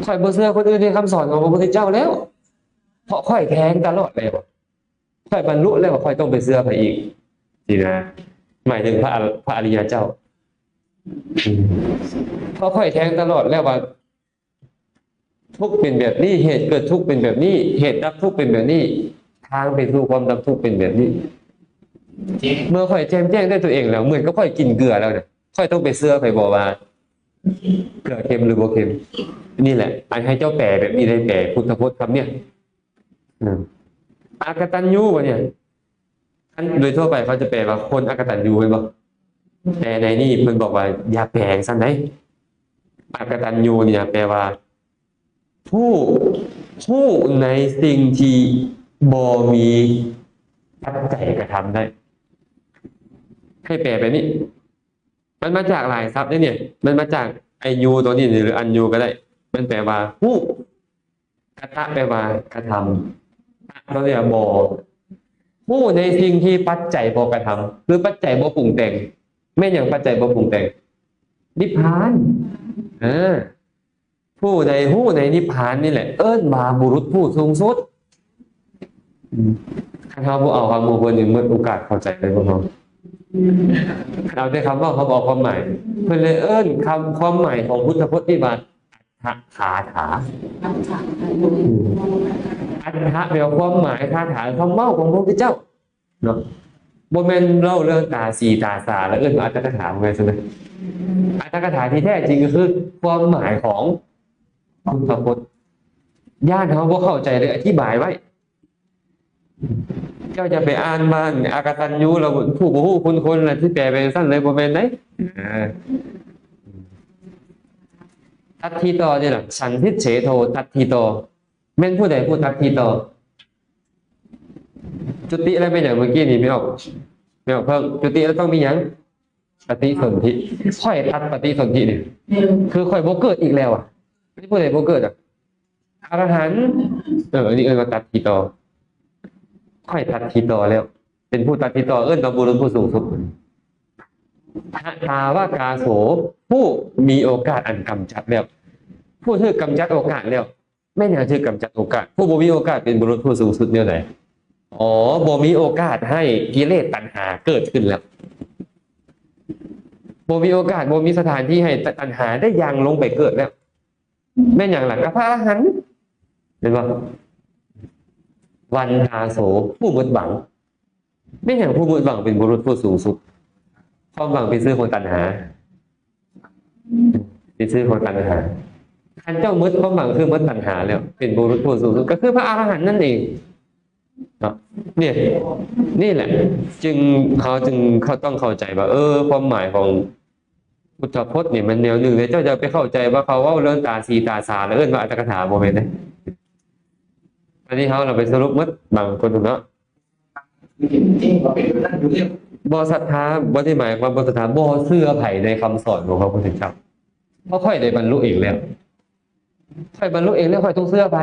ຂ້ອຍບໍ່ເຊື່ອຄົນອື່ນໃນຄຳສອນຂອງພະພຸດທະເຈົ້າແລ້ວ, ເພາະຂ້ອຍແທງຕະຫຼອດແລ້ວ. ຂ້ອຍບັນລຸແລ້ວ ຂ້ອຍຕ້ອງໄປເຊື່ອໃຜອີກ? ຊີ້ນະ, ໝາຍເຖິງພະອະ ພະອະລິຍະເຈົ້າ. ເພາະຂ້ອຍແທງຕະຫຼອດແລ້ວວ່າ ທຸກເປັນແບບນີ້ ເຫດເກີດທຸກເປັນແບບນີ້ ເຫດດັບທຸກເປັນແບບນີ້ ທາງໄປສູ່ຄວາມດັບທຸກເປັນແບບນີ້. ເມື່ອຂ້ອຍແຈ່ມແຈ້ງດ້ວຍຕົວເອງແລ້ວ ເໝືອນກັບຂ້ອຍກິນເກືອແລ້ວນະ ຂ້ອຍຕ້ອງໄປເຊື່ອໃຜບໍ່ວ່າເກືອເຄັມຫຼືບໍ່ເຄັມ? ນີ້ແຫຼະ ອັນໃຫ້ເຈົ້າແປແບບນີ້ໄດ້ ແປພຸດທະພົດຄຳນີ້ ອາກະຕັນຍູ ບາດນີ້ ອັນໂດຍທົ່ວໄປເຂົາຈະແປວ່າຄົນອາກະຕັນຍູແມ່ນບໍ່? ແຕ່ໃນນີ້ເພິ່ນບອກວ່າຢ່າແປຈັ່ງຊັ້ນໃດ. ອາກະຕັນຍູນີ້ນະແປວ່າ ຜູ້ ຜູ້ໃນສິ່ງທີ່ບໍ່ມີປັດໄຈກະທຳໄດ້. ໃຫ້ແປແບບນີ້ ມັນມາຈາກຫຼາຍສັບເດ້ນີ້ ມັນມາຈາກໄອຍູໂຕນີ້ ຫຼືອັນຍູກະໄດ້ ມັນແປວ່າຮູ້. ກະຕະແປວ່າກະທຳ ຕະ ເຂົາເອີ້ນວ່າບໍ່ ຮູ້ໃນສິ່ງທີ່ປັດໄຈບໍ່ກະທຳ ຫຼືປັດໄຈບໍ່ປຸງແຕ່ງ. ແມ່ນຫຍັງປັດໄຈບໍ່ປຸງແຕ່ງ? ນິບພານ. ເອີ ຜູ້ໃດຮູ້ໃນນິບພານນີ້ແຫຼະ ເອີ້ນວ່າບຸລຸດຜູ້ສູງສຸດ. ອືມ ຄັນເຮົາບໍ່ເອົາຄຳຮູ້ເພິ່ນນີ້ ໝົດໂອກາດເຂົ້າໃຈເລີຍພວກເຮົາ. ເອົາແຕ່ຄຳເວົ້າ ເຮົາບໍ່ເອົາຄວາມໝາຍ. ເພິ່ນເລີຍເອີ້ນຄຳ ຄວາມໝາຍຂອງພຸດທະພົດນີ້ວ່າ ອັດຖະຄາຖາ. ອັດຖະແປວ່າຄວາມໝາຍ ຄາຖາ ຄຳເວົ້າຂອງພະພຸດທະເຈົ້າເນາະ. ບໍ່ແມ່ນເລົ່າເລື່ອງຕາສີຕາສາ ແລ້ວເອີ້ນວ່າອັດຖະຄາຖາ ບໍ່ແມ່ນຊັ້ນນະ. ອັດຖະຄາຖາທີ່ແທ້ຈິງກໍຄືຄວາມໝາຍຂອງພຸດທະພົດ. ຢ້ານເຮົາບໍ່ເຂົ້າໃຈ ເລີຍອະທິບາຍໄວ້. ເຈົ້າຈະໄປອ່ານວ່າອາກະຕັນຍູ ແລ້ວຜູ້ບໍ່ຮູ້ຄຸນຄົນ ແລ້ວຊິແປໄປຈັ່ງຊັ້ນເລີຍ ບໍ່ແມ່ນເດ້. ເອີ ຕັດທິໂຕນີ້ລະ ສັນທິດເສໂທ ຕັດທິໂຕ. ແມ່ນຜູ້ໃດຜູ້ຕັດທິໂຕ? ຈຸຕິແລ້ວແມ່ນຫຍັງ? ເມື່ອກີ້ນີ້ແມ່ອອກ ແມ່ອອກເພີ່ມ ຈຸຕິແລ້ວຕ້ອງມີຫຍັງ? ປະຕິສົນທິ. ຂ້ອຍຕັດປະຕິສົນທິນີ້ ຄືຂ້ອຍບໍ່ເກີດອີກແລ້ວອະ. ນີ້ຜູ້ໃດບໍ່ເກີດອະ? ອະລະຫັນ. ເອີ ອັນນີ້ເອີ້ນວ່າຕັດທິໂຕ. ຂ້ອຍຕັດທິໂຕແລ້ວ ເປັນຜູ້ຕັດທິໂຕ ເອີ້ນວ່າບຸລຸດຜູ້ສູງສຸດ. ທະຕາວະກາໂສ ຜູ້ມີໂອກາດອັນກຳຈັດແລ້ວ ຜູ້ຖືກກຳຈັດໂອກາດແລ້ວ. ແມ່ນຫຍັງຖືກກຳຈັດໂອກາດ? ຜູ້ບໍ່ມີໂອກາດເປັນບຸລຸດຜູ້ສູງສຸດແນວໃດ? ອໍ ບໍ່ມີໂອກາດໃຫ້ກິເລດຕັນຫາເກີດຂຶ້ນແລ້ວ. ບໍ່ມີໂອກາດ ບໍ່ມີສະຖານທີ່ໃຫ້ຕ- ຕັນຫາໄດ້ຍ່າງລົງໄປເກີດແລ້ວ. ແມ່ນຫຍັງລະ? ກໍພະອະລະຫັນ ເຫັນບໍ່? ວັນຕາໂສ ຜູ້ໝົດຫວັງ. ແມ່ນຫຍັງຜູ້ໝົດຫວັງເປັນບຸລຸດຜູ້ສູງສຸດ? ຄວາມຫວັງເປັນຊື່ຂອງຕັນຫາ ເປັນຊື່ຂອງຕັນຫາ. ຄັນເຈົ້າໝົດຄວາມຫວັງ ຄືໝົດຕັນຫາແລ້ວ ເປັນບຸລຸດຜູ້ສູງສຸດ ກໍຄືພະອະລະຫັນນັ້ນເອງເນາະ. ນີ້ ນີ້ແຫຼະ ຈຶ່ງ ເຮົາຈຶ່ງ ເຮົາຕ້ອງເຂົ້າໃຈວ່າ ເອີ ຄວາມໝາຍຂອງພຸດທະພົດນີ້ມັນແນວໜຶ່ງເດ້. ເຈົ້າຢ່າໄປເຂົ້າໃຈວ່າເຂົາເວົ້າເລື່ອງຕາສີຕາສາ ແລ້ວເອີ້ນວ່າອັດຖະກະຖາ ບໍ່ແມ່ນເດ້. ອັນນີ້ເຮົາລະໄປສະຫຼຸບໝົດບາງຄົນເນາະ. ບໍ່ສັດທາ ບໍ່ໄດ້ໝາຍຄວາມບໍ່ສັດທາ ບໍ່ເຊື່ອໃຜໃນຄຳສອນຂອງພະພຸດທະເຈົ້າ. ເພາະຂ້ອຍໄດ້ບັນລຸເອງແລ້ວ ຂ້ອຍບັນລຸເອງແລ້ວ ຂ້ອຍຕ້ອງເຊື່ອໃຜ?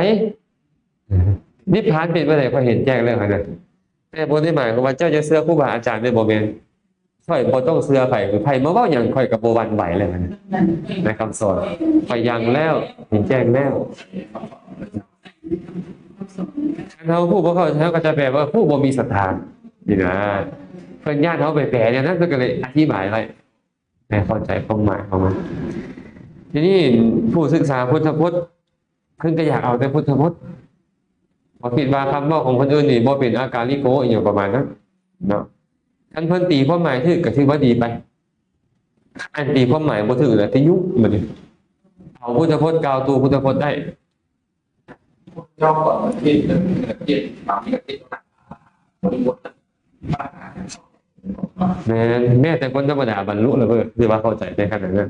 ນິບພານເປັນແນວໃດ ຂ້ອຍເຫັນແຈ້ງແລ້ວຫັ້ນນະ. ແຕ່ບໍ່ໄດ້ໝາຍຄວາມວ່າເຈົ້າຈະເຊື່ອຄູບາອາຈານເດ້ ບໍ່ແມ່ນ. ຂ້ອຍບໍ່ຕ້ອງເຊື່ອໃຜ ໃຜມາເວົ້າຫຍັງຂ້ອຍກໍບໍ່ຫວັ່ນໄຫວແລ້ວນະ ໃນຄຳສອນ. ຂ້ອຍຍັງແລ້ວ ເຫັນແຈ້ງແລ້ວ. ຄັນເຮົາຜູ້ບໍ່ເຂົ້າໃຈ ເຮົາກໍຈະແປວ່າຜູ້ບໍ່ມີສັດທານີ້ນະ. ເພິ່ນຢ້ານເຮົາໄປແປແນວນັ້ນ ເພິ່ນກໍເລີຍອະທິບາຍໄວ້ໃຫ້ເຂົ້າໃຈຄວາມໝາຍຂອງມັນ. ທີນີ້ຜູ້ສຶກສາພຸດທະພົດ ເພິ່ນກໍຢາກເອົາແຕ່ພຸດທະພົດ ເພາະຄິດວ່າຄຳເວົ້າຂອງຄົນອື່ນນີ້ບໍ່ເປັນອາກາລິໂກ ອີ່ຫຍັງປະມານນັ້ນເນາະ. ຄັນເພິ່ນຕີຄວາມໝາຍຖືກກໍຖືວ່າດີໄປ. ອັນຕີຄວາມໝາຍບໍ່ຖືກລະຕິຍຸບາດນີ້. ເອົາພຸດທະພົດ ກ່າວຕູພຸດທະພົດໄດ້. ແມ່ນ ແມ້ແຕ່ຄົນທຳມະດາບັນລຸແລ້ວ ເພິ່ນຖືວ່າເຂົ້າໃຈໃນຂະນະນັ້ນ.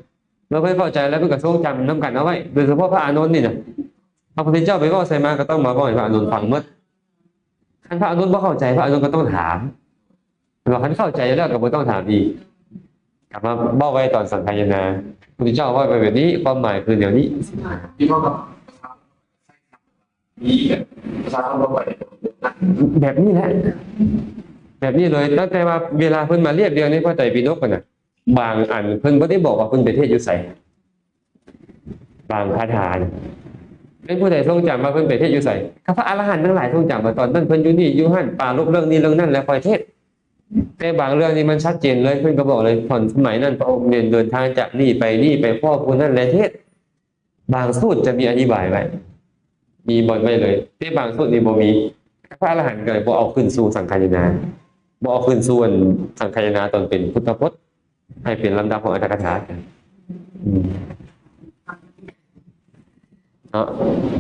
ເມື່ອເພິ່ນເຂົ້າໃຈແລ້ວ ເພິ່ນກໍຊົງຈຳນຳກັນເອົາໄວ້. ໂດຍສະເພາະພະອານົນນີ້ນະ ພະພຸດທະເຈົ້າໄປເວົ້າໃສມາ ກໍຕ້ອງມາເວົ້າໃຫ້ພະອານົນຟັງໝົດ. ຄັນພະອານົນບໍ່ເຂົ້າໃຈ ພະອານົນກໍຕ້ອງຖາມ. ແຕ່ວ່າຄັນເຂົ້າໃຈແລ້ວກໍບໍ່ຕ້ອງຖາມອີກ. ກັບມາເວົ້າໄວ້ຕອນສັງຄາຍະນາ ພຸດທະເຈົ້າເວົ້າໄປແບບນີ້ ຄວາມໝາຍຄືແນວນີ້. ແບບນີ້ແຫຼະ ແບບນີ້ເລີຍ. ຕັ້ງແຕ່ວ່າເວລາເພິ່ນມາລຽບລຽງໃນພະໄຕປິດົກຫັ້ນນະ ບາງອັນເພິ່ນບໍ່ໄດ້ບອກວ່າເພິ່ນໄປເທດຢູ່ໃສ. ບາງຄາຖານີ້ ແມ່ນຜູ້ໃດຊົງຈຳວ່າເພິ່ນໄປເທດຢູ່ໃສ? ກໍພະອະລະຫັນທັງຫຼາຍຊົງຈຳວ່າຕອນນັ້ນເພິ່ນຢູ່ນີ້ຢູ່ຫັ້ນ ປາລົບເລື່ອງນີ້ເລື່ອງນັ້ນ ແລ້ວຄ່ອຍເທດ. ແຕ່ບາງເລື່ອງນີ້ມັນຊັດເຈນເລີຍ ເພິ່ນກໍບອກເລີຍ ຕອນສະໄໝນັ້ນພະອົງເດີນທາງຈາກນີ້ໄປນີ້ ໄປພໍ້ຜູ້ນັ້ນແລະເທດ. ບາງສູດຈະມີອະທິບາຍໄວ້ ມີບ່ອນໄວ້ເລີຍ ແຕ່ບາງສູດນີ້ບໍ່ມີ. ພະອະລະຫັນກໍເລີຍບໍ່ເອົາຂຶ້ນສູ່ສັງຄາຍະນາ ບໍ່ເອົາຂຶ້ນສູ່ສັງຄາຍະນາຕອນເປັນພຸດທະພົດ ໃຫ້ເປັນລຳດັບຂອງອັດຖະກະຖາ. ອືມ ເນາະ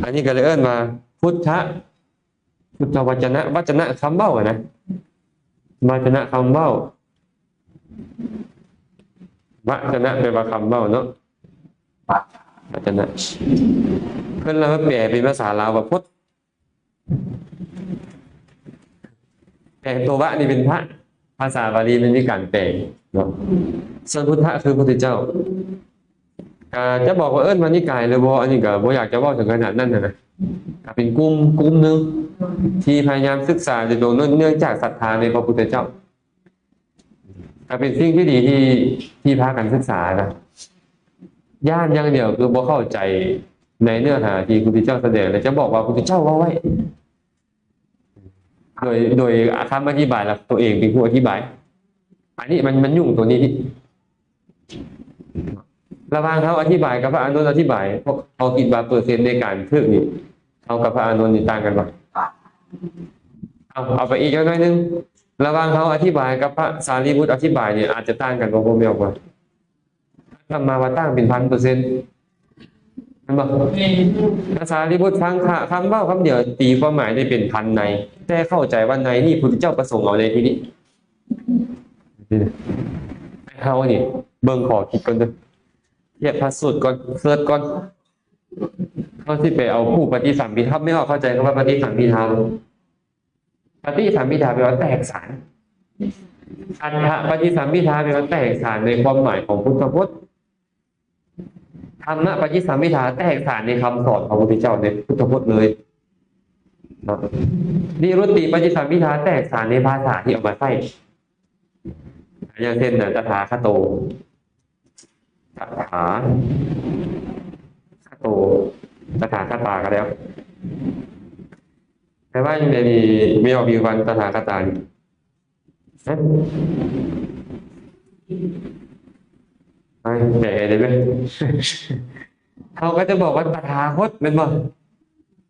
ອັນນີ້ກໍເລີຍເອີ້ນວ່າ ພຸດທະ ພຸດທະວັດຈະນະ ວັດຈະນະຄຳເວົ້ານະ ວັດຈະນະຄຳເວົ້າ ວັດຈະນະແປວ່າຄຳເວົ້າເນາະ ວັດຈະນະ ເພິ່ນລະມາແປເປັນພາສາລາວວ່າພົດ ແຕ່ຕົວວະນີ້ເປັນພະ ພາສາບາລີມັນມີການແປເນາະ ສ່ວນພຸດທະຄືພຸດທະເຈົ້າ. ກະຈະບອກວ່າເອີ້ນວ່ານິກາຍຫຼືບໍ່ ອັນນີ້ກະບໍ່ຢາກຈະເວົ້າເຖິງຂະໜາດນັ້ນນະ ກະເປັນກຸ່ມ ກຸ່ມໜຶ່ງທີ່ພະຍາຍາມສຶກສາໂດຍຕົງ ເນື່ອງຈາກສັດທາໃນພະພຸດທະເຈົ້າ ກະເປັນສິ່ງທີ່ດີທີ່ ທີ່ພາກັນສຶກສານະ. ຢ້ານຢ່າງດຽວຄືບໍ່ເຂົ້າໃຈໃນເນື້ອຫາທີ່ພຸດທະເຈົ້າສະແດງ ແລະ ຈະບອກວ່າພຸດທະເຈົ້າເວົ້າໄວ້ ໂດຍ ໂດຍຄຳອະທິບາຍ ແລ້ວຕົວເອງເປັນຜູ້ອະທິບາຍ ອັນນີ້ມັນ ມັນຫຍຸ້ງຕົວນີ້. ລະຫວ່າງເຮົາອະທິບາຍກັບພະອານົນອະທິບາຍ ພວກເຮົາຄິດວ່າເປີເຊັນໃນການຖືກນີ້ ເຮົາກັບພະອານົນນີ້ຕ່າງກັນບໍ່? ເອົາ ເອົາໄປອີກຈັກໜ້ອຍໜຶ່ງ ລະຫວ່າງເຮົາອະທິບາຍກັບພະສາລີບຸດອະທິບາຍນີ້ ອາດຈະຕ່າງກັນບໍ່? ບໍ່ແມ່ນບໍ່? ອາດຕະມາວ່າຕ່າງເປັນພັນເປີເຊັນ ແມ່ນບໍ່? ແມ່ນ. ພະສາລີບຸດຟັງຄະ ຄຳເວົ້າຄຳດຽວ ຕີຄວາມໝາຍໄດ້ເປັນພັນໃນ ແຕ່ເຂົ້າໃຈວ່າໃນນີ້ພຸດທະເຈົ້າປະສົງເອົາໃນທີ່ນີ້. ເຮົານີ້ເບິ່ງຂໍ້ຄິດກ່ອນເດີ ທຽບພະສູດກ່ອນ ເສີດກ່ອນ ເຮົາຊິໄປເອົາຜູ້ປະຕິສຳພິທຳ ແມ່ນບໍ່? ເຂົ້າໃຈຄຳວ່າປະຕິສຳພິທາບໍ່? ປະຕິສຳພິທາແປວ່າແຕກສານ ອັດຖະປະຕິສຳພິທາແປວ່າແຕກສານໃນຄວາມໝາຍຂອງພຸດທະພົດ ທຳມະປະຕິສຳພິທາແຕກສານໃນຄຳສອນຂອງພະພຸດທະເຈົ້າໃນພຸດທະພົດເລີຍເນາະ ນິຣຸດຕິປະຕິສຳພິທາແຕກສານໃນພາສາທີ່ເອົາມາໃຊ້ ຢ່າງເຊັ່ນນະ ຕະຖາຄະໂຕ ຕະຖາຄະໂຕ ຕະຖາຄະຕາກໍແລ້ວ ແປວ່າຈັ່ງໃດນີ້? ແມ່ອອກມີວັນຕະຖາຄະຕານີ້ ຮະ? ໄປແປໄດ້ເວີຍ ເຮົາກໍຈະບອກວ່າຕະຖາຄົດແມ່ນບໍ່?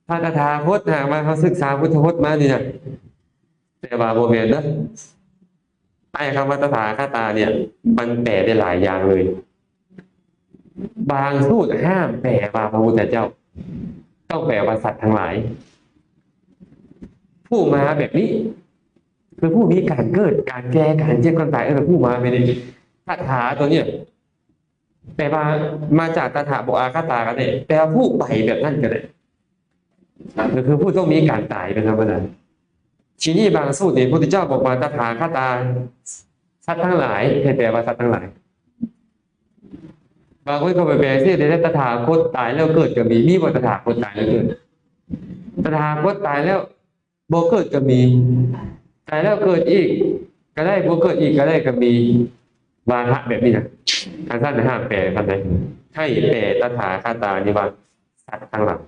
ພະຕະຖາຄົດ ຫາກວ່າເຮົາສຶກສາພຸດທະພົດມານີ້ນະ ແຕ່ວ່າບໍ່ແມ່ນເດີ. ອ້າຍຄຳວ່າຕະຖາຄະຕາເນ່ຍ ມັນແປໄດ້ຫຼາຍຢ່າງເລີຍ. ບາງສູດຫ້າມແປວ່າພະພຸດທະເຈົ້າ, ຕ້ອງແປວ່າສັດທັງຫຼາຍ. ຜູ້ມາແບບນີ້ ຄືຜູ້ມີການເກີດ, ການແກ່, ການເຈັບ, ການຕາຍ, ເອີ້ນວ່າຜູ້ມາແບບນີ້. ຕະຖາຕົວເນີ້ຍ ແປວ່າມາຈາກຕະຖາ ບໍ່ອາຄະຕາກໍໄດ້, ແປວ່າຜູ້ໄປແບບນັ້ນກໍໄດ້. ກໍຄືຜູ້ຕ້ອງມີການຕາຍເປັນທຳມະດາ. ທີນີ້ບາງສູດນີ້ ພຸດທະເຈົ້າບອກວ່າ ຕະຖາຄະຕາ ສັດທັງຫຼາຍ, ໃຫ້ແປວ່າສັດທັງຫຼາຍ. ບາງຄົນກໍໄປແປຊື່ໄດ້ ຕະຖາຄົດຕາຍແລ້ວເກີດກໍມີ. ມີບໍ່ຕະຖາຄົດຕາຍແລ້ວເກີດ? ຕະຖາຄົດຕາຍແລ້ວ ບໍ່ເກີດກໍມີ, ຕາຍແລ້ວເກີດອີກກໍໄດ້, ບໍ່ເກີດອີກກໍໄດ້ກໍມີ. ວາທະແບບນີ້ນະ ຄັນຊັ້ນຫ້າມແປຄັນໃດ. ໃຫ້ແປຕະຖາຄະຕານີ້ວ່າ ສັດທັງຫຼາຍ.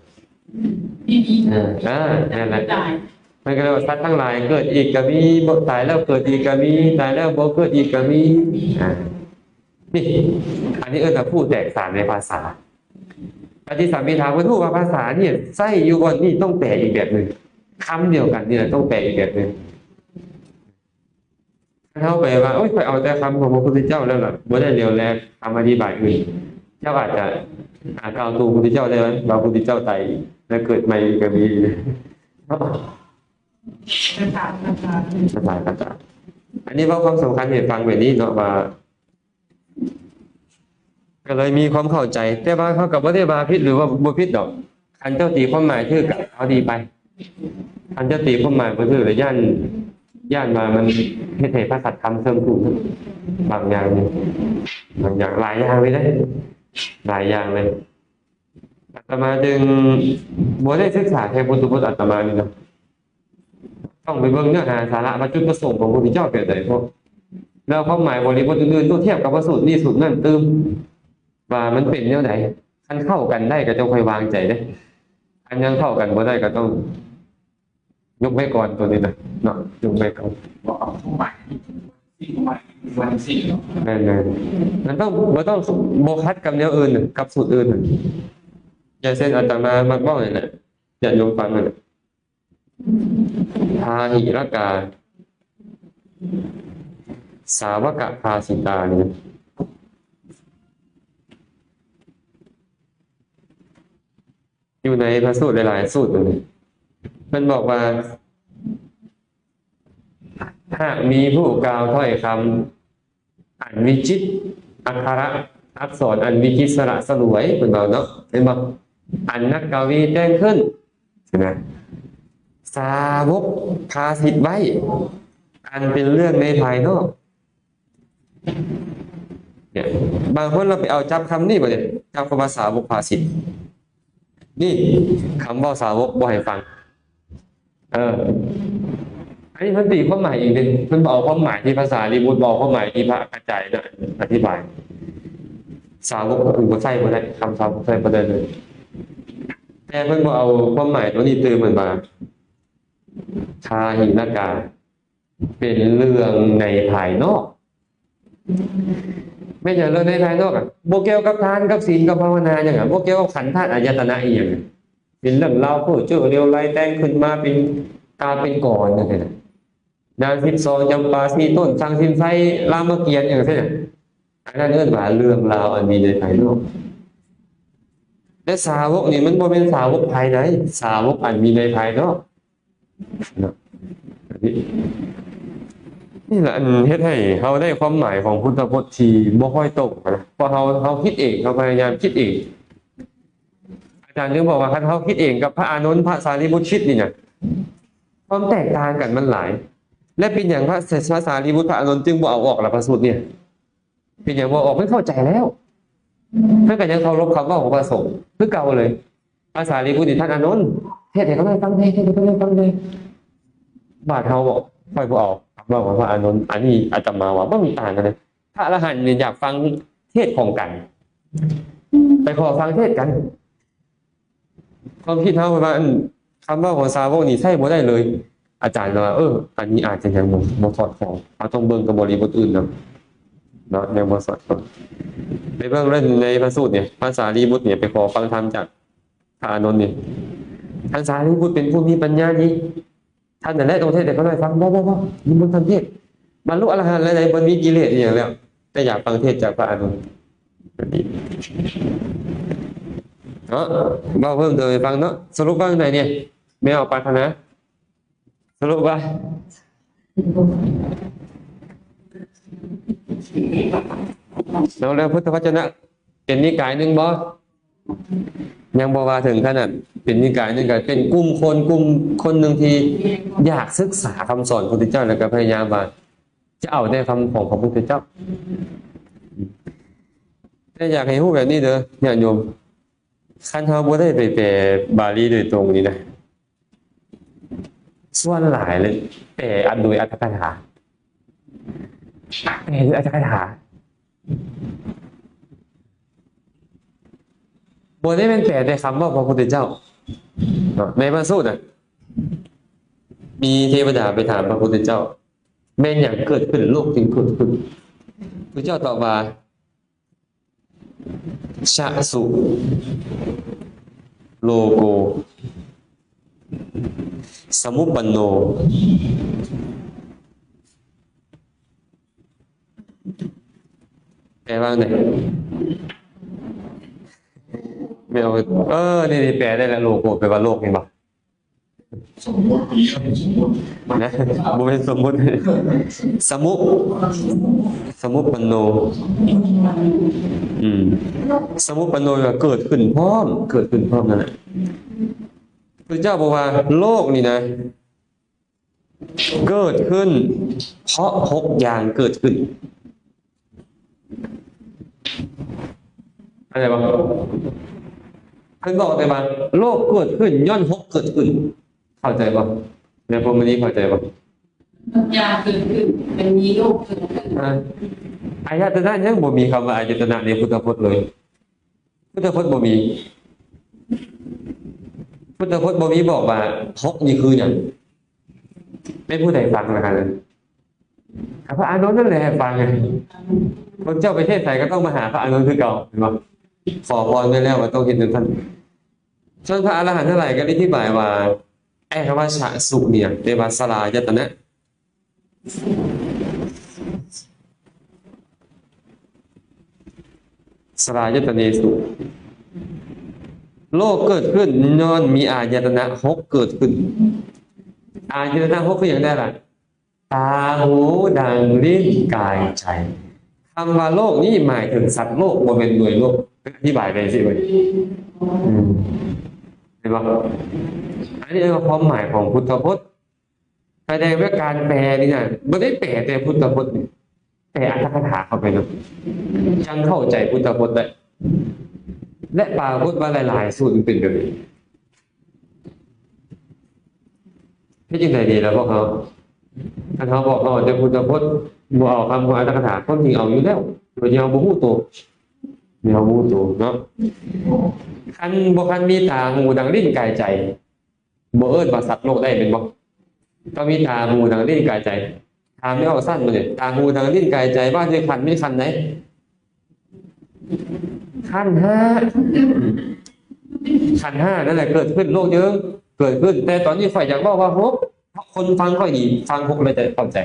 ເອີ ເອີ ນັ້ນແຫຼະ. ເພິ່ນກໍເລີຍວ່າ ສັດທັງຫຼາຍເກີດອີກກໍມີ, ບໍ່ ຕາຍແລ້ວເກີດອີກກໍມີ, ຕາຍແລ້ວບໍ່ເກີດອີກກໍມີ. ອ່າ ນີ້ ອັນນີ້ເອີ້ນວ່າຜູ້ແຕກສານໃນພາສາ. ປະຕິສຳພິທາ ເພິ່ນຮູ້ວ່າພາສານີ້ໃຊ້ຢູ່ບ່ອນນີ້ຕ້ອງແປອີກແບບໜຶ່ງ, ຄຳດຽວກັນນີ້ແຫຼະຕ້ອງແປອີກແບບໜຶ່ງ. ຖ້າເຮົາໄປວ່າ ໂອ້ຍ ຂ້ອຍເອົາແຕ່ຄຳຂອງພະພຸດທະເຈົ້າແລ້ວລະ ບໍ່ໄດ້ຫຼຽວແລຄຳອະທິບາຍອື່ນ, ເຈົ້າອາດຈະ ອາ ກ່າວໂຕ້ພະພຸດທະເຈົ້າໄດ້ວ່າ ພະພຸດທະເຈົ້າຕາຍແລ້ວເກີດໃໝ່ອີກກໍມີ. ສະຖານະການ ອັນນີ້ເວົ້າຄວາມສຳຄັນໃຫ້ຟັງແບບນີ້ເນາະ ວ່າ ກໍເລີຍມີຄວາມເຂົ້າໃຈ, ແຕ່ວ່າເຮົາກໍບໍ່ໄດ້ວ່າຜິດ ຫຼືວ່າບໍ່ຜິດດອກ. ຄັນເຈົ້າຕີຄວາມໝາຍຖືກກໍເອົາດີໄປ, ຄັນເຈົ້າຕີຄວາມໝາຍບໍ່ຖືກ ແລ້ວຢ້ານ ຢ້ານວ່າມັນເຮັດໃຫ້ພະສັດທຳເສື່ອມສູນ ບາງຢ່າງນີ້ ບາງຢ່າງ ຫຼາຍຢ່າງເລີຍເດ້ ຫຼາຍຢ່າງເລີຍ. ອາດຕະມາຈຶ່ງບໍ່ໄດ້ສຶກສາແຄ່ພຸດທະພົດ ອາດຕະມານີ້ນະ. ຕ້ອງໄປເບິ່ງເນື້ອຫາສາລະວ່າຈຸດປະສົງຂອງພະພຸດທະເຈົ້າແບບໃດ ແລ້ວຄວາມໝາຍບໍລິບົດອື່ນໆ ຕ້ອງທຽບກັບວ່າສູດນີ້ສູດນັ້ນຕື່ມ ວ່າມັນເປັນແນວໃດ. ຄັນເຂົ້າກັນໄດ້ກໍຈັ່ງຄ່ອຍວາງໃຈເດ້, ຄັນຍັງເຂົ້າກັນບໍ່ໄດ້ກໍຕ້ອງຍົກໄວ້ກ່ອນ ໂຕນີ້ນະເນາະ, ຍົກໄວ້ກ່ອນ. ບໍ່ເອົາຄວາມໝາຍ ແມ່ນໆ ມັນຕ້ອງ ບໍ່ຕ້ອງ ບໍ່ຂັດກັບແນວອື່ນ ກັບສູດອື່ນ. ຢ່າງເຊັ່ນອາດຕະມາມັກເວົ້ານີ້ແຫຼະ ຍາດໂຍມຟັງຫັ້ນນະ ພາຫິລະກາ ສາວະກະພາສິຕານີ້ນະ ຢູ່ໃນພະສູດຫຼາຍໆສູດນີ້ ເພິ່ນບອກວ່າ ຫາກມີຜູ້ກ່າວຖ້ອຍຄຳອັນວິຈິດ ອັກຂະລະອັກສອນອັນວິຈິດສະຫຼະສະຫຼວຍ ເພິ່ນເວົ້າເນາະ ເຫັນບໍ່? ອັນນັກກະວີແຕ່ງຂຶ້ນ ນະ ສາວົກພາສິດໄວ້ ອັນເປັນເລື່ອງໃນພາຍນອກ. ເນຍ ບາງຄົນລາວໄປເອົາຈັບຄຳນີ້ບັດນີ້ ຈັບຄຳວ່າສາວົກພາສິດ ນີ້ຄຳເວົ້າສາວົກບໍ່ໃຫ້ຟັງ. ເອີ ອັນນີ້ເພິ່ນຕີຄວາມໝາຍເອງເດ້ ເພິ່ນບໍ່ເອົາຄວາມໝາຍທີ່ພາສາລີບຸດ ບໍ່ເອົາຄວາມໝາຍທີ່ພະອາຈານນະອະທິບາຍ. ສາວົກເພິ່ນບໍ່ໃຊ້ ບໍ່ໄດ້ ຄຳສາວົກໃຊ້ບໍ່ໄດ້ເລີຍ ແຕ່ເພິ່ນບໍ່ເອົາຄວາມໝາຍຕົວນີ້ຕື່ມ ເພິ່ນວ່າ ພາຫິລະກາ ເປັນເລື່ອງໃນພາຍນອກ. ແມ່ນຫຍັງເລື່ອງໃນພາຍນອກອະ? ບໍ່ກ່ຽວກັບທານກັບສິນກັບພາວະນາຫຍັງອະ, ບໍ່ກ່ຽວກັບຂັນທາດອາຍະຕະນະອີ່ຫຍັງ. ເປັນເລື່ອງລາວເພ້ອເຈີຫຼຽວໄຫຼແຕ່ງຂຶ້ນມາເປັນຕາເປັນກອນຈັ່ງຊີ້ນະ. ນາງສິບສອງຈຳປາສີ່ຕົ້ນ ສັງສິນໄຊລາມະກຽນຫຍັງຊີ້ນະ. ອັນນັ້ນເອີ້ນວ່າເລື່ອງລາວອັນມີໃນພາຍນອກ. ແລະ ສາວົກນີ້ມັນບໍ່ແມ່ນສາວົກພາຍໃນ, ສາວົກອັນມີໃນພາຍນອກ. ເນາະ ນີ້ລະອັນເຮັດໃຫ້ເຮົາໄດ້ຄວາມໝາຍຂອງພຸດທະພົດທີ່ບໍ່ຄ່ອຍຕົງນະ ເພາະເຮົາ ເຮົາຄິດເອງ ເຮົາພະຍາຍາມຄິດເອງ. ອາຈານຈຶ່ງບອກວ່າ ຄັນເຮົາຄິດເອງກັບພະອານົນ ພະສາລີບຸດ ຄິດນີ້ນະ ຄວາມແຕກຕ່າງກັນມັນຫຼາຍ. ແລະ ເປັນຫຍັງພະ ພະສາລີບຸດ ພະອານົນຈຶ່ງບໍ່ເອົາອອກລະ ພະສູດນີ້? ເປັນຫຍັງບໍ່ອອກ? ເພິ່ນເຂົ້າໃຈແລ້ວ ເພິ່ນກໍຍັງເຄົາລົບຄຳເວົ້າຂອງພະສົງຄືເກົ່າເລີຍ. ພະສາລີບຸດນີ້ ທ່ານອານົນ ເທດໃຫ້ຂ້ານ້ອຍຟັງແດ່ ເທດໃຫ້ຂ້ານ້ອຍຟັງແດ່. ບາດເຮົາບອກ ຂ້ອຍບໍ່ເອົາຄຳເວົ້າຂອງພະອານົນ, ອັນນີ້ອາດຕະມາວ່າບໍ່ມີຕ່າງກັນເລີຍ. ພະອະລະຫັນນີ້ຢາກຟັງເທດຂອງກັນ ໄປຂໍຟັງເທດກັນ. ຄວາມຄິດເຮົາວ່າ ອັນ ຄຳເວົ້າຂອງສາວົກນີ້ໃຊ້ບໍ່ໄດ້ເລີຍ. ອາຈານລາວວ່າ ເອີ ອັນນີ້ອາດຈະຍັງບໍ່ ບໍ່ສອດຄ່ອງ, ເຮົາຕ້ອງເບິ່ງກັບບໍລິບົດອື່ນນຳເນາະ, ຍັງບໍ່ສອດຄ່ອງ. ໄປເບິ່ງເລີຍໃນພະສູດນີ້ ພະສາລີບຸດນີ້ໄປຂໍຟັງທຳຈາກພະອານົນນີ້, ທ່ານສາລີບຸດເປັນຜູ້ມີປັນຍາດີ. ທ່ານນັ້ນແຫຼະຕ້ອງເທດໃຫ້ຂ້ານ້ອຍຟັງ. ບໍ່ ບໍ່ ບໍ່ ນິມົນທ່ານເທດ. ບັນລຸອະລະຫັນແລ້ວໃດ໋, ບໍ່ມີກິເລດອີ່ຫຍັງແລ້ວ, ແຕ່ຢາກຟັງເທດຈາກພະອານົນ. ເນາະ ເວົ້າເພີ່ມເຕີມໃຫ້ຟັງເນາະ. ສະຫຼຸບວ່າຈັ່ງໃດນີ້ ແມ່ອອກປາດຖະໜາ? ສະຫຼຸບວ່າ ແລ້ວ ແລ້ວພຸດທະວັດຈະນະ ເປັນນິກາຍໜຶ່ງບໍ່? ຍັງບໍ່ວ່າເຖິງຂະໜາດເປັນນິກາຍໜຶ່ງ, ກໍເປັນກຸ່ມຄົນ ກຸ່ມຄົນໜຶ່ງທີ່ຢາກສຶກສາຄຳສອນຂອງພະພຸດທະເຈົ້າ ແລ້ວກໍພະຍາຍາມວ່າຈະເອົາແຕ່ຄຳຂອງພະພຸດທະເຈົ້າ. ແຕ່ຢາກໃຫ້ຮູ້ແບບນີ້ເດີ ຍາດໂຍມ, ຄັນເຮົາບໍ່ໄດ້ໄປແປບາລີໂດຍຕົງນີ້ນະ, ສ່ວນຫຼາຍເລີຍແປອັດໂດຍອັດຖະກະຖາ, ແປໂດຍອັດຖະກະຖາ. ບໍ່ໄດ້ແມ່ນແປແຕ່ຄຳເວົ້າຂອງພະພຸດທະເຈົ້າເນາະ. ໃນພະສູດນະ ມີເທວະດາໄປຖາມພະພຸດທະເຈົ້າ, ແມ່ນຫຍັງເກີດຂຶ້ນ ໂລກຈຶ່ງເກີດຂຶ້ນ? ພະເຈົ້າຕອບວ່າ ຊະສຸໂລໂກ ສະມຸປັນໂນ. ແປວ່າໃດ? ແມ່ນ ເອີ ນີ້ ນີ້ແປໄດ້ແລ້ວ. ໂລໂກ ແປວ່າໂລກ ເຫັນບໍ່? ນະ ບໍ່ແມ່ນສົມມຸດ. ສະມຸ ສະມຸປັນໂນ. ອືມ ສະມຸປັນໂນ ແປວ່າເກີດຂຶ້ນພ້ອມ, ເກີດຂຶ້ນພ້ອມນັ້ນແຫຼະ. ພະເຈົ້າບອກວ່າໂລກນີ້ນະ ເກີດຂຶ້ນເພາະຫົກຢ່າງເກີດຂຶ້ນ. ເຂົ້າໃຈບໍ່? ເພິ່ນບອກແຕ່ວ່າໂລກເກີດຂຶ້ນຍ້ອນຫົກເກີດຂຶ້ນ. ເຂົ້າໃຈບໍ່? ແມ່ນພວກມື້ນີ້ເຂົ້າໃຈບໍ່? ທຸກຢ່າງເກີດຂຶ້ນ ມັນມີໂລກເກີດຂຶ້ນ. ອາ ອາຍະຕະນະ ຍັງບໍ່ມີຄຳວ່າອາຍະຕະນະໃນພຸດທະພົດເລີຍ. ພຸດທະພົດບໍ່ມີ, ພຸດທະພົດບໍ່ມີບອກວ່າຫົກນີ້ຄືຫຍັງ. ແມ່ນຜູ້ໃດຟັງລະຫັ້ນ? ພະອານົນນັ້ນແຫຼະຟັງ. ພວກເຈົ້າໄປເທດໃສກໍຕ້ອງມາຫາພະອານົນຄືເກົ່າ, ເຫັນບໍ່? ຂໍພອນໄວ້ແລ້ວວ່າຕ້ອງເຮັດຈັ່ງຊັ້ນ. ສ່ວນພະອະລະຫັນທັງຫຼາຍກໍໄດ້ອະທິບາຍວ່າ ໄອ້ຄຳວ່າຊະສຸນີ້ນະ ແປວ່າສະລາຍະຕະນະ. ສະລາຍະຕະເນສຸ. ໂລກເກີດຂຶ້ນຍ້ອນມີອາຍະຕະນະຫົກເກີດຂຶ້ນ. ອາຍະຕະນະຫົກຄືຫຍັງແດ່ລະ? ຕາ, ຫູ, ດັງ, ລີ້ນ, ກາຍ, ໃຈ. ຄຳວ່າໂລກນີ້ໝາຍເຖິງສັດໂລກ, ບໍ່ແມ່ນໜ່ວຍໂລກ. ອະທິບາຍໄປຈັ່ງຊີ້ເວີຍ. ອືມ ເຫັນບໍ່? ອັນນີ້ເອີ້ນວ່າຄວາມໝາຍຂອງພຸດທະພົດ. ສະແດງວ່າການແປນີ້ນະ ບໍ່ໄດ້ແປແຕ່ພຸດທະພົດນີ້, ແປອັດຖະກະຖາເຂົ້າໄປນຳ ຈັ່ງເຂົ້າໃຈພຸດທະພົດໄດ້. ແລະ ປາກົດວ່າຫຼາຍໆສູດມັນເປັນແບບນີ້. ເຮັດຈັ່ງໃດດີລະພວກເຮົາ? ຄັນເຮົາບອກເຮົາເອົາແຕ່ພຸດທະພົດ ບໍ່ເອົາຄຳຂອງອັດຖະກະຖາ, ຄວາມຈິງເອົາຢູ່ແລ້ວ ໂດຍທີ່ເຮົາບໍ່ຮູ້ໂຕ, ໂດຍເຮົາບໍ່ຮູ້ໂຕເນາະ. ຄັນບໍ່ ຄັນມີຕາ, ຫູ, ດັງ, ລີ້ນ, ກາຍ, ໃຈ ບໍ່ເອີ້ນວ່າສັດໂລກໄດ້ແມ່ນບໍ່? ຕ້ອງມີຕາ, ຫູ, ດັງ, ລີ້ນ, ກາຍ, ໃຈ. ຖາມແມ່ອອກຊັ້ນບາດນີ້, ຕາ, ຫູ, ດັງ, ລີ້ນ, ກາຍ, ໃຈ ວ່າຊິຂັນ ມີຂັນໃດ? ຂັນຫ້າ. ຂັນຫ້ານັ້ນແຫຼະເກີດຂຶ້ນ, ໂລກເຈີເກີດຂຶ້ນ. ແຕ່ຕອນນີ້ຂ້ອຍຢາກເວົ້າວ່າຫົກ ເພາະຄົນຟັງຂ້ອຍນີ້ ຟັງຫົກແລ້ວຈະເຂົ້າໃຈ.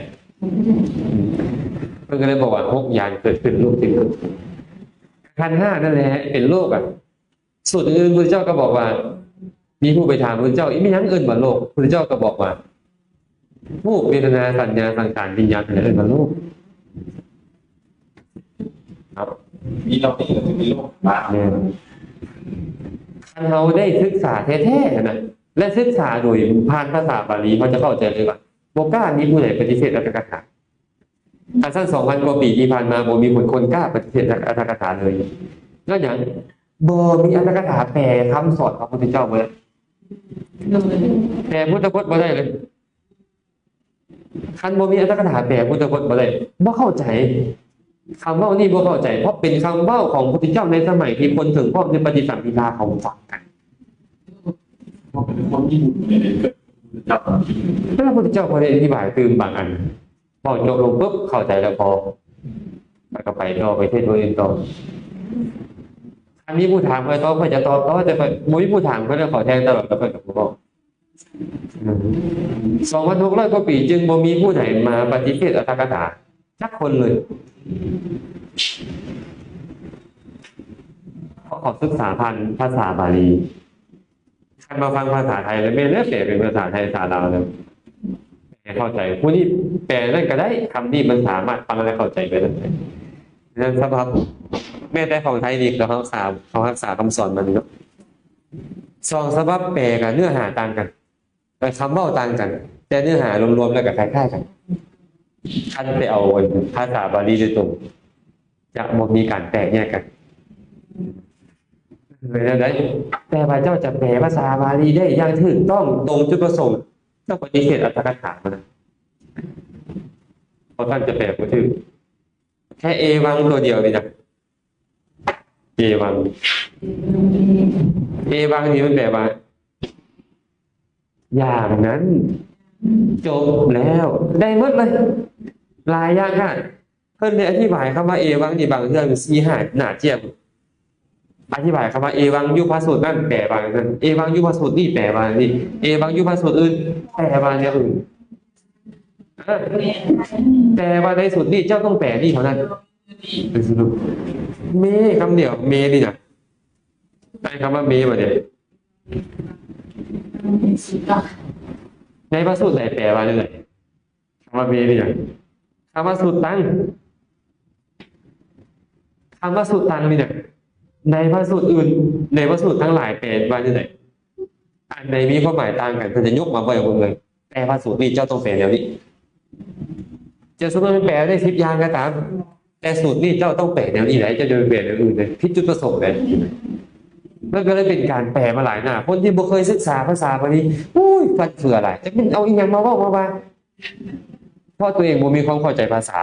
ເພິ່ນກໍເລີຍບອກວ່າຫົກຢ່າງເກີດຂຶ້ນ, ໂລກຈຶ່ງເກີດຂຶ້ນ. ຂັນຫ້ານັ້ນແຫຼະເປັນໂລກອະ. ສູດອື່ນໆ ພຸດທະເຈົ້າກໍບອກວ່າ ມີຜູ້ໄປຖາມພຸດທະເຈົ້າ ອີ່ຫຍັງເອີ້ນວ່າໂລກ? ພຸດທະເຈົ້າກໍບອກວ່າ ຮູບ, ເວທະນາ, ສັນຍາ, ສັງຂານ, ວິນຍານ ຫັ້ນແຫຼະເອີ້ນວ່າໂລກ. ເນາະ ມີເຫຼົ່ານີ້ກໍຄືມີໂລກບາດ. ແມ່ນ. ຄັນເຮົາໄດ້ສຶກສາແທ້ໆນະ ແລະ ສຶກສາໂດຍຜ່ານພາສາບາລີ ເຮົາຈະເຂົ້າໃຈເລີຍວ່າ ບໍ່ກ້າມີຜູ້ໃດປະຕິເສດອັດຖະກະຖາ. ຄັນຊັ້ນສອງພັນກວ່າປີທີ່ຜ່ານມາ ບໍ່ມີຄົນ ຄົນກ້າປະຕິເສດອັດຖະກະຖາເລີຍ. ຍ້ອນຫຍັງ? ບໍ່ມີອັດຖະກະຖາແປຄຳສອນຂອງພະພຸດທະເຈົ້າເບີດ. ແປພຸດທະພົດບໍ່ໄດ້ເລີຍ. ຄັນບໍ່ມີອັດຖະກະຖາແປພຸດທະພົດບໍ່ໄດ້ ບໍ່ເຂົ້າໃຈ. ຄຳເວົ້ານີ້ບໍ່ເຂົ້າໃຈ ເພາະເປັນຄຳເວົ້າຂອງພະພຸດທະເຈົ້າໃນສະໄໝທີ່ຄົນເຖິງພ້ອມຈະປະຕິສຳພິທາເຂົາຟັງກັນ. ເວລາພະພຸດທະເຈົ້າເພິ່ນໄດ້ອະທິບາຍຕື່ມບາງອັນ ເວົ້າຈົບລົງປຶບ ເຂົ້າໃຈແລ້ວພໍ ແລ້ວກໍໄປຕໍ່ ໄປເທດໂຕອື່ນຕໍ່. ຄັນມີຜູ້ຖາມຂ້ອຍຕອບ ຂ້ອຍຈະຕອບຕໍ່ ແຕ່ຂ້ອຍບໍ່ມີຜູ້ຖາມ ຂ້ອຍເລີຍເຂົ້າແທງຕະຫຼອດ ແລ້ວຂ້ອຍກໍບໍ່ເວົ້າ. ສອງພັນຫົກຮ້ອຍກວ່າປີ ຈຶ່ງບໍ່ມີຜູ້ໃດມາປະຕິເສດອັດຖະກະຖາຈັກຄົນເລີຍ ເພາະເຂົາສຶກສາຜ່ານພາສາບາລີ. ຄັນມາຟັງພາສາໄທແລ້ວ ແມ່ນແລ້ວ ແປເປັນພາສາໄທພາສາລາວແລ້ວ ແປເຂົ້າໃຈ. ຜູ້ນີ້ແປນັ້ນກໍໄດ້ ຄຳນີ້ມັນສາມາດຟັງແລ້ວເຂົ້າໃຈໄປນຳ. ສະນັ້ນສະບັບ ແມ້ແຕ່ຂອງໄທນີ້ ເຂົາຮັກສາ ເຂົາຮັກສາຄຳສອນມັນເນາະ. ສອງສະບັບແປກັນ ເນື້ອຫາຕ່າງກັນ ແຕ່ຄຳເວົ້າຕ່າງກັນ ແຕ່ເນື້ອຫາລວມໆແລ້ວກໍຄ້າຍໆກັນ. ຄັນໄປເອົາພາສາບາລີໂດຍຕົງ ຈະບໍ່ມີການແຕກແຍກກັນ. ເປັນແນວໃດ? ແຕ່ວ່າເຈົ້າຈະແປພາສາບາລີໄດ້ຢ່າງຖືກຕ້ອງ ຕົງຈຸດປະສົງ ເຈົ້າປະຕິເສດອັດຖະກະຖາມັນນະ ເພາະທ່ານຈະແປບໍ່ຖືກ. ແຄ່ເອວັງຕົວດຽວນີ້ນະ ເອວັງ ເອວັງນີ້ມັນແປວ່າ ຢ່າງນັ້ນ ຈົບແລ້ວ ໄດ້ໝົດເລີຍ. ຫຼາຍຢ່າງຂະໜາດ ເພິ່ນໄດ້ອະທິບາຍຄຳວ່າເອວັງນີ້ ບາງເທື່ອມີສີ່ຫ້າໜ້າຈຽມ ອະທິບາຍຄຳວ່າເອວັງຢູ່ພະສູດນັ້ນ ແປວ່ານັ້ນ, ເອວັງຢູ່ພະສູດນີ້ ແປວ່ານີ້, ເອວັງຢູ່ພະສູດອື່ນ ແປວ່າແນວອື່ນ. ເອີ ແຕ່ວ່າໃນສູດນີ້ເຈົ້າຕ້ອງແປນີ້ເທົ່ານັ້ນ. ເມ ຄຳດຽວ ເມນີ້ນະ ໃຊ້ຄຳວ່າເມບາດນີ້ ໃນພະສູດໃດແປວ່າແນວໃດ? ຄຳວ່າເມນີ້ນະ ຄຳວ່າສຸດຕັງ ຄຳວ່າສຸດຕັງນີ້ນະ ໃນພະສູດອື່ນ ໃນພະສູດທັງຫຼາຍແປວ່າແນວໃດ? ອັນໃດມີຄວາມໝາຍຕ່າງກັນ ເພິ່ນຈະຍົກມາໄວ້ເບິ່ງເລີຍ. ແຕ່ພະສູດນີ້ເຈົ້າຕ້ອງແປແນວນີ້. ຈະສົມມຸດແປໄດ້ສິບຢ່າງກໍຕາມ ແຕ່ສູດນີ້ເຈົ້າຕ້ອງແປແນວນີ້ໄດ໋ ເຈົ້າຈະໄປແປແນວອື່ນເດ ຜິດຈຸດປະສົງເດ. ມັນກໍເລີຍເປັນການແປມາຫຼາຍໜ້າ. ຄົນທີ່ບໍ່ເຄີຍສຶກສາພາສາບາລີ ໂອ້ຍ ຟັ່ນເຟືອຫຼາຍ ຈັກແມ່ນເອົາອີ່ຫຍັງມາເວົ້າມາວ່າ ເພາະຕົວເອງບໍ່ມີຄວາມເຂົ້າໃຈພາສາ.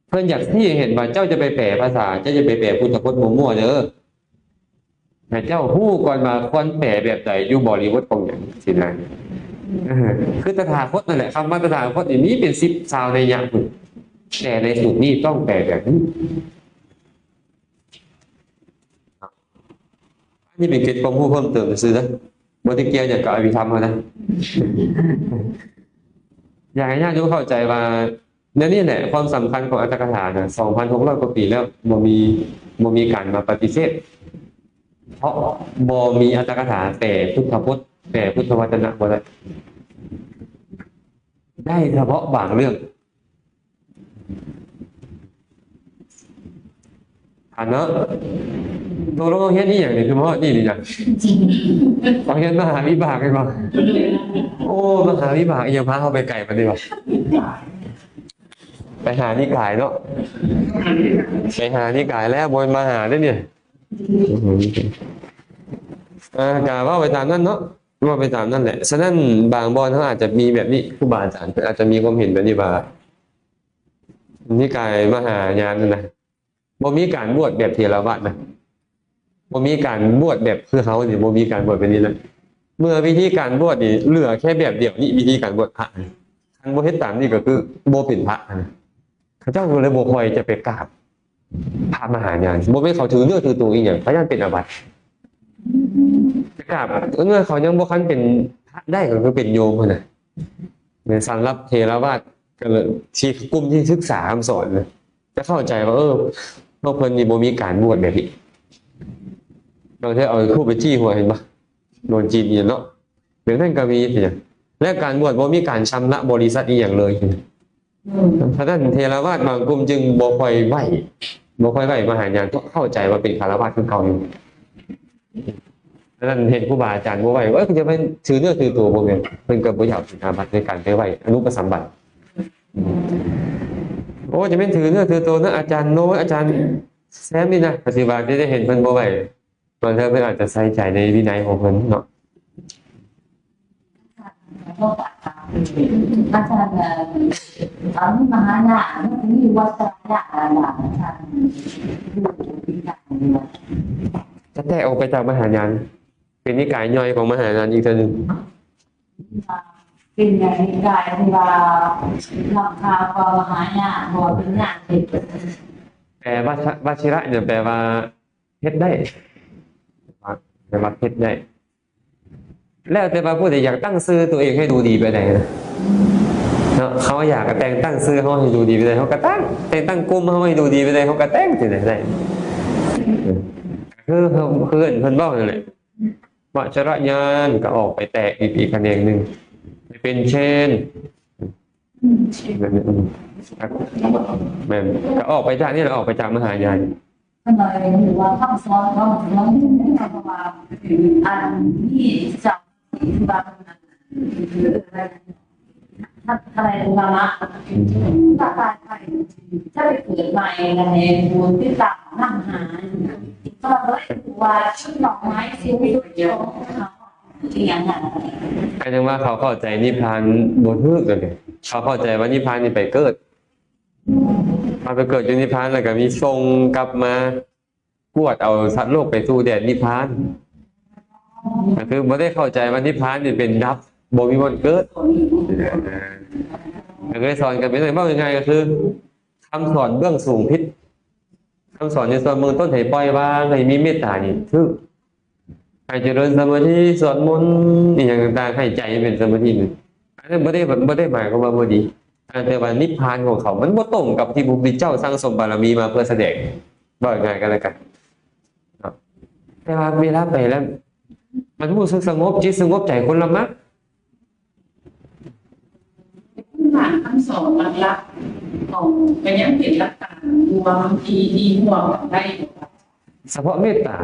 ເພິ່ນຢາກຊີ້ໃຫ້ເຫັນວ່າ ເຈົ້າຈະໄປແປພາສາ ເຈົ້າຈະໄປແປພຸດທະພົດມົວໆເດີ. ໃຫ້ເຈົ້າຮູ້ກ່ອນວ່າຄວນແປແບບໃດ ຢູ່ບໍລິບົດຂອງຫຍັງຊີ້ນະ. ເອີ ຄືຕະຖາຄົດນັ້ນແຫຼະ, ຄຳວ່າຕະຖາຄົດນີ້ມີເປັນສິບຊາວໄນຍະພຸ້ນ. ແຕ່ໃນສູດນີ້ຕ້ອງແປແບບນີ້. ອັນນີ້ເປັນເກຣັດຄວາມຮູ້ເພີ່ມເຕີມຊື່ໆ ເດີ ບໍ່ໄດ້ກ່ຽວຫຍັງກັບອະພິທຳເຮົານະ. ຢາກໃຫ້ຍາດໂຍມເຂົ້າໃຈວ່າ ແນວນີ້ແຫຼະຄວາມສຳຄັນຂອງອັດຖະກະຖານະ ສອງພັນຫົກຮ້ອຍກວ່າປີແລ້ວ ບໍ່ມີ ບໍ່ມີການມາປະຕິເສດ ເພາະບໍ່ມີອັດຖະກະຖາແປພຸດທະພົດ ແປພຸດທະວັດຈະນະບໍ່ໄດ້ ໄດ້ສະເພາະບາງເລື່ອງ ທ່ານເນາະ. ຕົກລົງເຮົາຮຽນອີ່ຫຍັງນີ້ ຄືມາຮອດນີ້ນີ້ນະ? ເຮົາຮຽນມະຫາວິບາກແມ່ນບໍ່? ໂອ້ ມະຫາວິບາກອີ່ຫຍັງພາເຮົາໄປໄກປານນີ້ວະ? ໄປຫານິກາຍເນາະ ໄປຫານິກາຍແລ້ວ ບໍ່ແມ່ນມະຫາເດ້ນີ້. ເອີ ກະເວົ້າໄປຕາມນັ້ນເນາະ ເວົ້າໄປຕາມນັ້ນແຫຼະ. ສະນັ້ນບາງບ່ອນເຮົາອາດຈະມີແບບນີ້ ຄູບາອາຈານເພິ່ນອາດຈະມີຄວາມເຫັນແບບນີ້ວ່າ ນິກາຍມະຫາຍານນັ້ນນະ ບໍ່ມີການບວດແບບເຖລະວາດນະ ບໍ່ມີການບວດແບບຄືເຮົານີ້ ບໍ່ມີການບວດແບບນີ້ນະ. ເມື່ອວິທີການບວດນີ້ເຫຼືອແຄ່ແບບດຽວນີ້ ວິທີການບວດພະ ຄັນບໍ່ເຮັດຕາມນີ້ກໍຄືບໍ່ເປັນພະນະ. ເຂົາເຈົ້າກໍເລີຍບໍ່ຄ່ອຍຈະໄປກາບພະມະຫາຍານ ບໍ່ແມ່ນເຂົາຖືເນື້ອຖືໂຕອີ່ຫຍັງ ເຂົາຢ້ານເປັນອາບັດ. ຈະກາບ ເມື່ອເຂົາຍັງບໍ່ທັນເປັນພະໄດ້ ກໍຄືເປັນໂຍມຫັ້ນນະ. ໃນສຳລັບເຖລະວາດ ກໍເລີຍທີ່ກຸ່ມທີ່ສຶກສາຄຳສອນນະ ຈະເຂົ້າໃຈວ່າ ເອີ ພວກເພິ່ນນີ້ບໍ່ມີການບວດແບບນີ້. ບາງເທື່ອເອົາທູບໄປຈີ້ຫົວ ເຫັນບໍ່? ໂດນຈີ້ນີ້ເນາະ ແບບນັ້ນກໍມີ. ແລະ ການບວດບໍ່ມີການຊຳລະບໍລິສັດອີ່ຫຍັງເລີຍ. ອືມ ສະນັ້ນເຖລະວາດບາງກຸ່ມຈຶ່ງບໍ່ຄ່ອຍໄຫວ້ ບໍ່ຄ່ອຍໄຫວ້ມະຫາຍານ ເພາະເຂົ້າໃຈວ່າເປັນຄາລະວາດຄືເກົ່າຢູ່. ສະນັ້ນເຫັນຄູບາອາຈານບໍ່ໄຫວ້ ເອີ ຈະໄປຖືເນື້ອຖືໂຕ ບໍ່ແມ່ນ ເພິ່ນກໍບໍ່ຢາກເປັນອາບັດໃນການໄປໄຫວ້ອະນຸປະສຳບັນ. ໂອ້ ຈະແມ່ນຖືເນື້ອຖືໂຕນະ ອາຈານໂນ້ຍ ອາຈານແຊມນີ້ນະ ກໍຊິວ່າ ຈະໄດ້ເຫັນເພິ່ນບໍ່ໄຫວ້. ບາງເທື່ອເພິ່ນອາດຈະໃສ່ໃຈໃນວິໄນຂອງເພິ່ນເນາະ. ອາຈານ ເອີ ອັນນີ້ມະຫາຍານ ມັນມີວັດສະຍະອາຈານ ຢູ່ທີ່ການ ຈະແຕກອອກໄປຈາກມະຫາຍານ ເປັນນິກາຍຍ່ອຍຂອງມະຫາຍານອີກເທື່ອໜຶ່ງ. ເປັນແບບນິກາຍທີ່ວ່າລ້ຳຄ່າກວ່າມະຫາຍານ ບໍ່ເປັນຍານເຮັດ. ແປວ່າ ວະຊິລະ ນີ້ແປວ່າ ເຮັດໄດ້ ແປວ່າເຮັດໄດ້ ແລ້ວແຕ່ວ່າຜູ້ໃດຢາກຕັ້ງຊື່ຕົວເອງໃຫ້ດູດີໄປໃດນະເນາະ. ເຮົາຢາກກະແຕ່ງຕັ້ງຊື່ເຮົາໃຫ້ດູດີໄປໃດ ເຮົາກະຕັ້ງ, ແຕ່ງຕັ້ງກຸ່ມເຮົາໃຫ້ດູດີໄປໃດ ເຮົາກະແຕ່ງ ຈັ່ງໃດໄດ້. ຄື ຄືເພິ່ນເວົ້ານັ້ນແຫຼະ ວະຊະລະຍານກະອອກໄປແຕກອີກ ອີກຂະແໜງໜຶ່ງ ເປັນເຊນ ແມ່ນ ກະອອກໄປຈາກນີ້ແຫຼະ ອອກໄປຈາກມະຫາຍານ. ເພິ່ນວ່າ ເພາະວ່າ ອັນນີ້ ເຈົ້າ ທີ່ວ່າ ຖ້າ ຖ້າຕາຍໄປ ຈະໄປເກີດໃໝ່ ແລ້ວໃຫ້ຜູ້ຕິດຕາມນຳຫາ ເພາະວ່າ ວ່າ ດອກໄມ້ ສິ່ງທີ່ ອີ່ຫຍັງ ຫັ້ນ ກະຍັງວ່າເຂົາເຂົ້າໃຈນິບພານບໍ່ຖືກເລີຍ. ເຂົາເຂົ້າໃຈວ່ານິບພານນີ້ໄປເກີດ ມາໄປເກີດຢູ່ນິບພານ ແລ້ວກໍມີສົ່ງກັບມາກວດເອົາສັດໂລກໄປສູ່ແດນນິບພານ. ກໍຄືບໍ່ໄດ້ເຂົ້າໃຈວ່ານິບພານນີ້ເປັນດັບ ບໍ່ມີບ່ອນເກີດ. ກໍເລີຍສອນກັນໄປເລີຍ. ເວົ້າງ່າຍໆ ກໍຄືຄຳສອນເບື້ອງສູງຜິດ. ຄຳສອນໃນສ່ວນເບື້ອງຕົ້ນໃຫ້ປ່ອຍວາງ, ໃຫ້ມີເມດຕານີ້ຖືກ. ໃຫ້ຈະເລີນສະມາທິ, ສວດມົນ ອີ່ຫຍັງຕ່າງໆ ໃຫ້ໃຈເປັນສະມາທິນີ້ ອັນນັ້ນບໍ່ໄດ້ ບໍ່ໄດ້ໝາຍຄວາມວ່າບໍ່ດີ, ແຕ່ວ່ານິບພານຂອງເຂົາມັນບໍ່ຕົງກັບທີ່ພະພຸດທະເຈົ້າສັ່ງສົມບາລະມີມາເພື່ອສະແດງ. ເວົ້າງ່າຍໆ ກໍແລ້ວກັນເນາະ. ແຕ່ວ່າເວລາໄປແລ້ວ ມັນຮູ້ສຶກສະຫງົບຈິດສະຫງົບໃຈຄົນລະມັກ. ພື້ນຖານຄຳສອນຫຼັກໆຂອງ ກໍຍັງເປັນຫຼັກການລວມທີ່ ທີ່ຮ່ວມກັນໄດ້. ສະເພາະເມດຕາ ສ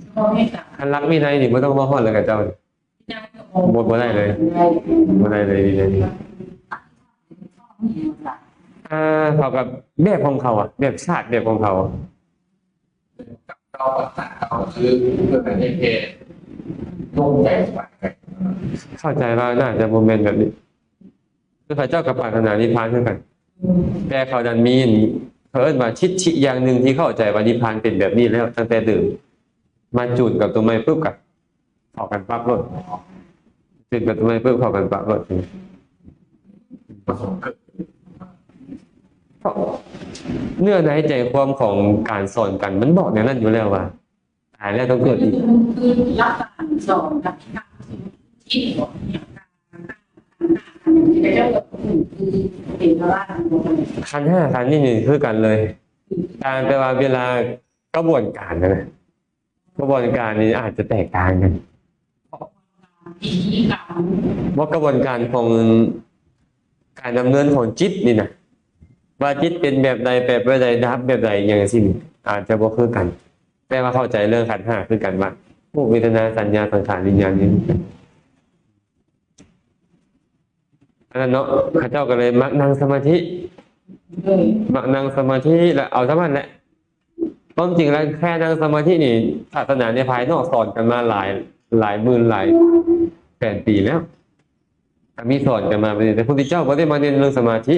ະເພາະເມດຕາ ຄັນຫຼັກວິໄນນີ້ບໍ່ຕ້ອງມາຮອດແລ້ວ ຂະເຈົ້າ ຍັງ ບໍ່ ບໍ່ໄດ້ເລີຍ ບໍ່ໄດ້ເລີຍ ວິໄນນີ້. ອ່າ ເຂົາກໍແບບຂອງເຂົາອະ ແບບຊາດແບບຂອງເຂົາ. ເຂົາກໍຕັດເອົາ ຄືເພິ່ນໃຫ້ແຄ່ລົງໃຈສະບາຍໃຈ. ເຂົ້າໃຈວ່າໜ້າຈະບໍ່ແມ່ນແບບນີ້. ຄືເຂົາເຈົ້າກໍປາດຖະໜານິບພານຄືກັນ, ແຕ່ເຂົານັ້ນມີ ເຂົາເອີ້ນວ່າທິດຖິຢ່າງໜຶ່ງທີ່ເຂົ້າໃຈວ່ານິບພານເປັນແບບນີ້ແລ້ວຕັ້ງແຕ່ເດີມ, ມາຈູນກັບຕົວໃໝ່ປຶບກໍເຂົ້າກັນປັບໂລດ, ຈູນກັບຕົວໃໝ່ປຶບເຂົ້າກັນປັບໂລດ. ເນື້ອໃນໃຈຄວາມຂອງການສອນກັນ ມັນບອກແນວນັ້ນຢູ່ແລ້ວວ່າ ຕາຍແລ້ວຕ້ອງເກີດອີກ. ຄືຫຼັກການສອນກັບທີ່ຄິດ ຂັນຫ້າຂັນນີ້ຄືກັນເລີຍ ຕ່າງແຕ່ວ່າເວລາ ກະບວນການຫັ້ນນະ ກະບວນການນີ້ອາດຈະແຕກຕ່າງກັນ ເພາະກະບວນການຂອງການດຳເນີນຂອງຈິດນີ້ນະ ວ່າຈິດເປັນແບບໃດ ແບບໃດ ດັບແບບໃດ ອີ່ຫຍັງຈັ່ງຊີ້ ອາດຈະບໍ່ຄືກັນ ແຕ່ວ່າເຂົ້າໃຈເລື່ອງຂັນຫ້າຄືກັນວ່າ ຮູບ ເວທະນາ ສັນຍາ ສັງຂານ ວິນຍານນີ້ ອັນນັ້ນເນາະ ເຂົາເຈົ້າກໍເລີຍມັກນັ່ງສະມາທິ ມັກນັ່ງສະມາທິ ແລ້ວເອົາສ່ຳນັ້ນແຫຼະ. ຄວາມຈິງແລ້ວແຄ່ນັ່ງສະມາທິນີ້ ສາສະໜາໃນພາຍນອກສອນກັນມາຫຼາຍ ຫຼາຍໝື່ນຫຼາຍແສນປີແລ້ວ ກໍມີສອນກັນມາແບບນີ້ ແຕ່ພະພຸດທະເຈົ້າບໍ່ໄດ້ມາເນັ້ນເລື່ອງສະມາທິ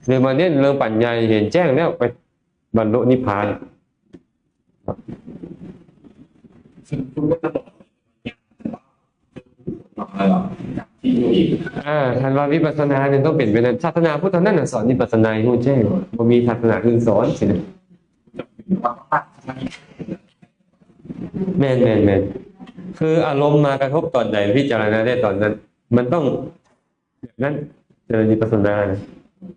ຫຼື ມາເນັ້ນເລື່ອງປັນຍາ ເຫັນແຈ້ງແລ້ວໄປບັນລຸນິບພານ. ອ່າ ຄັນວ່າວິປັດສະນານີ້ຕ້ອງເປັນແບບນັ້ນ ສາສະໜາພຸດເທົ່ານັ້ນນະສອນວິປັດສະນາໃຫ້ຮູ້ແຈ້ງ ບໍ່ມີສາສະໜາອື່ນສອນຊີ້ນະ. ແມ່ນໆໆ ຄືອາລົມມາກະທົບຕອນໃດ ພິຈາລະນາໄດ້ຕອນນັ້ນ ມັນຕ້ອງ ແບບນັ້ນ ເຈລິນວິປັດສະນານະ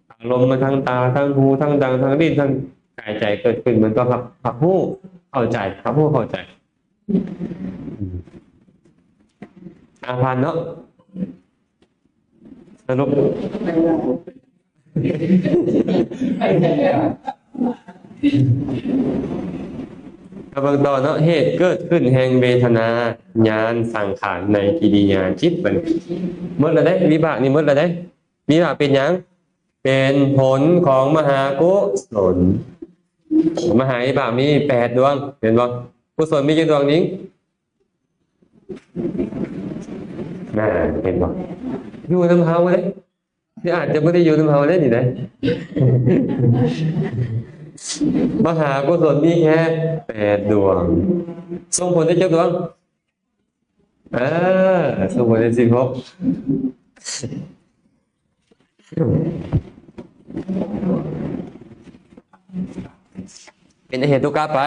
ອາລົມມາທາງຕາ ທາງຫູ ທາງດັງ ທາງລີ້ນ ທາງກາຍໃຈເກີດຂຶ້ນ ມັນຕ້ອງຮັບ ຮັບຮູ້ເຂົ້າໃຈ ຮັບຮູ້ເຂົ້າໃຈ. ອາ ຜ່ານເນາະ ສະຫຼຸບ ມາເບິ່ງຕໍ່ເນາະ ເຫດເກີດຂຶ້ນແຫ່ງເວທະນາ ຍານ ສັງຂານ ໃນກິລິຍາຈິດ ບັດນີ້ໝົດແລ້ວເດ້ ວິບາກນີ້ໝົດແລ້ວເດ້. ວິບາກເປັນຫຍັງ? ເປັນຜົນຂອງມະຫາກຸສົນ. ມະຫາວິບາກມີແປດດວງ ເຫັນບໍ່? ກຸສົນມີຈັກດວງນີ້? ນະ ເຫັນບໍ່? ຢູ່ນຳເຮົາເດ້ ທີ່ອາດຈະບໍ່ໄດ້ຢູ່ນຳເຮົາເດ້ນີ້ເດ້. ມະຫາກຸສົນມີແຄ່ແປດດວງ ສົ່ງຜົນໄດ້ຈັກດວງ? ເອີ ສົມມຸດເປັນສິບຫົກ ເປັນອະເຫຕຸກະໄປ.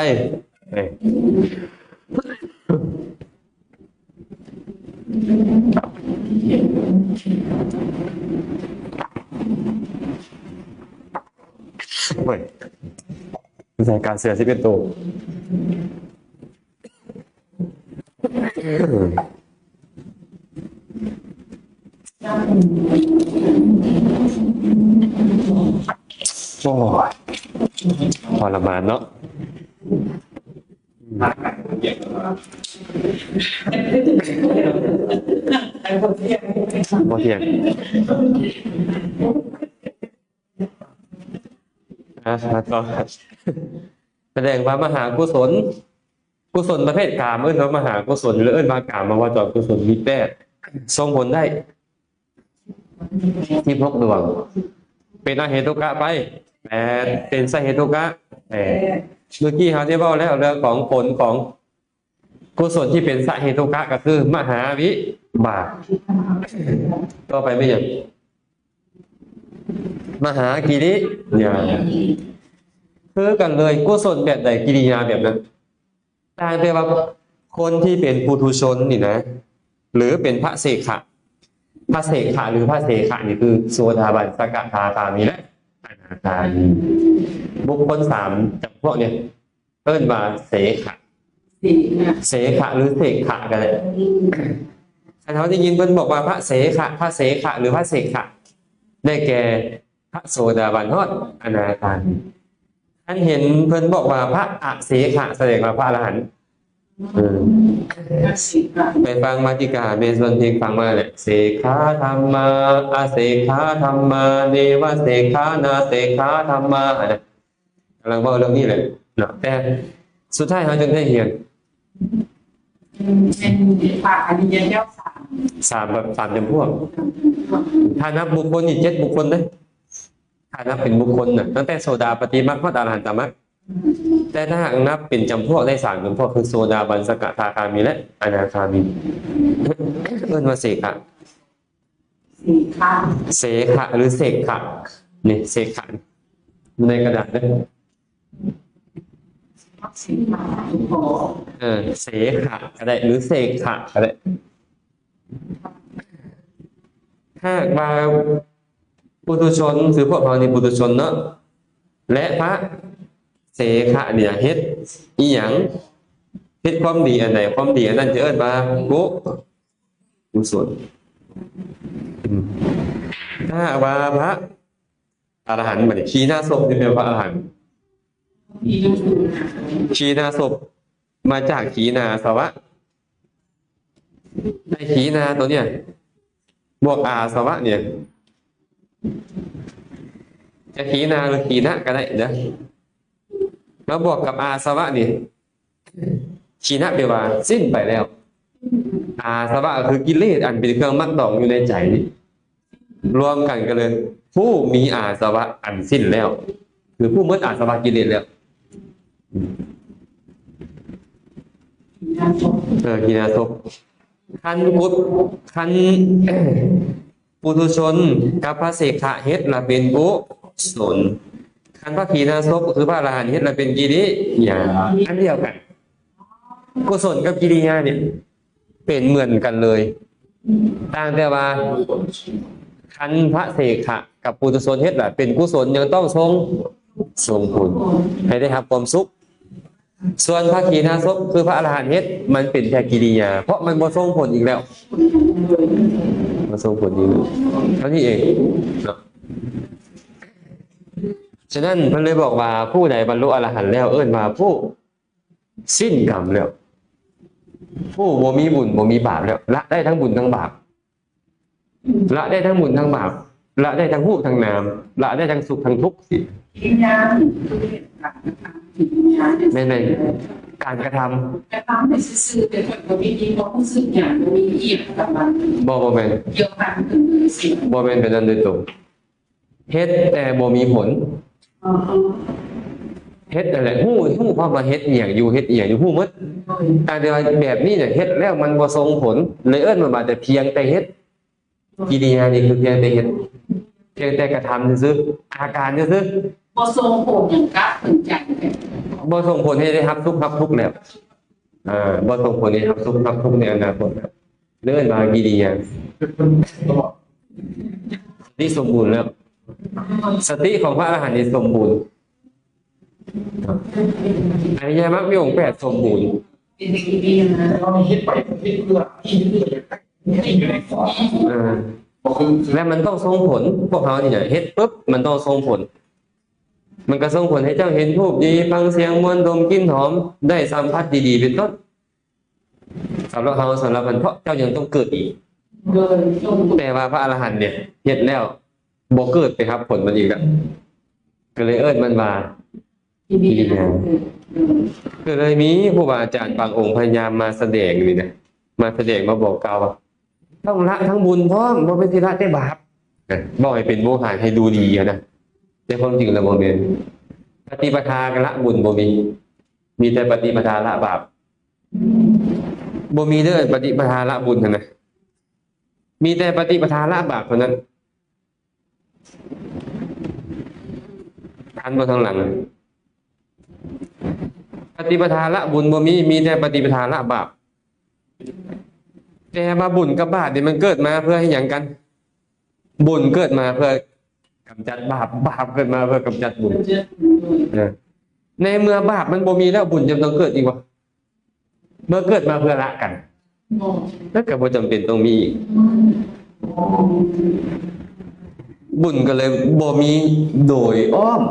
ໂອ້ຍ ໃສ່ກາເສືອສິບເອັດໂຕ. ໂອ້ຍ ທໍລະມານເນາະ. ບໍ່ທ່ຽງ. ອ່າ ຕໍ່ ສະແດງວ່າມະຫາກຸສົນ ກຸສົນປະເພດກາມ ເອີ້ນວ່າມະຫາກຸສົນ ຫຼື ເອີ້ນວ່າກາມະວະຈອນກຸສົນ ມີແປດ ສົ່ງຜົນໄດ້ສິບຫົກດວງ ເປັນອະເຫຕຸກະໄປແປດ ເປັນສະເຫຕຸກະແປດ. ເມື່ອກີ້ເຮົາໄດ້ເວົ້າແລ້ວ ເລື່ອງຂອງຜົນຂອງ ກຸສົນທີ່ເປັນສະເຫຕຸກະກໍຄືມະຫາວິບາກ. ຕໍ່ໄປແມ່ນຫຍັງ? ມະຫາກິລິຍາ. ຄືກັນເລີຍ ກຸສົນແບບໃດ ກິລິຍາແບບນັ້ນ. ຕ່າງແຕ່ວ່າຄົນທີ່ເປັນປຸຖຸຊົນນີ້ນະ ຫຼື ເປັນພະເສຂະ, ພະເສຂະ ຫຼື ພະເສຂະນີ້ຄືໂສດາບັນ ສະກະທາຄາມີ ແລະ ອະນາຄາມີ. ບຸກຄົນສາມຈຳພວກນີ້ ເອີ້ນວ່າເສຂະ ເສຂະ ເສຂະ ຫຼື ເສຂະກໍໄດ້. ອືມ ຄັນເຮົາໄດ້ຍິນເພິ່ນບອກວ່າພະເສຂະ ພະເສຂະ ຫຼື ພະເສຂະ ໄດ້ແກ່ພະໂສດາບັນຮອດອະນາຄາມີ. ຄັນເຫັນເພິ່ນບອກວ່າພະອະເສຂະ ສະແດງວ່າພະອະລະຫັນ. ອືມ ພະເສຂະ ໄປຟັງມາຕິກາ ແມ່ນສ່ວນເພງຟັງມາແຫຼະ ເສຂາທຳມາ ອະເສຂາທຳມາ ເນວະເສຂາ ນາເສຂາທຳມາ ຫັ້ນນະ. ກຳລັງເວົ້າເລື່ອງນີ້ແຫຼະເນາະ ແຕ່ສຸດທ້າຍເຮົາຈຶ່ງໄດ້ຮຽນ ເປັນພະອະລິຍະເຈົ້າສາມ ສາມແບບ ສາມຈຳພວກ. ຖ້ານັບບຸກຄົນນີ້ເຈັດບຸກຄົນເດ້ ຖ້ານັບເປັນບຸກຄົນນະ ຕັ້ງແຕ່ໂສດາປະຕິມັກຮອດອະລະຫັນຕະມັກ. ແຕ່ຖ້າຫາກນັບເປັນຈຳພວກໄດ້ສາມຈຳພວກ ຄືໂສດາບັນ ສະກະທາຄາມີ ແລະ ອະນາຄາມີ ເອີ້ນວ່າເສຂະ. ເສຂະ ເສຂະ ຫຼື ເສກຂະ ນີ້ ເສຂະ. ຢູ່ໃນກະດາດເດີ້. ເອີ ເສຂະກໍໄດ້ ຫຼື ເສຂະກໍໄດ້. ຖ້າຫາກວ່າປຸຖຸຊົນ ຄືພວກເຮົານີ້ປຸຖຸຊົນເນາະ ແລະ ພະເສຂະນີ້ເຮັດອີ່ຫຍັງ? ເຮັດຄວາມດີອັນໃດ? ຄວາມດີອັນນັ້ນຈະເອີ້ນວ່າກຸ ກຸສົນ. ອືມ ຖ້າຫາກວ່າພະ ອະລະຫັນ ບັດນີ້ ຂີນາສົບນີ້ແມ່ນພະອະລະຫັນ. ຂີນາສົບມາຈາກຂີນາອາສະວະ. ໄອ້ຂີນາຕົວເນີ້ຍ ບວກອາສະວະນີ້ ຈະຂີນາ ຫຼື ຂີນະກໍໄດ້ເດີ້ ມາບວກກັບອາສະວະນີ້. ຂີນະແປວ່າສິ້ນໄປແລ້ວ. ອາສະວະກໍຄືກິເລດອັນເປັນເຄື່ອງໝັກດອງຢູ່ໃນໃຈນີ້ ລວມກັນກໍເລີຍຜູ້ມີອາສະວະອັນສິ້ນແລ້ວ ຄືຜູ້ໝົດອາສະວະກິເລດແລ້ວ. ເອີ ຂີນາສົບ. ຄັນກຸ ຄັນປຸຖຸຊົນກັບພະເສຂະເຮັດລະເປັນກຸສົນ, ຄັນພະຂີນາສົບກໍຄືພະອະລະຫັນເຮັດລະເປັນກິລິຍາ ອັນດຽວກັນ. ກຸສົນກັບກິລິຍານີ້ເປັນເໝືອນກັນເລີຍ, ຕ່າງແຕ່ວ່າຄັນພະເສຂະກັບປຸຖຸຊົນເຮັດລະເປັນກຸສົນ ຍັງຕ້ອງສົ່ງ ສົ່ງຜົນໃຫ້ໄດ້ຮັບຄວາມສຸກ. ສ່ວນພະຂີນາສົບ ຄືພະອະລະຫັນເຮັດ ມັນເປັນແຕ່ກິລິຍາ ເພາະມັນບໍ່ສົ່ງຜົນອີກແລ້ວ, ບໍ່ສົ່ງຜົນອີກ ເທົ່ານີ້ເອງເນາະ. ສະນັ້ນເພິ່ນເລີຍບອກວ່າ ຜູ້ໃດບັນລຸອະລະຫັນແລ້ວ ເອີ້ນວ່າຜູ້ສິ້ນກຳແລ້ວ, ຜູ້ບໍ່ມີບຸນບໍ່ມີບາບແລ້ວ, ລະໄດ້ທັງບຸນທັງບາບ. ລະໄດ້ທັງບຸນທັງບາບ, ລະໄດ້ທັງຮູບທັງນາມ, ລະໄດ້ທັງສຸກທັງທຸກ. ແມ່ນໆ ການກະທຳ. ກະທຳໄປຊື່ໆ ແຕ່ຂ້ອຍບໍ່ມີ ບໍ່ຮູ້ສຶກຫຍັງ ບໍ່ມີອີ່ຫຍັງກັບມັນ. ບໍ່ ບໍ່ແມ່ນ. ດຽວກັນຄືຊິ ບໍ່ແມ່ນແບບນັ້ນໂດຍຕົງ. ເຮັດແຕ່ບໍ່ມີຜົນ. ເຮັດນັ້ນແຫຼະ ຮູ້ ຮູ້ຄວາມວ່າເຮັດອີ່ຫຍັງຢູ່ ເຮັດອີ່ຫຍັງຢູ່ ຮູ້ໝົດ. ຕ່າງແຕ່ວ່າແບບນີ້ເນຍ ເຮັດແລ້ວມັນບໍ່ສົ່ງຜົນ ເລີຍເອີ້ນວ່າ ວ່າແຕ່ພຽງແຕ່ເຮັດ. ກິລິຍານີ້ຄືພຽງແຕ່ເຮັດ ພຽງແຕ່ກະທຳຊື່ໆ ອາການຊື່ໆ. ບໍ່ສົ່ງຜົນຫຍັງກັບເຖິງໃຈ. ບໍ່ສົ່ງຜົນໃຫ້ໄດ້ຮັບສຸກຮັບທຸກແລ້ວ. ເອີ ບໍ່ສົ່ງຜົນໃຫ້ຮັບສຸກຮັບທຸກໃນອະນາຄົດແລ້ວ. ເອີ້ນວ່າກິລິຍາ. ສະຕິສົມບູນແລ້ວ. ສະຕິຂອງພະອະລະຫັນນີ້ສົມບູນ. ອະລິຍະມັກມີອົງແປດສົມບູນ. ເອີ ແລະມັນຕ້ອງສົ່ງຜົນ. ພວກເຮົານີ້ນະ ເຮັດປຶບ ມັນຕ້ອງສົ່ງຜົນ. ມັນກໍສົ່ງຜົນໃຫ້ເຈົ້າເຫັນຮູບດີ, ຟັງສຽງມ່ວນ, ດົມກິ່ນຫອມ, ໄດ້ສຳຜັດດີໆ ເປັນຕົ້ນ. ສຳລັບເຮົາ ສຳລັບມັນ ເພາະເຈົ້າຍັງຕ້ອງເກີດອີກ. ແຕ່ວ່າພະອະລະຫັນເດ ເຮັດແລ້ວບໍ່ເກີດໄປຮັບຜົນມັນອີກແລ້ວ ກໍເລີຍເອີ້ນມັນວ່າກິລິຍາ. ກໍເລີຍມີຄູບາອາຈານບາງອົງພະຍາຍາມມາສະແດງນີ້ນະ ມາສະແດງມາບອກກ່າວວ່າ ຕ້ອງລະທັງບຸນພ້ອມ ບໍ່ແມ່ນຊິລະແຕ່ບາບ. ເວົ້າໃຫ້ເປັນໂວຫານ ໃຫ້ດູດີຫັ້ນນະ ແຕ່ຄວາມຈິງແລ້ວບໍ່ແມ່ນ. ປະຕິປະທາກະລະບຸນບໍ່ມີ ມີແຕ່ປະຕິປະທາລະບາບ. ບໍ່ມີເດີ ປະຕິປະທາລະບຸນຫັ້ນນະ ມີແຕ່ປະຕິປະທາລະບາບເທົ່ານັ້ນ. ທັນບໍ່ທາງຫຼັງ? ປະຕິປະທາລະບຸນບໍ່ມີ ມີແຕ່ປະຕິປະທາລະບາບ. ແຕ່ວ່າບຸນກັບບາບນີ້ມັນເກີດມາເພື່ອເຮັດຫຍັງກັນ? ບຸນເກີດມາເພື່ອກຳຈັດບາບ ບາບເກີດມາເພື່ອກຳຈັດບຸນ. ເອີ ໃນເມື່ອບາບມັນບໍ່ມີແລ້ວ ບຸນຈຳຕ້ອງເກີດອີກວະ? ເມື່ອເກີດມາເພື່ອລະກັນ ແລ້ວກໍບໍ່ຈຳເປັນຕ້ອງມີອີກ. ບຸນກໍເລີຍບໍ່ມີໂດຍອ້ອມ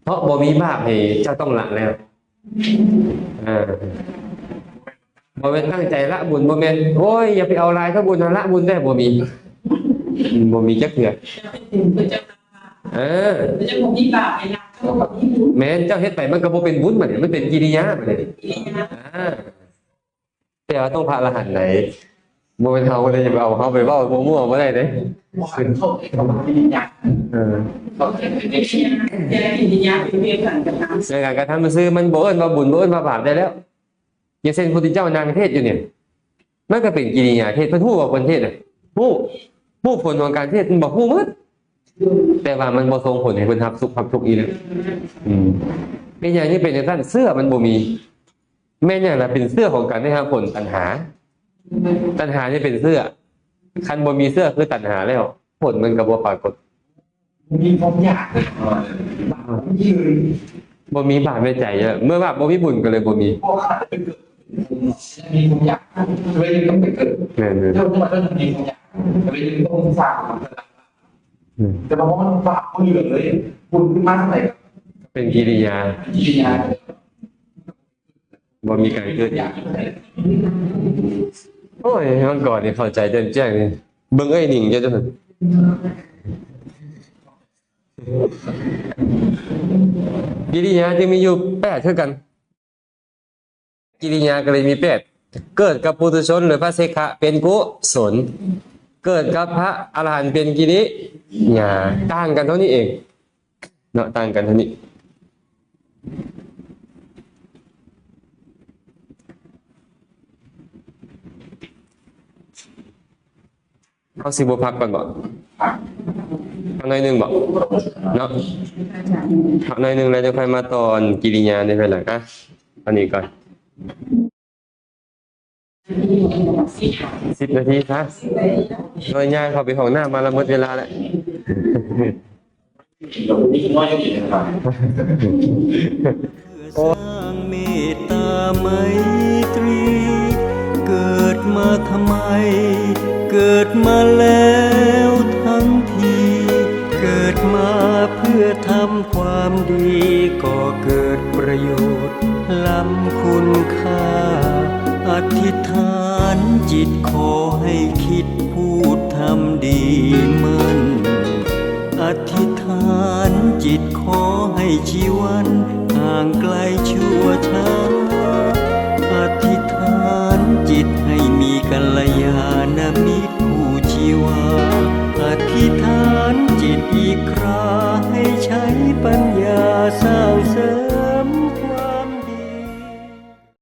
ເພາະບໍ່ມີບາບໃຫ້ເຈົ້າຕ້ອງລະແລ້ວ. ເອີ ບໍ່ແມ່ນຕັ້ງໃຈລະບຸນ ບໍ່ແມ່ນ ໂອ້ຍ ຢ່າໄປເອົາຫຼາຍເທົ່າບຸນ ລະບຸນແທ້ ບໍ່ມີ ບໍ່ມີຈັກເທື່ອ. ເອີ ເຈົ້າບໍ່ມີບາບໃຫ້ລະ ເຈົ້າບໍ່ມີບຸນ. ແມ່ນ ເຈົ້າເຮັດໄປມັນກໍບໍ່ເປັນບຸນ ບັດນີ້ມັນເປັນກິລິຍາ ບັດນີ້ ກິລິຍາ. ອ່າ ແຕ່ວ່າຕ້ອງພະອະລະຫັນໃດ໋ ບໍ່ແມ່ນເຮົາເດ້ ຢ່າໄປເອົາເຮົາໄປເວົ້າມົວໆ ບໍ່ໄດ້ເດ້. ເອີ ໃນການກະທຳຊື່ໆ ມັນບໍ່ເອີ້ນວ່າບຸນ ບໍ່ເອີ້ນວ່າບາບໄດ້ແລ້ວ. ຢ່າງເຊັ່ນ ພຸດທະເຈົ້ານັ່ງເທດຢູ່ນີ້ ມັນກໍເປັນກິລິຍາເທດ ເພິ່ນຮູ້ວ່າເພິ່ນເທດນະ ຮູ້ ຮູ້ຜົນຂອງການເທດ ເພິ່ນບອກຮູ້ໝົດ. ແຕ່ວ່າມັນບໍ່ສົ່ງຜົນໃຫ້ເພິ່ນຮັບສຸກຮັບທຸກອີກແລ້ວ. ອືມ ເປັນຫຍັງຈຶ່ງເປັນຈັ່ງຊັ້ນ? ເຊື້ອມັນບໍ່ມີ. ແມ່ນຫຍັງລະເປັນເຊື້ອຂອງການໄດ້ຮັບຜົນ? ຕັນຫາ. ຕັນຫານີ້ເປັນເຊື້ອ. ຄັນບໍ່ມີເຊື້ອຄືຕັນຫາແລ້ວ ຜົນມັນກໍບໍ່ປາກົດ. ບໍ່ມີຄວາມຢາກເລີຍ ບໍ່ມີບາບໃນໃຈເລີຍ. ເມື່ອບາບບໍ່ມີບຸນກໍເລີຍບໍ່ມີ. ບໍ່ຂາດເກີດ ມີຄວາມຢາກ ເລີຍຕ້ອງໄປເກີດ. ແມ່ນໆ. ເຈົ້າ ເຈົ້າຕ້ອງມີຄວາມຢາກ ເລີຍຕ້ອງສ້າງ. ອືມ ແຕ່ວ່າມັນບາບບໍ່ເຫຼືອເລີຍ ບຸນຂຶ້ນມາເທົ່າໃດກໍເປັນກິລິຍາ ກິລິຍາ. ບໍ່ມີການເກີດອີກ. ໂອ້ຍ ມັງກອນນີ້ເຂົ້າໃຈແຈ່ມແຈ້ງເລີຍ. ເບິ່ງເອີຍໜິງເຈົ້າ ກິລິຍາຈຶ່ງມີຢູ່ແປດຄືກັນ. ກິລິຍາກໍເລີຍມີແປດ. ເກີດກັບປຸຖຸຊົນ ຫຼື ພະເສຂະ ເປັນກຸສົນ, ເກີດກັບພະອະລະຫັນ ເປັນກິລິຍາ. ຕ່າງກັນເທົ່ານີ້ເອງ. ເນາະ ຕ່າງກັນເທົ່ານີ້. ເຮົາຊິບໍ່ພັກກ່ອນບໍ? ພັກໜ້ອຍໜຶ່ງບໍ? ເນາະ ພັກໜ້ອຍໜຶ່ງແລ້ວຈັ່ງຄ່ອຍມາຕໍ່ກິລິຍາໃນພາຍຫຼັງ. ອ່ະ ເທົ່ານີ້ກ່ອນ. ສິບນາທີຊະ. ນ້ອຍຍ່າງເຂົ້າໄປຫ້ອງນ້ຳມາລະ ໝົດເວລາແລ້ວ. ໂອ້ ສ້າງເມດຕາໄມຕຣີ ເກີດມາທຳໄມ? ເກີດມາແລ້ວທັງທີ ເກີດມາເພື່ອທຳ ຄວາມດີກໍເກີດປະໂຫຍດ ລ້ຳຄຸນຄ່າ. ອະທິຖານຈິດຂໍໃຫ້ຄິດ ພູດທຳດີໝັ້ນ. ອະທິຖານຈິດຂໍໃຫ້ຊີວັນ ຫ່າງໄກຊົ່ວຊ້າ. ອະທິຖານຈິດໃຫ້ມີກັນລະຍານະມິດ ຜູ້ຊີວາ. ອະທິຖານຈິດອີກຄຣາ ໃຫ້ໃຊ້ປັນຍາສ້າງເສີມ